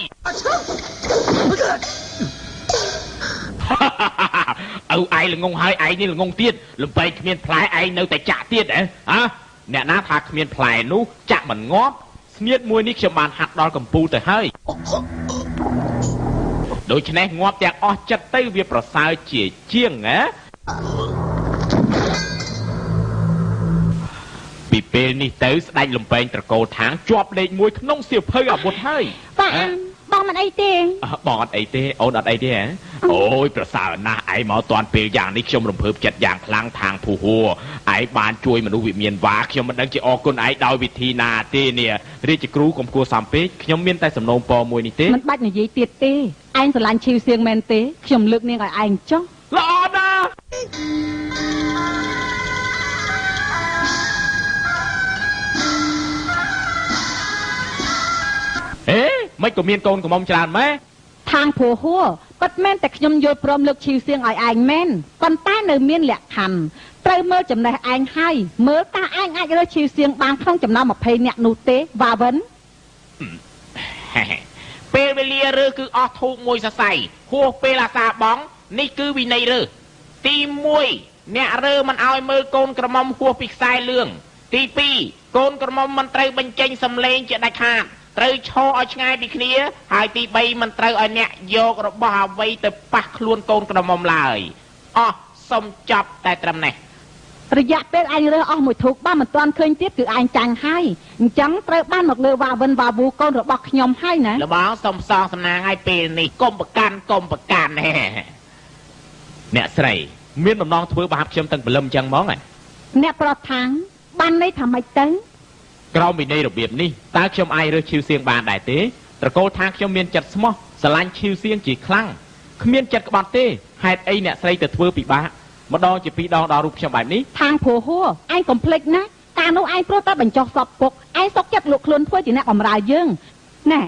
ឪឯងល្ងងហើយឯងនេះល្ងងទៀតលំពេងគ្មានផ្លែឯងនៅតែចាក់ទៀតហ៎ហ៎អ្នកណាថាគ្មានផ្លែនោះចាក់មិនងាប់ស្នៀតមួយនេះខ្ញុំបានហាត់ដល់កំពូលទៅហើយដូច្នេះងាប់ទាំងអស់ចិត្តទៅវាប្រសើរជាជាងណាពីពេលនេះទៅស្ដេចលំពេងត្រកូលថាងជាប់លេខ1ក្នុងសៀវភៅអាវុធហើយបាទអាន បងមិនអីទេបងអត់អីទេអូនអត់អីទេហ៎អូយប្រសើរណាស់ឯងមកតាន់ពេលយ៉ាងនេះខ្ញុំរំភើបចិត្តយ៉ាងខ្លាំងทางភូហួរឯងបានជួយមនុស្សវិមានវ៉ាខ្ញុំមិនដឹងជាអរគុណឯងដោយវិធីណាទេនេះរាជគ្រូកុំគួរសំពេកខ្ញុំមានតែសំណូមពរមួយនេះទេមិនបាច់និយាយទៀតទេឯងស្រឡាញ់ឈីវសៀងមែនទេខ្ញុំលើកនាងឲ្យឯងចុះល្អណាស់អេមិនក៏មានកូនកំមុំច្រើនម៉េះทางผัวหัวពិតមែនតែខ្ញុំយល់ព្រមលើកឈីវសៀងឲ្យឯងមែនប៉ុន្តែនៅមានលក្ខខណ្ឌត្រូវមើលចំណេះឯងហើយមើលតើឯងអាចរើសឈីវសៀងបានក្នុងចំណោម20នាក់នោះទេវ៉ាវិនពេលវេលារើសគឺអស់ធូបមួយសរសៃហួសពេលអាសាបងនេះគឺវិន័យរើសទី1អ្នករើមិនឲ្យមើលកូនក្រមុំហួសពីខ្សែលឿងទី2កូនក្រមុំមិនត្រូវបញ្ចេញសំឡេងជាដាច់ខាតត្រូវឈរឲ្យឆ្ងាយពីគ្នាហើយទី3មិនត្រូវឲ្យអ្នកយករបស់អ្វីទៅប៉ះខ្លួនកូនក្រមុំឡើយអស់សូមចប់តែត្រឹមនេះរយៈពេលឯងរើសអស់មួយធូបបើមិនទាន់ឃើញទៀតគឺឯងចាញ់ហើយអញ្ចឹងត្រូវបានមកលើវ៉ាវិនវ៉ាវូកូនរបស់ខ្ញុំហើយណាលបងសូមសងសំណាងឲ្យពេលនេះកុំប្រកាន់កុំប្រកាន់អ្នកស្រីមានបំណងធ្វើបាបខ្ញុំទាំងព្រលឹមអញ្ចឹងហ្មងអ្នកប្រថាងបានន័យថាម៉េចទៅក្រោមវិន័យរបៀបនេះតើខ្ញុំអាចរើសឈីវសៀងបានដែរទេត្រកូលថាខ្ញុំមានចិត្តស្មោះស្រឡាញ់ឈីវសៀងជាខ្លាំងគ្មានចិត្តក្បត់ទេហេតុអីអ្នកស្រីទៅធ្វើពិបាកម្ដងជាពីរដងដល់រូបខ្ញុំបែបនេះทางผัวหัวឯងកុំភ្លេចណាកាលនោះឯងព្រោះតែបញ្ចុះសពពុកឯងសុកចិត្តលក់ខ្លួនធ្វើជាអ្នកបម្រើយើងណែ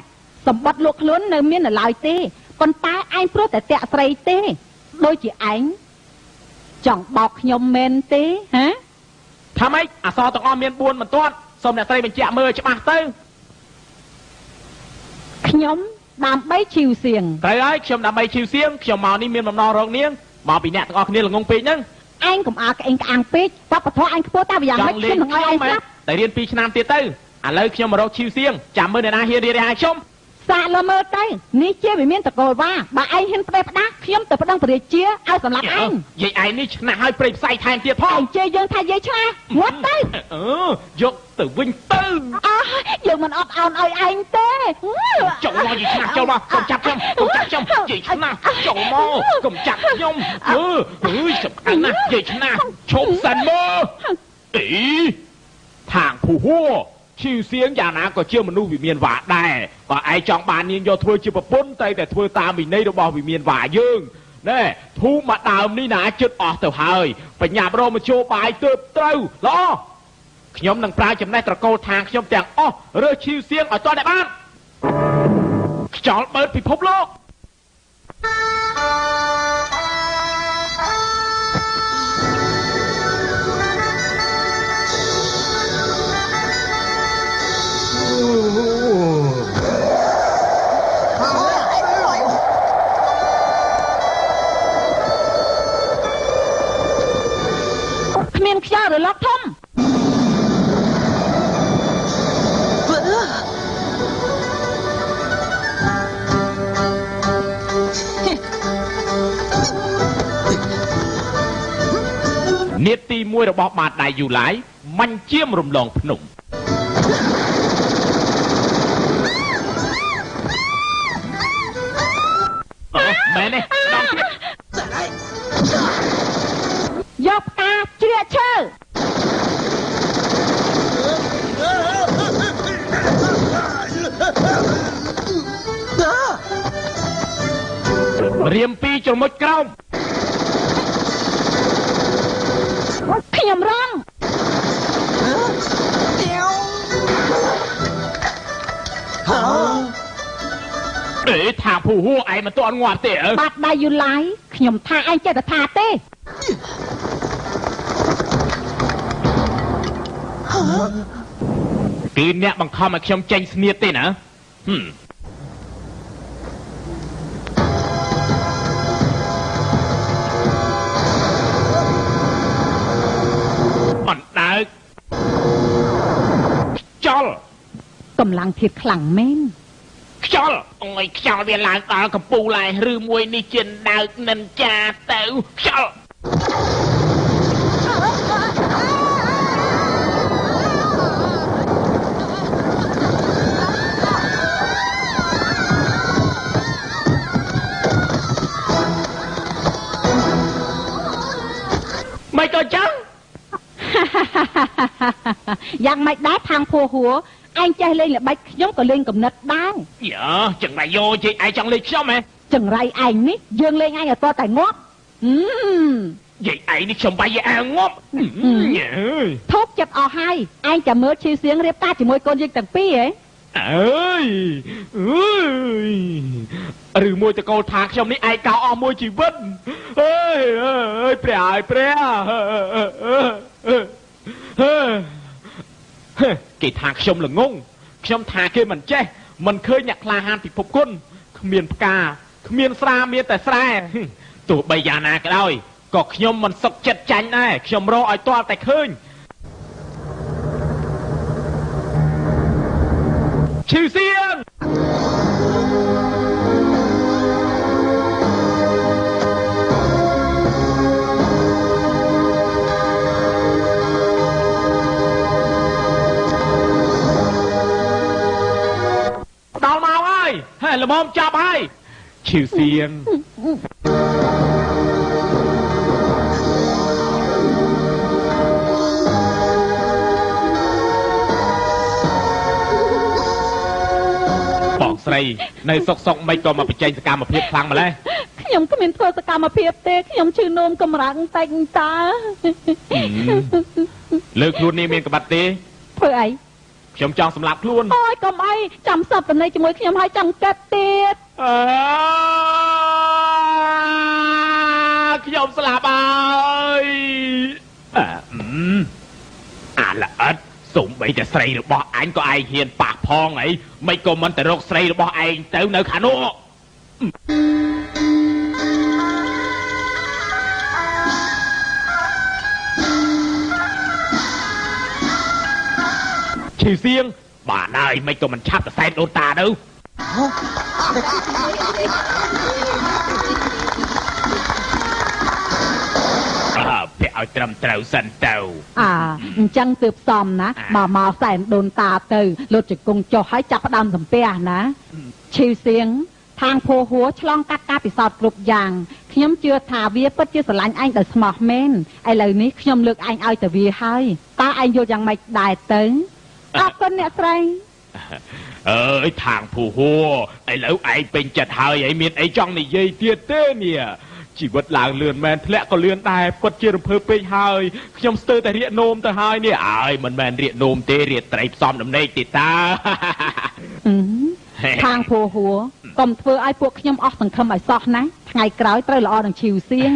សម្បត្តិលក់ខ្លួននៅមាននៅឡើយទេប៉ុន្តែឯងព្រោះតែតាក់ស្រីទេដូចជាឯងចង់បោកខ្ញុំមែនទេហ៎ថាម៉េចអសរទាំងអស់មាន4បន្ទាត់សូមអ្នកស្រីបញ្ជាក់មើលច្បាស់ទៅខ្ញុំដើម្បីឈីវសៀងត្រូវហើយខ្ញុំដើម្បីឈីវសៀងខ្ញុំមកនេះមានបំណងរកនាងមកពីអ្នកទាំងអស់គ្នាល្ងងពេកហ្នឹងឯងកុំអើក្អេងក្អាងពេកវប្បធម៌ឯងខ្ពស់តែយ៉ាងម៉េចខ្ញុំនឹងឲ្យឯងស្ដាប់តែរៀន2ឆ្នាំទៀតទៅឥឡូវខ្ញុំមករកឈីវសៀងចាំមើលអ្នកណាហ៊ានរៀនឲ្យខ្ញុំសាកលមើលទៅនេះជាវិមានតកូលវ៉ាបើឯងហ៊ានផ្ដេសផ្ដាស់ខ្ញុំទៅប្តឹងព្រះរាជាឲ្យសម្លាប់ឯងយាយឯងនេះឆ្នះឲ្យព្រៃផ្សៃថែមទៀតផងឯងជេរយើងថាយាយឆ្នះងាត់ទៅអឺយកទៅវិញទៅអើយើងមិនអត់អោនឲ្យឯងទេចូលមកយាយឆ្នះចូលមកកុំចាប់ខ្ញុំកុំចាប់ខ្ញុំយាយឆ្នះចូលមកកុំចាប់ខ្ញុំអឺអើយសំខាន់ណាស់យាយឆ្នះឈប់សិនមើលអីทางភូហួឈីវសៀងយ៉ាងណាក៏ជាមនុស្សវិមានវ៉ាដែរបើឯងចង់បាននាងយកធ្វើជាប្រពន្ធត្រូវតែធ្វើតាមវិន័យរបស់វិមានវ៉ាយើងណែធូបមកដើមនេះណាជិតអស់ទៅហើយបញ្ញាប់រមជោបាយទើបត្រូវល្អខ្ញុំនឹងប្រើចំណេះត្រកូលថាខ្ញុំទាំងអស់រើសឈីវសៀងឲ្យទាល់តែបានខ្យល់បើតពិភពលោកគ្មានខ្យល់រលកធំនាទី1របស់បាតដៃយូឡាយមាញ់ជាមរំលងភ្នំមែនទេដល់ទៀតយកផ្កាជ្រៀកឈើរៀមពីរច្រមុជក្រោមខ្ញុំរងអេថាភូហួរឯងមិនទាន់ងាប់ទេអើបាត់ដៃយូឡាយខ្ញុំថាឯងចេះតែថាទេគឺអ្នកបង្ខំឲ្យខ្ញុំចេញស្នៀតទេណាអណ្ដើកខ្យល់កម្លាំងធាតុខ្លាំងមែនខ្យល់អុយខ្យល់វាឡើងដល់កំពូលហើយឬមួយនេះជាដើកនិនចាទៅខ្យល់ យ៉ាងម៉េចដែរខាងភួហួរឯងចេះលេងល្បិចខ្ញុំក៏លេងកំណត់ដែរ យ៉ាចង្រៃយោជិះឯងចង់លេងខ្ញុំហ៎ ចង្រៃឯងនេះយើងលេងឯងឲ្យតតែងាប់ យាយឯងនេះខ្ញុំបាយឯងងាប់ ធូបចិត្តអស់ហើយឯងចាំមើលឈីសៀងរៀបការជាមួយកូនយើងទាំងពីរហ៎ អើយអើយឬមួយតកូលថាខ្ញុំនេះឯកោអស់មួយជីវិតអើយអើយព្រះអើយព្រះគេថាខ្ញុំល្ងងខ្ញុំថាគេមិនចេះមិនឃើញអ្នកក្លាហានពិភពគុណគ្មានផ្កាគ្មានស្រាមានតែស្រែទោះបីយ៉ាងណាក៏ដោយក៏ខ្ញុំមិនសុខចិត្តចាញ់ដែរខ្ញុំរកឲ្យទាល់តែឃើញឈឺសៀងដល់មកហើយហើយល្មមចាប់ហើយឈឺសៀងបងស្រីនៅសុកសុកមិនក៏មកបញ្ចេញសកម្មភាពខ្លាំងម្ល៉េះ ខ្ញុំគ្មានធ្វើសកម្មភាពទេខ្ញុំឈឺនោមកម្រើកតែងតើលើខ្លួននេះមានក្បាត់ទេ ធ្វើអី ខ្ញុំចង់សម្លាប់ខ្លួន អូយកុំអីចាំសពតនីជាមួយខ្ញុំហើយចង់កាត់ទៀត អើខ្ញុំស្លាប់ហើយអាល្អិតសូម្បីតែស្រីរបស់អញក៏ឯងហ៊ានប៉ះផងអីមិនក៏មិនទៅរកស្រីរបស់ឯងទៅនៅខាងនោះឈឺសៀងបាទហើយមិនក៏មិនឆាប់ទៅសែនដូនតាទៅ ពាក់ឲ្យត្រឹមត្រូវសិនទៅ អាអញ្ចឹងទើបសមណាមកមកសែនដូនតាទៅលុតជង្គង់ចុះហើយចាប់ផ្ដើមសំពះណាឈីវសៀងខាងភោហួរឆ្លងកាត់ការពិសោធន៍គ្រប់យ៉ាងខ្ញុំជឿថាវាពិតជាស្រឡាញ់ឯងដោយស្មោះមែនឥឡូវនេះខ្ញុំលើកឯងឲ្យទៅវាហើយតើឯងយល់យ៉ាងម៉េចដែរទៅអរគុណអ្នកស្រី អើយខាងភូហួរឥឡូវឯងពេញចិត្តហើយឯងមានអីចង់និយាយទៀតទេនេះជីវិតឡើងលឿនមែនធ្លាក់ក៏លឿនដែរពិតជារំភើបពេកហើយខ្ញុំស្ទើរតែរៀកនោមទៅហើយនេះអើយមិនមែនរៀកនោមទេរៀកត្រីផ្សំដំណេកទេតា ខាងភូហួរកុំធ្វើឲ្យពួកខ្ញុំអស់សង្ឃឹមឲ្យសោះណាថ្ងៃក្រោយត្រូវល្អនឹងឈីវសៀង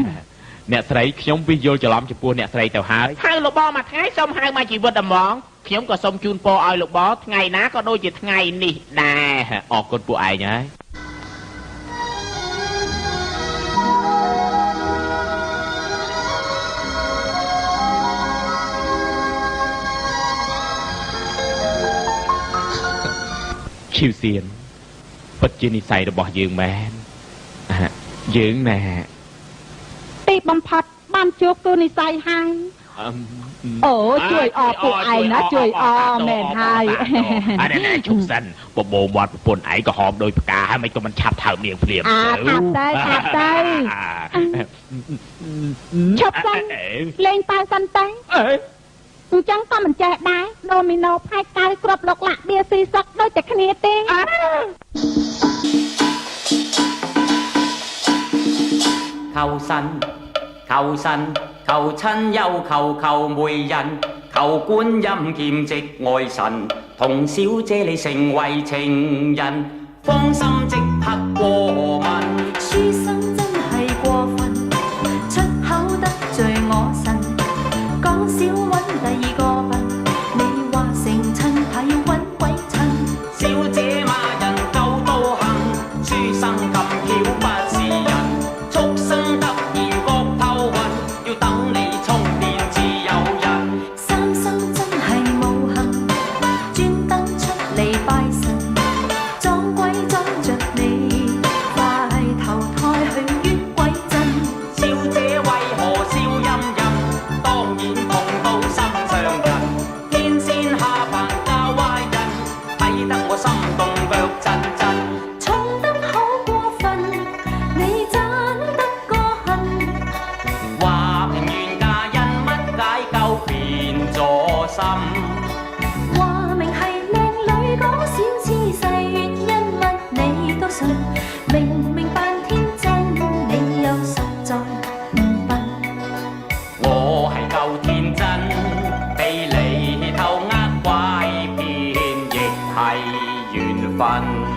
អ្នកស្រីខ្ញុំវិយល់ច្រឡំចំពោះអ្នកស្រីទៅហើយហៅលោកបងមួយថ្ងៃសូមហៅមកជីវិតហ្មងខ្ញុំក៏សូមជូនពរឲ្យលោកបងថ្ងៃណាក៏ដូចជាថ្ងៃនេះដែរអរគុណពួកឯងហើយឈីវសៀនពិតជានិស័យរបស់យើងមែនយើងណែ ទីបំផុតបានជួបគូនិស័យហើយអូជួយអពួកឯងណាជួយអមែនហើយ អរណែជុំសិនបបោមាត់ប្រពន្ធឯងក៏ហមដោយផ្កាហើយមិនក៏មិនឆាប់ថើបនាងភ្លាម អាឆាប់ទៅឆាប់ទៅឈប់សិនលេងប៉ាវសិនទៅអញ្ចឹងក៏មិនចេះដែរដូមីណូផែកកៅគ្រាប់លោកលាក់បៀស៊ីសឹកដូចតែគ្នាទេ 求神求神求親友求求媒人求觀音兼職愛神同小姐你成為情人芳心即刻過問書生真係過分出口得罪我神講少揾第二個笨你話成親怕要揾鬼襯小姐罵人夠多恨書生咁巧不是人畜生突然覺頭暈要等你充電至有人三生真係無幸專登出嚟拜神撞鬼撞着你快投胎去冤鬼鎮小姐為何笑吟吟當然碰到心上人天仙下凡教壞人睇得我心動腳震震寵得好過分你賺得個恨話平原嫁人乜解救變咗心分。